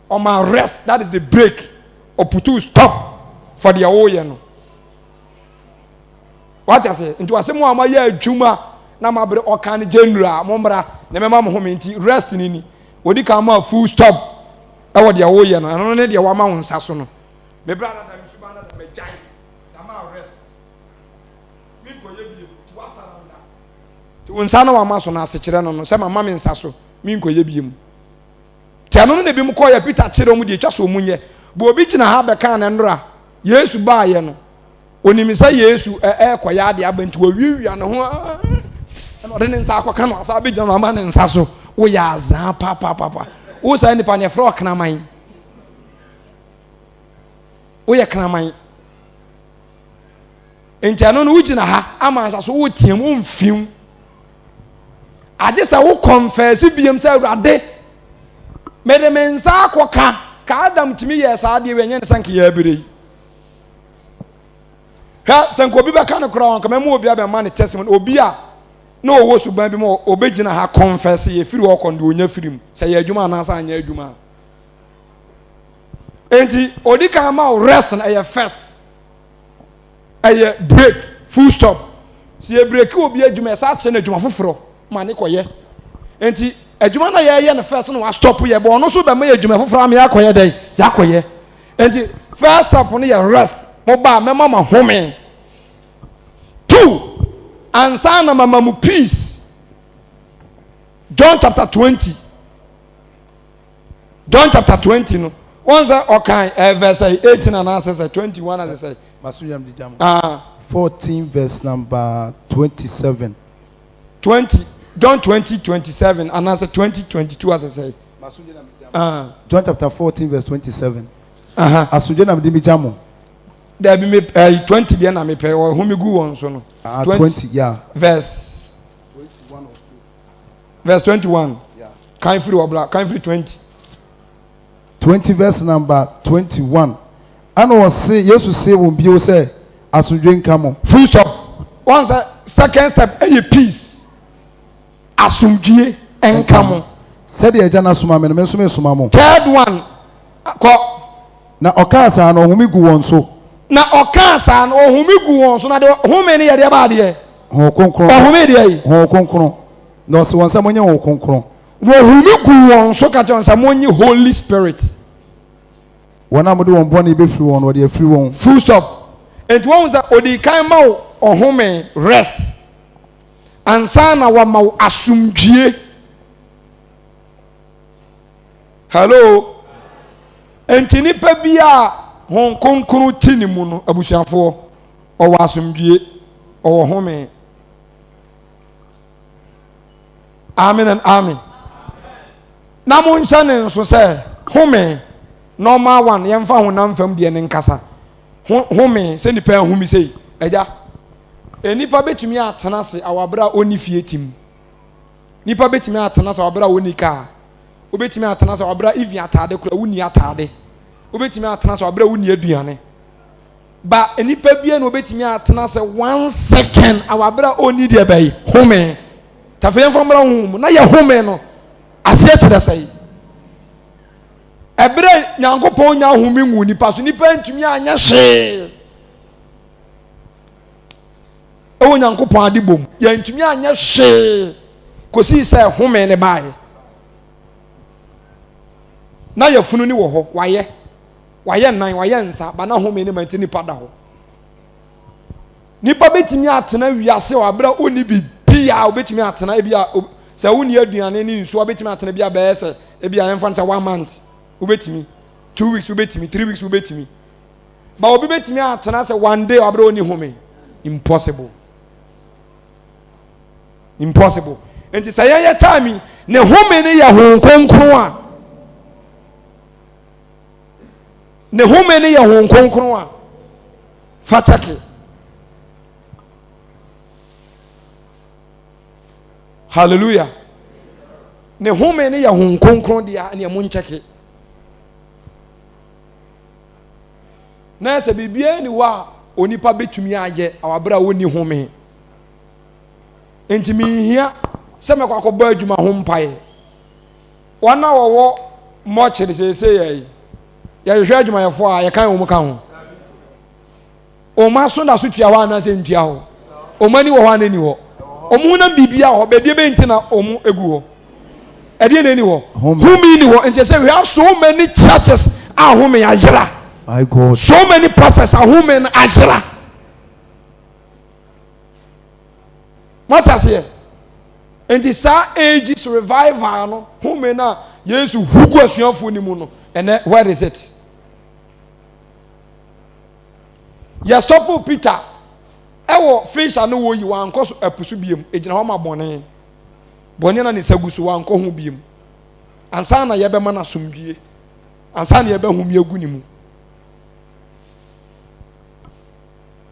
ɔma rest, that is the break. Ɔputu stop for deɛ ɔreyɛ no. Wate ase? Nti ɔse mo a moayɛ adwuma na moabrɛ ɔka no general mo mmra na mɛma mo home nti rest no ni. Odi kan ma full stop ɛwɔ deɛ woyɛ no ɛno ne deɛ wama wo nsa so no. Me bra dada me suban dada magyae yɛama rest menkɔyɛ bio nti woasaranda. Nti wo nsa na wama so no asekyerɛ no no sɛ mama me nsa so menkɔyɛ bio. Nti ɛno no na ebinom kɔyɛ Peter kyerɛ wɔn deɛ etwa sɛ wɔn nyɛ. Bɔ obi gyina ha bɛkaa no nnora Yesu baayɛ no. Onim sɛ Yesu ɛrekɔyɛ adeɛ aba nti wawiawia ne ho ɛna ɔde ne nsa akɔka no asa abɛgyina no ama ne nsa so. Woyɛ azaa papapapa. Wo saa nipa no yɛfrɛ ɔkraman. Woyɛ kraman. Nti ɛno no wogyina ha ama nsa so woteam womfiw. Agye sɛ wo kɔnfɛse biam sɛ Awurade mede me nsa akɔka ka Adam tumi yɛɛ saa adeɛ wei ɛnyɛ ne sɛ nka yɛ abere yi. Hwɛ, sɛ nka obi bɛka no koraa nka mɛma obi abɛma ne testimony, obi a na ɔwɔ suban bi mu ɔbɛgyina ha confess yɛ firi hɔ kɔ no deɛ ɔnya firi mu, sɛ yɛ adwuma anaasɛ anyɛ adwuma. Enti ɔdi kan ma wo rest no ɛyɛ first, ɛyɛ break, full stop. Sɛ yɛ break obi adwuma ɛsɛ akyerɛ no adwuma foforɔ ma ne kɔyɛ. Enti adwuma no a yɛyɛ no first no wa stop yɛ, bɔ ɔno nso bɛma yɛ adwuma foforɔ ama yɛakɔyɛ dɛn, yɛakɔyɛ. Nti first step no yɛ rest. Mo ba a mɛma mo ahome. Two, ansa na mama mo peace. John chapter 20. John chapter 20 no. Wɔn sɛ ɔkan ɛ eh, verse 18 anaasɛ sɛ 21 anaasɛ sɛ. Maso yam gyigya mo. Ah. 14 verse number 27. 20 John 20 27 anaasɛ 20 22 asɛ sɛ. John chapter 14 verse 27. Asomdwe na mede megya mo. Dabi me eh, 20 deɛ na mepɛ ɔhome gu wɔn so no. 20, 20 yeah. Verse verse 21. Yeah. Kan firi ɔbra, kan firi 20. 20 verse number 21. Ɛna ɔse Yesu se wɔn bio sɛ asomdwe nka mo. Full stop. Wɔn sɛ second step ɛyɛ peace. Asomdwie nka mo. Sɛdeɛ Agya no asoma me no, me nso mesoma mo. Third one, kɔ. Na ɔkaa saa no, ɔhome guu wɔn so. Na ɔkaa saa no, ɔhome guu wɔn so. Na deɛ home no yɛ deɛ ba adeɛ? Honhom Kronkron. Ɔhome deɛ yi? Honhom Kronkron. Na ɔse wɔn sɛ, Monnye Honhom Kronkron. Na ɔhome guu wɔn so ka kyerɛ wɔn sɛ, Monnye Holy Spirit. Wɔn a mode wɔn bɔne bɛfiri wɔn no, wɔde afiri wɔn. Full stop. Enti wɔhu sɛ ɔdii kan ma wo ɔhome, rest. Ansa na wama wo asomdwie. Hello. Enti nipa bi a Honhom Kronkron te ne mu no, abusuafoɔ, Ɔwɔ asomdwie, ɔwɔ home. Amen and amen. Na monhyɛ ne nso sɛ home, normal one, yɛmfa honam fam deɛ ne nkasa. Home, sɛ nipa ahumi sei. Agya, nnipa bɛtumi atena ase awɔ abere a ɔnni fie tim. Nipa bɛtumi atena ase awɔ abere a ɔnni kaa. Wobɛtumi atena ase awɔ abere a even ataade koraa wonni ataade. Wobɛtumi atena ase awɔ abere a wonni aduane. Ba nipa bia na obetumi atena ase one second awɔ abere a ɔnni deɛ bɛyi home. Tafe yɛn fa mmra honhom mu na yɛ home no aseɛ kyerɛ sɛ ɛberɛ Nyankopɔn nya home ngu nipa so nipa ntumi anyɛ hwee ɛwɔ Nyankopɔn ade bom yɛntumi anyɛ hwee kɔsii sɛ home ne baeɛ na yɛfunu ne wɔ hɔ wayɛ Wayɛ nan, wayɛ nsa, ba na home ne ma nti nipa da hɔ. Nipa betumi atena wiase wɔ abere a onni biribiara, obetumi atena ebi a sɛ wonni aduane ne nsuo obetumi atena bi a bɛyɛ sɛ ebi a yɛmfa no sɛ one month wobetumi, 2 weeks wobetumi, 3 weeks wobetumi. Ba obi betumi atena sɛ one day wɔ abere a onni home. Impossible. Impossible. Nti sɛ yɛyɛ time yi, ne home no yɛ Honhom Kronkron a, Ne home no yɛ Honhom Kronkron a, fa kyɛke. Hallelujah. Ne home no yɛ Honhom Kronkron deɛ a, ɛneɛ mo nkyɛke. Na sɛ biribiara ni hɔ a onipa bɛtumi ayɛ awɔ abere a wɔnni home. Nti menhia sɛ mɛkɔ akɔbɔ adwuma ho mpaeɛ. Wɔn a wɔwɔ mɔkyere seesei yɛ yi, yɛhwehwɛ adwumayɛfoɔ a yɛkan wɔn ka ho. Wɔn aso da so tua hɔ anaasɛ ntua hɔ. Wɔn ani wɔ hɔ anaa ɛni hɔ. Wɔn honam biribiara wɔ hɔ, baabi bɛn nti na wɔn egu hɔ. Ɛdeɛ na ɛni hɔ. Home ni hɔ. Nti sɛ we have so many churches a home ayera. My God. So many pastors a home no ayera. Moate aseɛ? Enti saa ages revival no, home no a Yesu hu gu asuafoɔ no mu no, ɛnɛ where is it? Yɛstɔpo Peter ɛwɔ fish a no wɔyi wankɔ so ɛpo so biem, ɛgyina hɔ ma bɔne. Bɔne na ne nsa gu so wankɔ ho biem. Ansa na yɛbɛma no asomdwie, ansa na yɛbɛhome agu ne mu.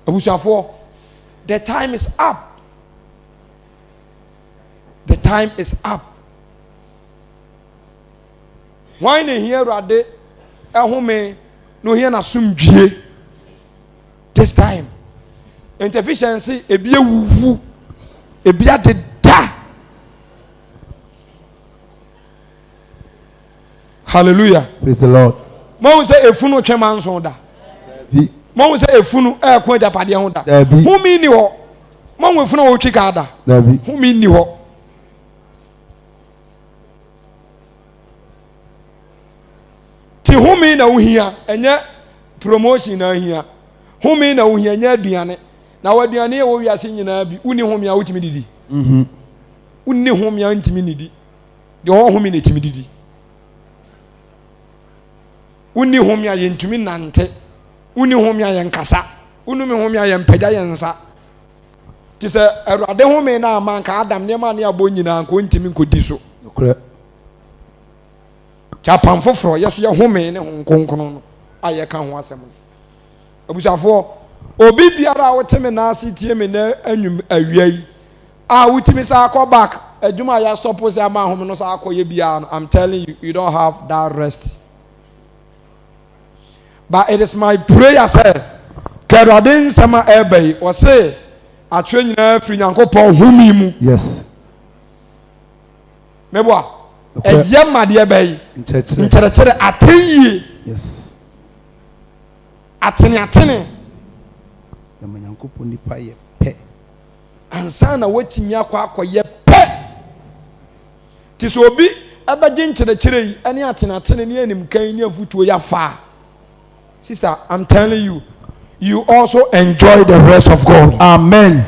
Abusuafoɔ, the time is up. The time is up. Hwan na ehia Awurade ɛhome na ohia n'asomdwie this time? Interficiency ebi ewuwu, ebi adeda. Hallelujah. Praise the Lord. Mohu sɛ efunu twɛ manso da. Dabi. Mohu sɛ efunu ɛɛko agyapadeɛ ho da. Dabi. Home nni hɔ. Mohu efunu a wɔtwi kaa da. Dabi. Home nni hɔ. Ti home na wohia, ɛnyɛ promotion na ahia. Home na wohia, ɛnyɛ aduane. Na wɔ aduane yɛ wɔ wiase nyinaa bi, wonni home a wotumi didi. Mhm. Wonni home a ntumi nidi. Deɛ ɔwɔ home na ɛtumi didi. Wonni home a yɛntumi nante. Wonni home a yɛnkasa. Wonni home a yɛmpagya yɛn nsa. Te sɛ Awurade home no ama nka Adam nneɛma ne abɔ nyinaa nka ɔntumi nkɔdi so. Nokorɛ. Nti apam foforɔ yɛ so yɛ home ne ho kronkron no a yɛka ho asɛm no. Abusuafoɔ, obi biara a wote me nan ase tie me nɛ anwum awia yi a wotumi saa kɔ back adwuma a yɛastɔpo sɛ ama ahome no saa akɔyɛ biara no, I'm telling you, you don't have that rest. But it is my prayer sɛ ka Awurade nsɛm a ɛreba yi, ɔse atwerɛ nyinaa firi Nyankopɔn home mu. Yes. Meboa. Ɛyɛ ma deɛ bɛyi. Nkyerɛkyerɛ. Nkyerɛkyerɛ atɛnyie. Yes. Ateneatene. Na ma Nyankopɔn nipa yɛ pɛ. Ansa na watumi akɔ akɔyɛ pɛ. Te sɛ obi ɛbɛgye nkyerɛkyerɛ yi ɛne ateneatene ne animkan ne afutuo yi afa a. Sister, I'm telling you, you also enjoy the rest of God. Amen.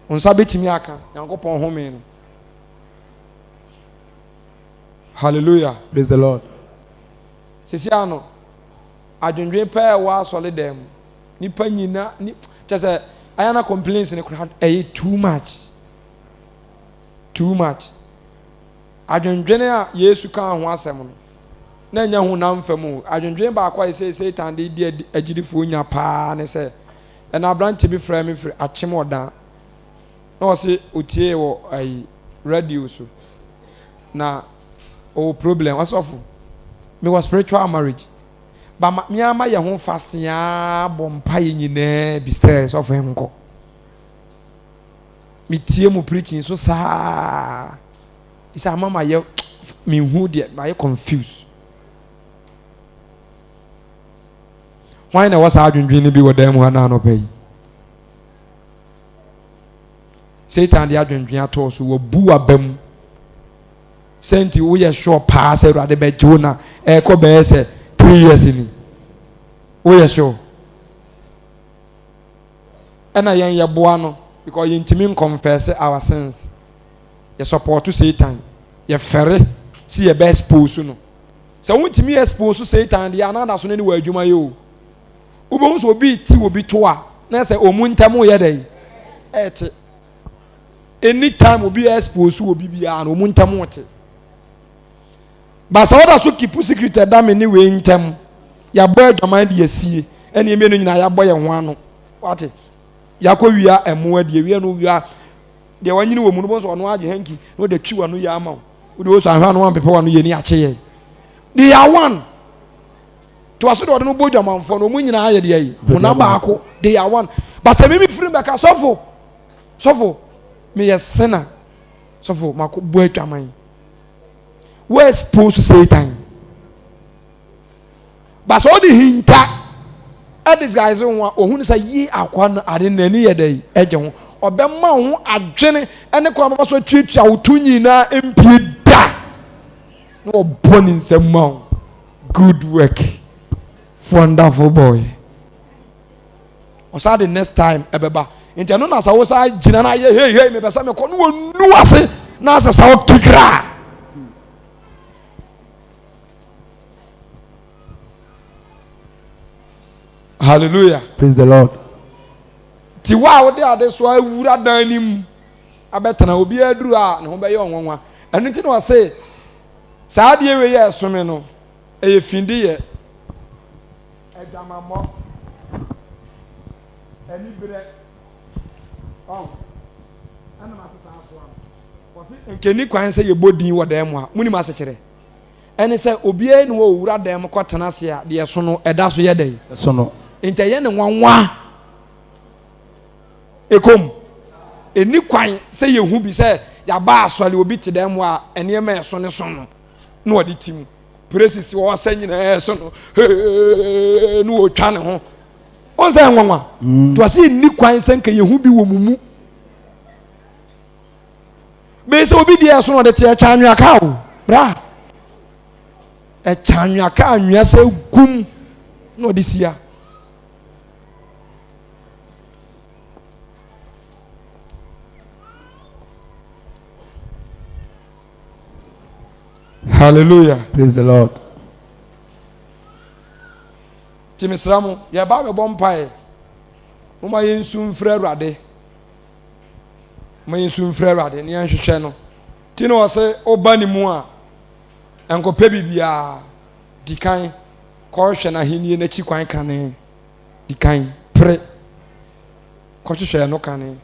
Nsa bɛtumi aka Nyankopɔn home no. Hallelujah. Praise the Lord. Sisi ano, adwendwen pɛɛ wɔ asɔre dan mu. Nipa nyina ni kyɛ sɛ ayɛ na complaints no koraa ɛyɛ too much. Too much. Adwendwene a Yesu kaa ho asɛm no, na ɛnyɛ honam fam o. Adwendwene baako a ɛsɛ Satan de di agyidifoɔ nya paa ne sɛ, ɛna aberante bi frɛ me firi Akyem Ɔdan. Na ɔse otiee wɔ ayi radio so. Na ɔwɔ problem. Ɔsɔfo, mewɔ spiritual marriage. Ba ma me ara ma yɛ ho fasting ara bɔ mpaeɛ nyinaa bi sɛ sɔfo nkɔ. Metie mu preaching so saa. Sɛ ama ma yɛ mehu deɛ ma yɛ confused. Hwan na ɛwɔ saa adwendwen no bi wɔ dan mu ha na anɔpa yi? Satan de adwendwen atɔɔ so wabu waba mu. Sɛ nti woyɛ sure paa sɛ Awurade bɛgye wo na ɛrekɔ bɛyɛ sɛ 3 years ni. Woyɛ sure? Ɛna yɛn yɛboa no because yɛntumi nconfess our sins. Yɛ support Satan. Yɛfɛre si yɛbɛ expose no. Sɛ wontumi expose Satan deɛ anaa da so ne ne wɔ adwuma yɛ o. Wobɛhu sɛ obi ti obi to a na sɛ ɔmu ntam yɛ dɛ ɛte. Anytime obi expose obi biara no ɔmu ntam te. But sɛ wɔda so keep secret ɛda me ne wei ntam, yɛabɔ adwaman de asie, ɛne mmienu nyinaa yɛabɔ yɛn ho ano. Wate? Yɛakɔ wia ɛmo adi, ewia no wia deɛ wanyini wɔ mu no bɔn sɛ ɔno agye hanky na ɔde twi wano yɛ ama wo. Wode wɔ so ahwɛ ano ampepɛ wano yɛ ni akye yɛ. They are one. To aso de ɔde no bɔ dwamanfoɔ no, ɔmo nyinaa yɛ deɛ yi. Honam baako. They are one. But sɛ mimi firi bɛka sɔfo, sɔfo, meyɛ sinner. Sɔfo, mako bɔ adwaman. Wo expose Satan. But sɛ ɔde hinta ɛdisguise ho a, ohun sɛ yi akwa no ade n'ani yɛ dɛ ɛgye ho. Ɔbɛma wo ho adwene ɛne kwan bɛba so atuatua wo to nyinaa mpie da. Na ɔbɔ ne nsam ma wo. Good work. Wonderful boy. Ɔsan de next time ɛbɛba. Nti ɛno na sɛ wo saa gyina na ayɛ hei hei mepɛ sɛ mekɔ no wɔnu ase na asɛ sɛ wokekra. Hallelujah. Praise the Lord. Ti wo a wode ade so awura dan no mu abɛtena obiara duru a ne ho bɛyɛ ɔnwanwa. Ɛno nti na ɔse saa adeɛ wei yɛ ɛsome no ɛyɛ findi yɛ adwamammɔ aniberɛ ɔn ɛna masesa asoa no. Ɔse nkɛni kwan sɛ yɛbɔ din wɔ dan mu a monim asekyerɛ ɛne sɛ obiara ni wɔ owura dan mu kɔtena ase a deɛ ɛso no ɛda so yɛ dɛn? Ɛso no. Nti ɛyɛ ne nwanwa. Ɛkɔm ɛni kwan sɛ yɛhu bi sɛ yɛaba asɔre obi te dan mu a nneɛma ɛso ne so no na ɔde ti mu praises ɔsɛ nyinaa ɛso no hee na ɔtwa ne ho ɔn sɛ nwanwa. To ase ɛni kwan sɛ nka yɛhu bi wɔ mu mu bɛyɛ sɛ obi deɛ ɛso na ɔde te ɛkyɛ anwea kaa o bra ɛkyɛ anwea kaa anwea sɛ gum na ɔde sia. Hallelujah. Praise the Lord. Nti mesrɛ mo, yɛba abɛbɔ mpaeɛ. Momma yɛnsu mfrɛ Awurade. Momma yɛnsu mfrɛ Awurade na yɛnhwehwɛ no. Nti na ɔse woba ne mu a, nkɔpɛ biribiara. Di kan kɔhwehwɛ n'ahennie n'akyi kwan kane. Di kan pere kɔhwehwɛ no kane.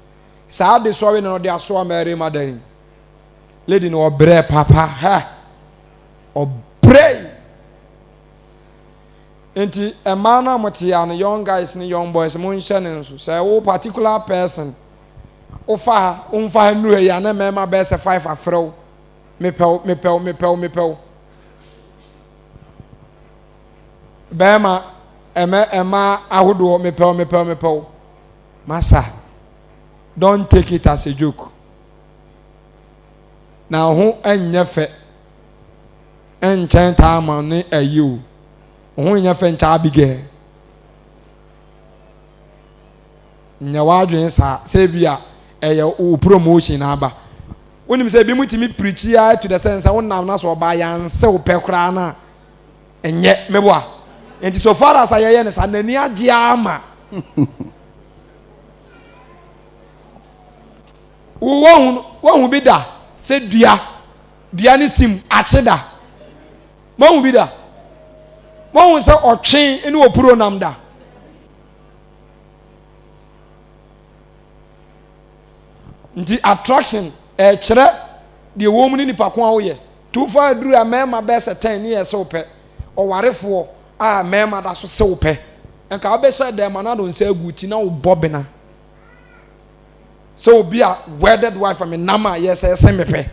Saa adesoa wei na ɔde asoa Mary Magdalene. Lady no ɔbrɛ papa ha. Ɔbrɛ. Nti mmaa no a mote ya no, young guys ne young boys, monhyɛ ne nso. Sɛ wo particular person, wofa ha, womfa ha nnuru ha yi a, na mmarima bɛyɛ sɛ 5 afrɛ wo. Mepɛ wo, mepɛ wo, mepɛ wo, mepɛ wo. Bɛrima, ɛmɛ, mmaa ahodoɔ, mepɛ wo, mepɛ wo, mepɛ wo. Masa, don't take it as a joke. Na ho nyɛ fɛ nkyɛn Taama ne ayi o. Ho nyɛ fɛ nkyɛn Abigail. Nyɛ w'adwene saa sɛ ebi a ɛyɛ wo promotion na aba. Wonim sɛ ebi mu tumi pirikyi ara to the sense sɛ wonam na sɛ ɔbaa yansew pɛ koraa no a ɛnyɛ meboa. Nti so far as a yɛyɛ no saa n'ani agye ara ma. Wo wahu wahu bi da sɛ dua dua ne steam akye da. Moahu bi da? Moahu sɛ ɔtwe ne opuro nam da? Nti attraction ɛkyerɛ deɛ wɔn mu ne nipa ko a woyɛ. Tufa aduru a mmarima bɛyɛ sɛ tɛn ne yɛ sɛ wopɛ. Ɔwarefoɔ a mmarima da so sɛ wopɛ. Nka wobɛhyɛ dɛm ma no ado nsa agu ti na wobɔ bena. Sɛ obi a wedded wife a menam a yɛ sɛ ɛsɛ mepɛ.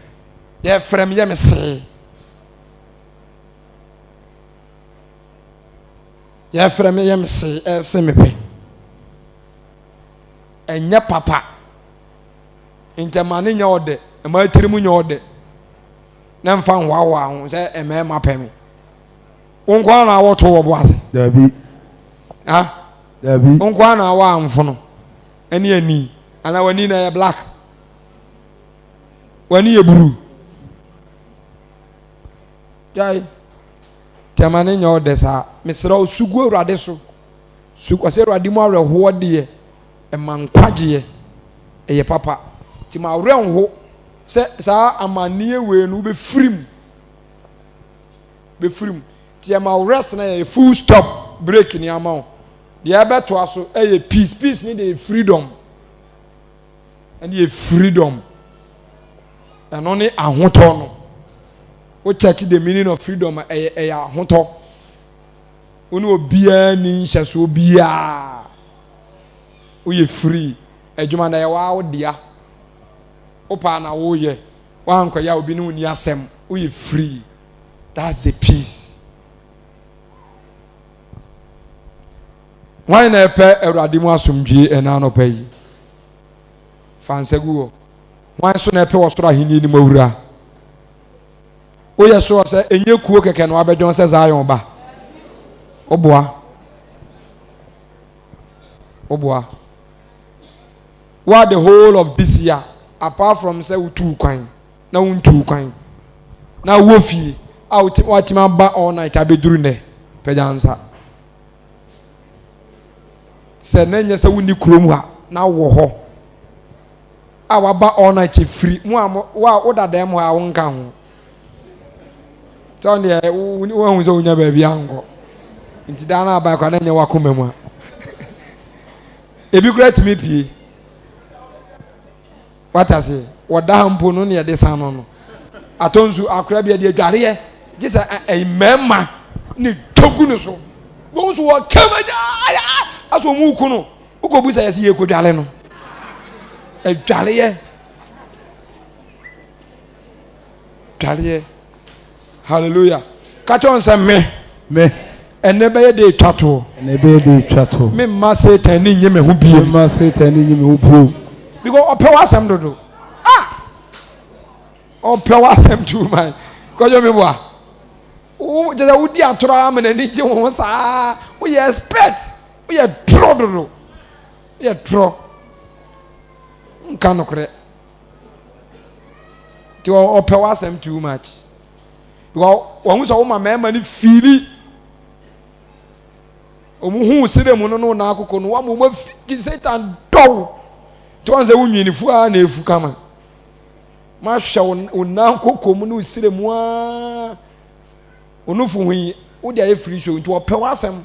Yɛfrɛ me yɛ me see. Yɛfrɛ me yɛ me see ɛsɛ mepɛ. Ɛnyɛ papa. Nti ɛma ne nyɛ ɔdɛ, ɛma atiri mu nyɛ ɔdɛ. Na mfa nhoahoa ho sɛ mmarima pɛ me. Wo nko ara na wɔto wɔ bo ase. Dabi. Ha? Dabi. Wo nko ara na wɔ amfono ɛne ani. Anaa w'ani na ɛyɛ black. W'ani yɛ blue. Gyae. Nti ɛma ne nyɛ ɔdɛ saa. Mesrɛ wo, su gu Awurade so. Su, ɔsɛ Awurade mu awerɛhoɔ deɛ, ɛma nkwagyeɛ. Ɛyɛ papa. Nti ma awerɛ nho sɛ saa amanneɛ wei no wobɛfiri mu. Bɛfiri mu. Nti ɛma wo rest na yɛ full stop break ni ama wo. Deɛ ɛbɛtoa so ɛyɛ peace. Peace ne deɛ yɛ freedom. Ɛne yɛ freedom. Ɛno ne ahotɔ no. Wo check the meaning of freedom a, ɛyɛ ɛyɛ ahotɔ. Wo ne obiara ni nhyɛsoɔ biara. Woyɛ free. Adwuma no ɛyɛ waa wo dea. Wo paa na woyɛ. Woankɔyɛ a obi ne wo ni asɛm. Woyɛ free. That's the peace. Hwan na ɛpɛ Awurade mu asomdwie ɛna anɔpa yi? Fa nsa gu hɔ. Hwan so na ɛpɛ ɔsoro ahenni no mu awura? Woyɛ sure sɛ ɛnyɛ kuo kɛkɛ na wabɛdwɔn sɛ Zion ba? Woboa. Woboa. Woa the whole of this year apart from sɛ wotuu kwan na wontuu kwan na wowɔ fie a woatumi aba all night abɛduru nnɛ pagya nsa. Sɛ na nyɛ sɛ wonni kurom ha na wɔ hɔ a waba all night firi mu a wo a woda dɛm hɔ a wonka ho sɛ ɔno deɛ woahu sɛ wonya baabi ankɔ nti daa no aba kora na nyɛ wakoma mu a ebi kora tumi pie Wate aseɛ? Wɔda ha mpo no ne yɛde san no no. Atɔ nsu akora bi ɛde adwareɛ gye sɛ ɛyi mmarima ne tɔ gu no so. Wɔn nso wɔ kɛm agya asɛ wɔn ku no. Wokɔ bu sɛ yɛsɛ yɛ kɔ dware no. Adwareɛ. Dwareɛ. Hallelujah. Ka kyerɛ wɔn sɛ me. Me. Ɛnɛ bɛyɛ de etwa toɔ. Ɛnɛ bɛyɛ de etwa toɔ. Me mma Satan ni nye me ho bio. Me mma Satan ni nye me ho bio. Because ɔpɛ w'asɛm dodo. Ah! Ɔpɛ w'asɛm too much. Kɔjɔ mi boa. Wo kyerɛ sɛ wodi atoro ama n'ani gye wo ho saa. Woyɛ expert. Woyɛ torɔ dodo. Woyɛ torɔ. Nka nokorɛ. Nti ɔpɛ w'asɛm too much. Because wɔn sɛ wɔma mmarima no fiili. Wɔn hu sere mu no no na akoko no wɔn wɔn afi ti Satan dɔw. Nti wɔn sɛ wɔn nwini fu ara na efu kama. Mahwɛ wɔn wɔn nan koko mu ne sere mu ara. Wɔn fu ho yi wode ayɛ firi so nti ɔpɛ w'asɛm.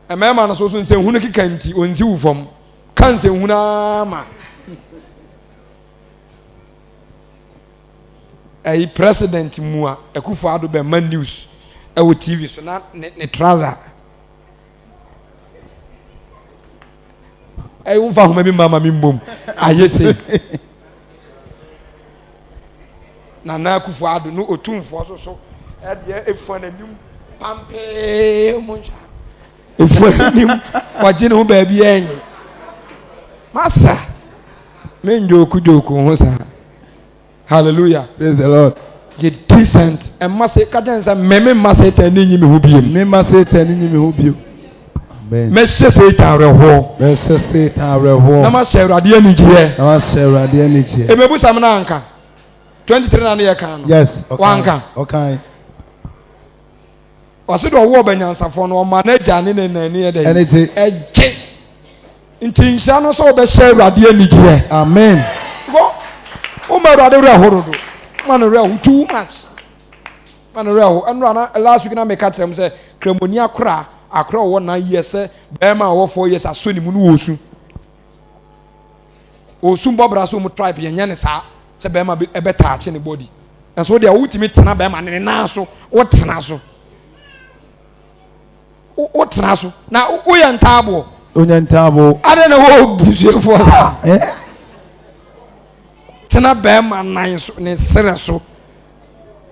Mmarima no so so nsɛnhunu keka nti wɔnsi wo fam. Ka nsɛnhunu ara ma. Ɛyi president mua Akufo Addo bɛ ma news ɛwɔ TV so na ne ne trouser ɛyi nfa ahoma bi ma ma mi mbom ayɛ se Nana Akufo Addo no otumfoɔ so so ɛdeɛ efua n'anim pampee mo nhwɛ Efua n'anim, wagye ne ho baabi ɛnye. Masa, me njoku joku ho saa. Hallelujah. Praise the Lord. Yɛ decent. Ɛma se ka kyɛn sɛ me me mma Satan ni nyi me ho bio. Me mma Satan ni nyi me ho bio. Amen. Mɛhyɛ Satan awerɛhoɔ. Mɛhyɛ Satan awerɛhoɔ. Na mahyɛ Awurade anigyeɛ. Na mahyɛ Awurade anigyeɛ. Ebebusam na anka. 23 na ne yɛ kan no. Yes. Wanka. Ɔkan. Ɔse deɛ ɔwo ɔba nyansafoɔ no ɔma n'agya ne ne na ani yɛ dɛn? Ɛne gye. Ɛgye. Nti nhyira no sɛ wobɛhyɛ Awurade anigyeɛ. Amen. Because woma Awurade werɛ ho dodo. Woma no werɛ ho too much. Ma no werɛ ho. Ɛnora na last week na meka kyerɛ m sɛ kramoni akora akora ɔwɔ 9 years sɛ bɛrima a ɔwɔ 4 years asɔ ne mu no wɔ su. Ɔsu bɔ bra sɛ ɔmu tribe yɛnyɛ ne saa sɛ bɛrima bi ɛbɛtaakye ne body. Nanso wo deɛ wotumi tena bɛrima ne nan so wotena so wotena so na woyɛ ntaaboɔ. Wonyɛ ntaaboɔ. Adɛn na wɔ busuafoɔ saa. Eh? Tena bɛrima nan so ne serɛ so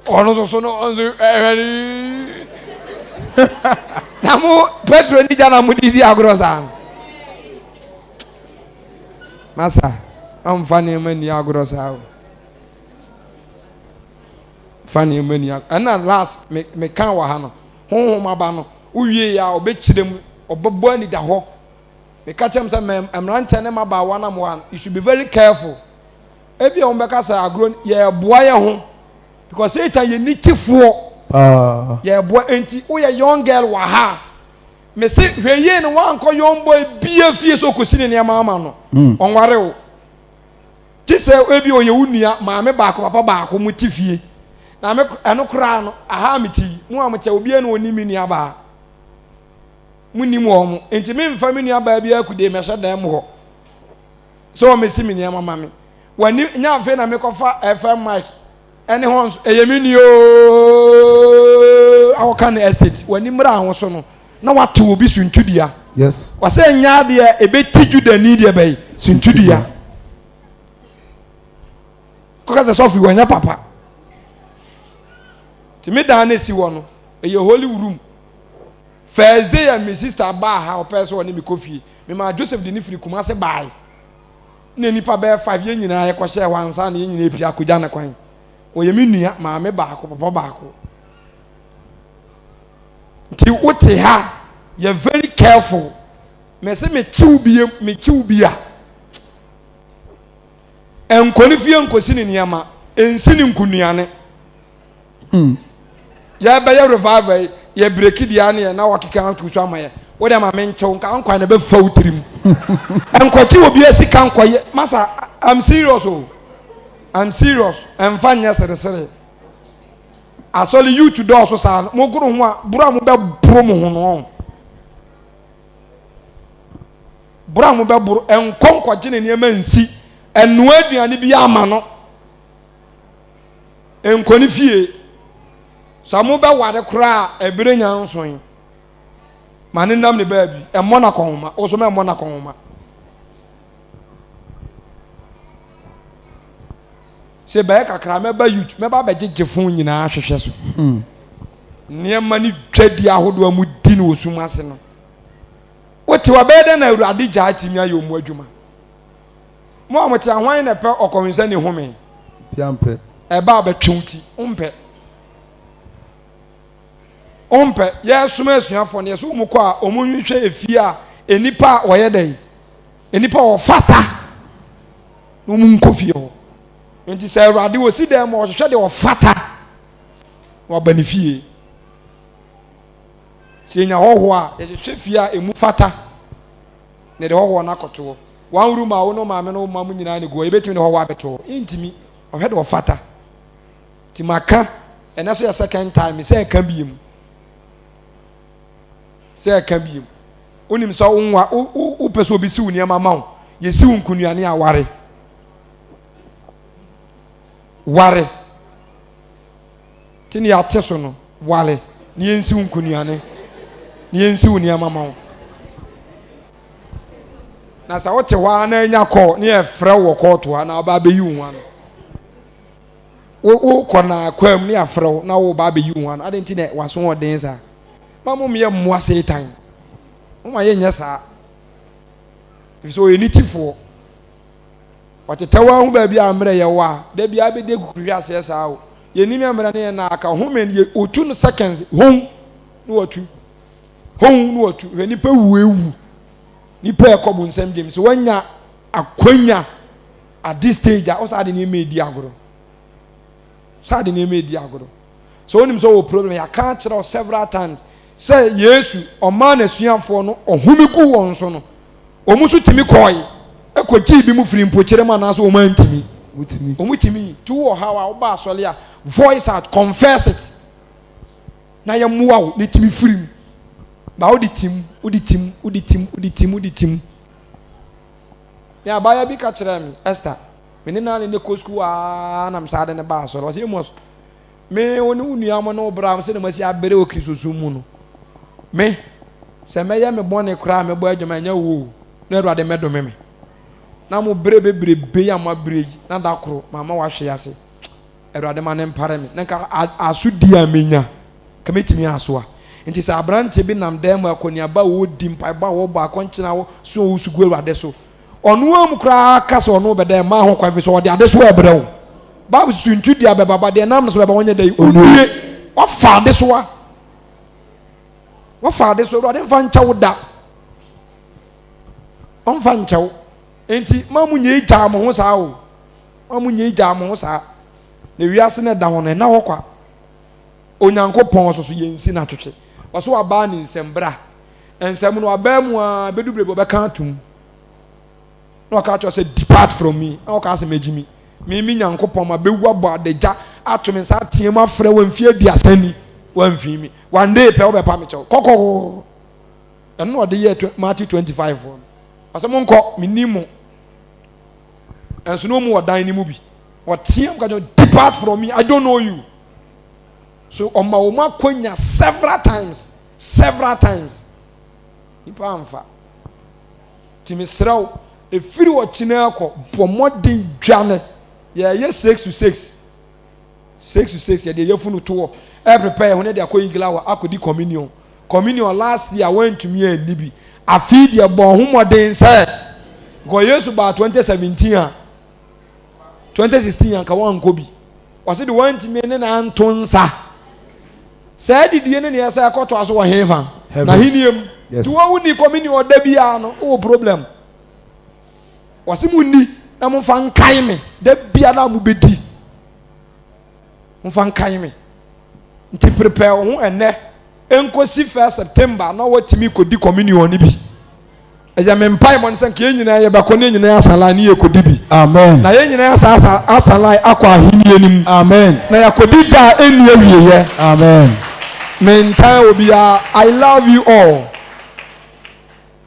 ɔno nso so no ɔnso ɛhwɛ ne na mo petro ni gya na mo de di agorɔ saa no masa ɔmfa nneɛma nni agorɔ saa o. Fa nneɛma ni ɛna last me me kan wɔ ha no honhom aba no wowie yɛ a ɔbɛkyerɛ mu ɔbɛbɔ anidahɔ meka kyerɛ m sɛ mɛ mmeranteɛ ne mmabaawa nam hɔ a you should be very careful ebi a wɔn bɛka sɛ agorɔ yɛɛboa yɛ ho because satan yɛ nikyifoɔ yɛɛboa nti woyɛ young girl wɔ ha mese hwɛ yie no wankɔ young boy bia fie sɛ ɔkɔsi ne nneɛma ama no ɔnware wo Gye sɛ ebia ɔyɛ wo nua, maame baako, papa baako, mote fie. Na me, ɛno koraa no, aha a mete yi, mo a mote ha, obiara na ɔnim me nuabaa. Monnim wɔn mo. Enti memfa me nuabaa biara akudie mmɛhyɛ dan mu hɔ sɛ ɔmmɛsi me nneɛma ma me. W'ani, nyɛ afei na mekɔfa FM mic ɛne hɔ nso, ɛyɛ me nua ooo, akɔka no estate. W'ani mmra ho so no, na wato obi suntudua. Yes. Wɔsɛ nyɛ adeɛ ɛbɛti Judani deɛ bɛyi suntudua. Kɔka sɛ sɔfo yi wɔnyɛ papa. Nti me dan no esi hɔ no ɛyɛ holy room. First day a me sister baa ha ɔpɛ sɛ ɔne me kɔ fie. Me maa Joseph de ne firi Kumase baae. Na nipa bɛyɛ five yɛn nyinaa yɛkɔhyɛɛ hɔ ansa na yɛn nyinaa epia akɔgya ne kwan. Ɔyɛ me nua maame baako papa baako. Nti wote ha yɛ very careful. Mese mekyew bi mekyew bi a nkɔ ne fie nkosi ne nneɛma nsi ne nkunuane. Hmm. Yɛbɛyɛ revival yi yɛ breki deɛ ne yɛ na wakeka ato so ama yɛ. Wo deɛ ma menkyɛw nka nkwa na bɛfa wo tirim. Nkɔgye obi asika nkɔyɛ masa I'm serious o. Oh. I'm serious. Ɛmfa nyɛ seresere. Asɔre youth dɔɔso saa no, mogoro ho a, boro a mobɛboro mo ho no ɔn. Boro a mobɛboro, ɛnkɔ nkɔgye ne nneɛma nsi, ɛnoa aduane bi ama no. Nkɔ ne fie. Sɛ mobɛware koraa a, ɛberɛ nya nsoe. Ma ne nam ne baabi, ɛmmɔ no akɔnhoma, wo so mɛmmɔ no akɔnhoma. Sɛ bɛyɛ kakra mɛba youth mɛba abɛgyegye fon nyinaa ahwehwɛ so. Hmm. Nneɛma ne dwadi ahodoɔ a mudi no wɔ sum ase no. Wote hɔ bɛyɛ dɛn na Awurade gya atumi ayɛ ɔmu adwuma? Mo a mote ahwan na ɛpɛ ɔkɔwensani home? Bia mpɛ. Ɛba a bɛtwe wo ti, wompɛ. Wompɛ. Yɛsoma asuafoɔ no, yɛsɛ wɔn kɔ a wɔn nhwehwɛ efie a nnipa a wɔyɛ dɛn? Nnipa a wɔfata. Na wɔn nkɔ fie hɔ. Nti sɛ Awurade ɔsi dan mu a, ɔhwehwɛ deɛ ɔfata na waba ne fie. Sɛ yɛnya hɔhoɔ a, yɛhwehwɛ fie a ɛmu fata na yɛde hɔhoɔ no akɔto hɔ. One room a wo ne wo maame ne wo mma mo nyinaa na ɛgu hɔ, yɛbɛtumi de hɔhoɔ abɛto hɔ? Yɛntumi. Ɔhwɛ deɛ ɔfata. Nti maka, ɛnɛ so yɛ second time, mesɛ ɛka biem. Sɛ ɛka biem. Wonim sɛ wonwa wopɛ sɛ obi si wo nneɛma ma wo. Yɛsi wo nkunuane a ware. Ware. Ti ne yɛate so no, ware. Ne yɛnsi wo nkunuane. Ne yɛnsi wo nneɛma ma wo. Na sɛ wote hɔ ara na anya kɔɔ ne yɛfrɛ wo wɔ kɔɔto ha na waba abɛyi wo ho ano. Wokɔ na kwam ne yɛafrɛ wo na woba abɛyi wo ho ano. Adɛn nti na w'aso ɔden saa? Ma mo mmyɛ mmoa Satan. Moma yɛnyɛ saa. Efisɛ ɔyɛ nitifoɔ. Ɔtetɛw ara hu baabi a mmerɛ yɛ wɔ a, da biara bɛdi akukuruhwe aseɛ saa o. Yɛnim mmerɛ ne yɛn na aka. Home no, yɛ ɔtu no seconds, hon, na watu. Hon, na watu. Hwɛ nipa wu ewu. Nipa ɛkɔ bonsam gyem. So wanya akwanya at this stage a, wo saa de nneɛma edi agorɔ. Saa de nneɛma edi agorɔ. Sɛ wonim sɛ wowɔ problem, yɛaka akyerɛ wo several times sɛ Yesu ɔmaa n'asuafoɔ no ɔhome guu wɔn so no, wɔn nso tumi kɔe kɔgyee bi mu firii mpokyerɛ mu anaasɛ wɔn antumi? Wɔn tumi. Nti wowɔ haw a, woba asɔre a, voice out, confess it, na yɛmmoa wo na tumi firi mu. Ba wode tim, wode tim, wode tim, wode tim, wode tim. Me abaayewa bi ka kyerɛɛ me, Esther, me ne no a ne ne kɔ sukuu aa na me saa de no baa asɔre. Ɔsɛ Amos, me wo ne wo nua mo ne wo bra mo sɛdeɛ moasi abere wɔ Kristosom mu no, me, sɛ mɛyɛ me bɔne koraa a mɛbɔ adwuma ɛnyɛ wo o, na Awurade mmɛdome me. Na mo berɛ bebrebe yi a moabrɛ yi, na da koro mamma wahwe ase. Awurade ma no mpare me. Na nka asodie a menya, nka mɛtumi asoa. Nti sɛ aberanteɛ bi nam dan mu akɔneaba a ɔredi, mpaebɔ a ɔrebɔ, akɔnkyene a ɔso a ɔresu gu Awurade so, Ɔno ara mu koraa ka sɛ ɔno bɛda ɛmmaa ho kwan, ɛfiri sɛ ɔde adesoa rebrɛ wo. Bible sɛ suntidua bɛba, ba deɛ ɛnam no so bɛba, ɔnyɛ dɛn? Ɔnnue. Wafa adesoa. Wafa adesoa. Awurade mfa nkyɛ wo da. Ɔmfa nkyɛ wo. Enti ma mo nyɛ gyaa mo ho saa o. Ma mo nyɛ gyaa mo ho saa. Na wiase no ɛda hɔ no, ɛna hɔ kwa. Onyankopɔn so so yɛnsi no atwetwe. Ɔso wabaa ne nsam bra. Nsɛm no wabaa mu a bɛdu berɛ bi ɔbɛka atom. Na ɔka kyerɛ sɛ depart from me. Na ɔka sɛ magyi mi. Me me Nyankopɔn ma bɛwu abɔ adagya ato me nsa ateɛ mu afrɛ wɔ mfeɛ aduasa ni. Wamfii mi. One day pɛ wobɛpa me kyɛw. Kɔkɔkɔkɔ. Ɛno na ɔde yɛɛ Matthew 25 foɔ no. Ɔsɛ monkɔ, menni mo. Ɛnso na ɔmu wɔ dan no mu bi. Ɔteɛ mu ka kyerɛ depart from me, I don't know you. So ɔma wɔn akwanya several times, several times. Nipa amfa. Nti mesrɛ wo, ɛfiri ɔkyena kɔ, bɔ mmɔden dwane. Yɛyɛ 6 to 6. 6 to 6 yɛde yɛfunu toɔ. Ɛprepare yɛn ho ne de akɔ Iglawa akɔdi communion. Communion last year wantumi anni bi. Afei deɛ bɔ ho mmɔden sɛ, because Yesu baa 2017 a, 2016 anka wankɔ bi. Ɔse de wantumi ne no anto nsa. Saa adidie no neɛ sɛ ɛkɔtoa so wɔ hefa? N'ahennie mu. Nti wɔn wonni communion ɔda biara no, wowɔ problem. Wɔse mo nni na momfa nkae me da biara a mobɛdi. Momfa nkae me. Nti prepare wo ho ɛnɛ nkosi first September na watumi kɔdi communion no bi. Ɛyɛ me mpaebɔ no sɛ nka yɛn nyinaa yɛbɛkɔ ne yɛn nyinaa asa line ne yɛkɔdi bi. Amen. Na yɛn nyinaa asa asa asa line akɔ ahennie no mu. Amen. Na yɛakɔdi da a ɛnni awieɛ. Amen. Mentan obiara. I love you all.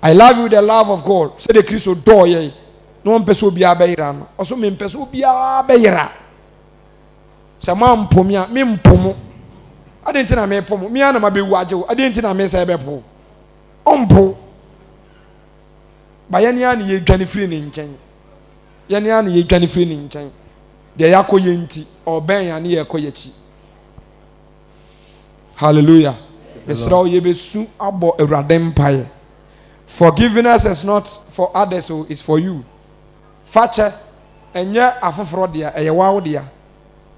I love you with the love of God. Sɛdeɛ Kristo dɔɔ yɛn na ɔmpɛ sɛ obiara bɛyera no. Ɔso mempɛ sɛ obiara bɛyera. Sɛ moampo me a, mempo mo. Adɛn nti na mepo mo? Me ara na mabɛwu agye wo. Adɛn nti na me sɛ bɛpo wo? Ɔmpo wo. Ba yɛne ara na yɛdwane firi ne nkyɛn. Yɛne ara na yɛdwane firi ne nkyɛn. Deɛ yɛakɔ yɛ nti, ɔbɛn yɛn a ne yɛkɔ yɛakyi. Hallelujah. Mesrɛ wo, yɛbɛsu abɔ Awurade mpaeɛ. Forgiveness is not for others, oh, it's for you. Fakyɛ, ɛnyɛ afoforɔ dea, ɛyɛ woa wo dea.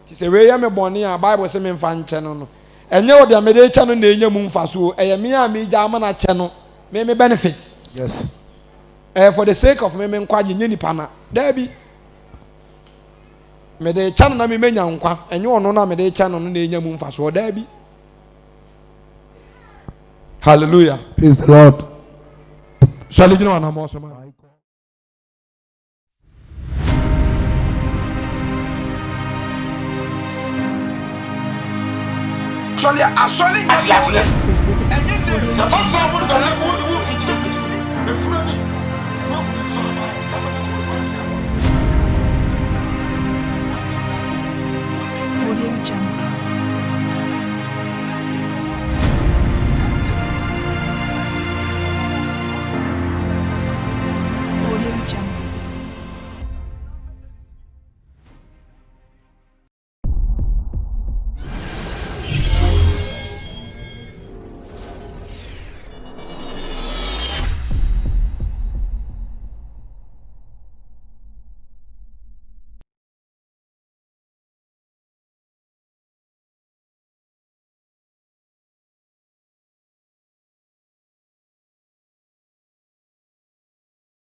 Nti sɛ wei yɛ me bɔne a, Bible se memfa nkyɛ no no, ɛnyɛ wo deɛ mede rekyɛ no na ɛnya mu mfasoɔ o, ɛyɛ me a megya ama no akyɛ no, me me benefit. Yes. Ɛyɛ for the sake of me me nkwagye, nyɛ nipa na. Daabi. Mede rekyɛ no na me menya nkwa, ɛnyɛ ɔno na mede rekyɛ no no na ɛnya mu mfasoɔ. Daabi. Hallelujah. Praise the Lord. Sɔre gyina w'anammɔn so ma. Asɔre asɔre nyɛ Ase aseɛ. Ɛnyɛ name. Sɛ ɛba saa a, wode bɛhwɛ wo wo.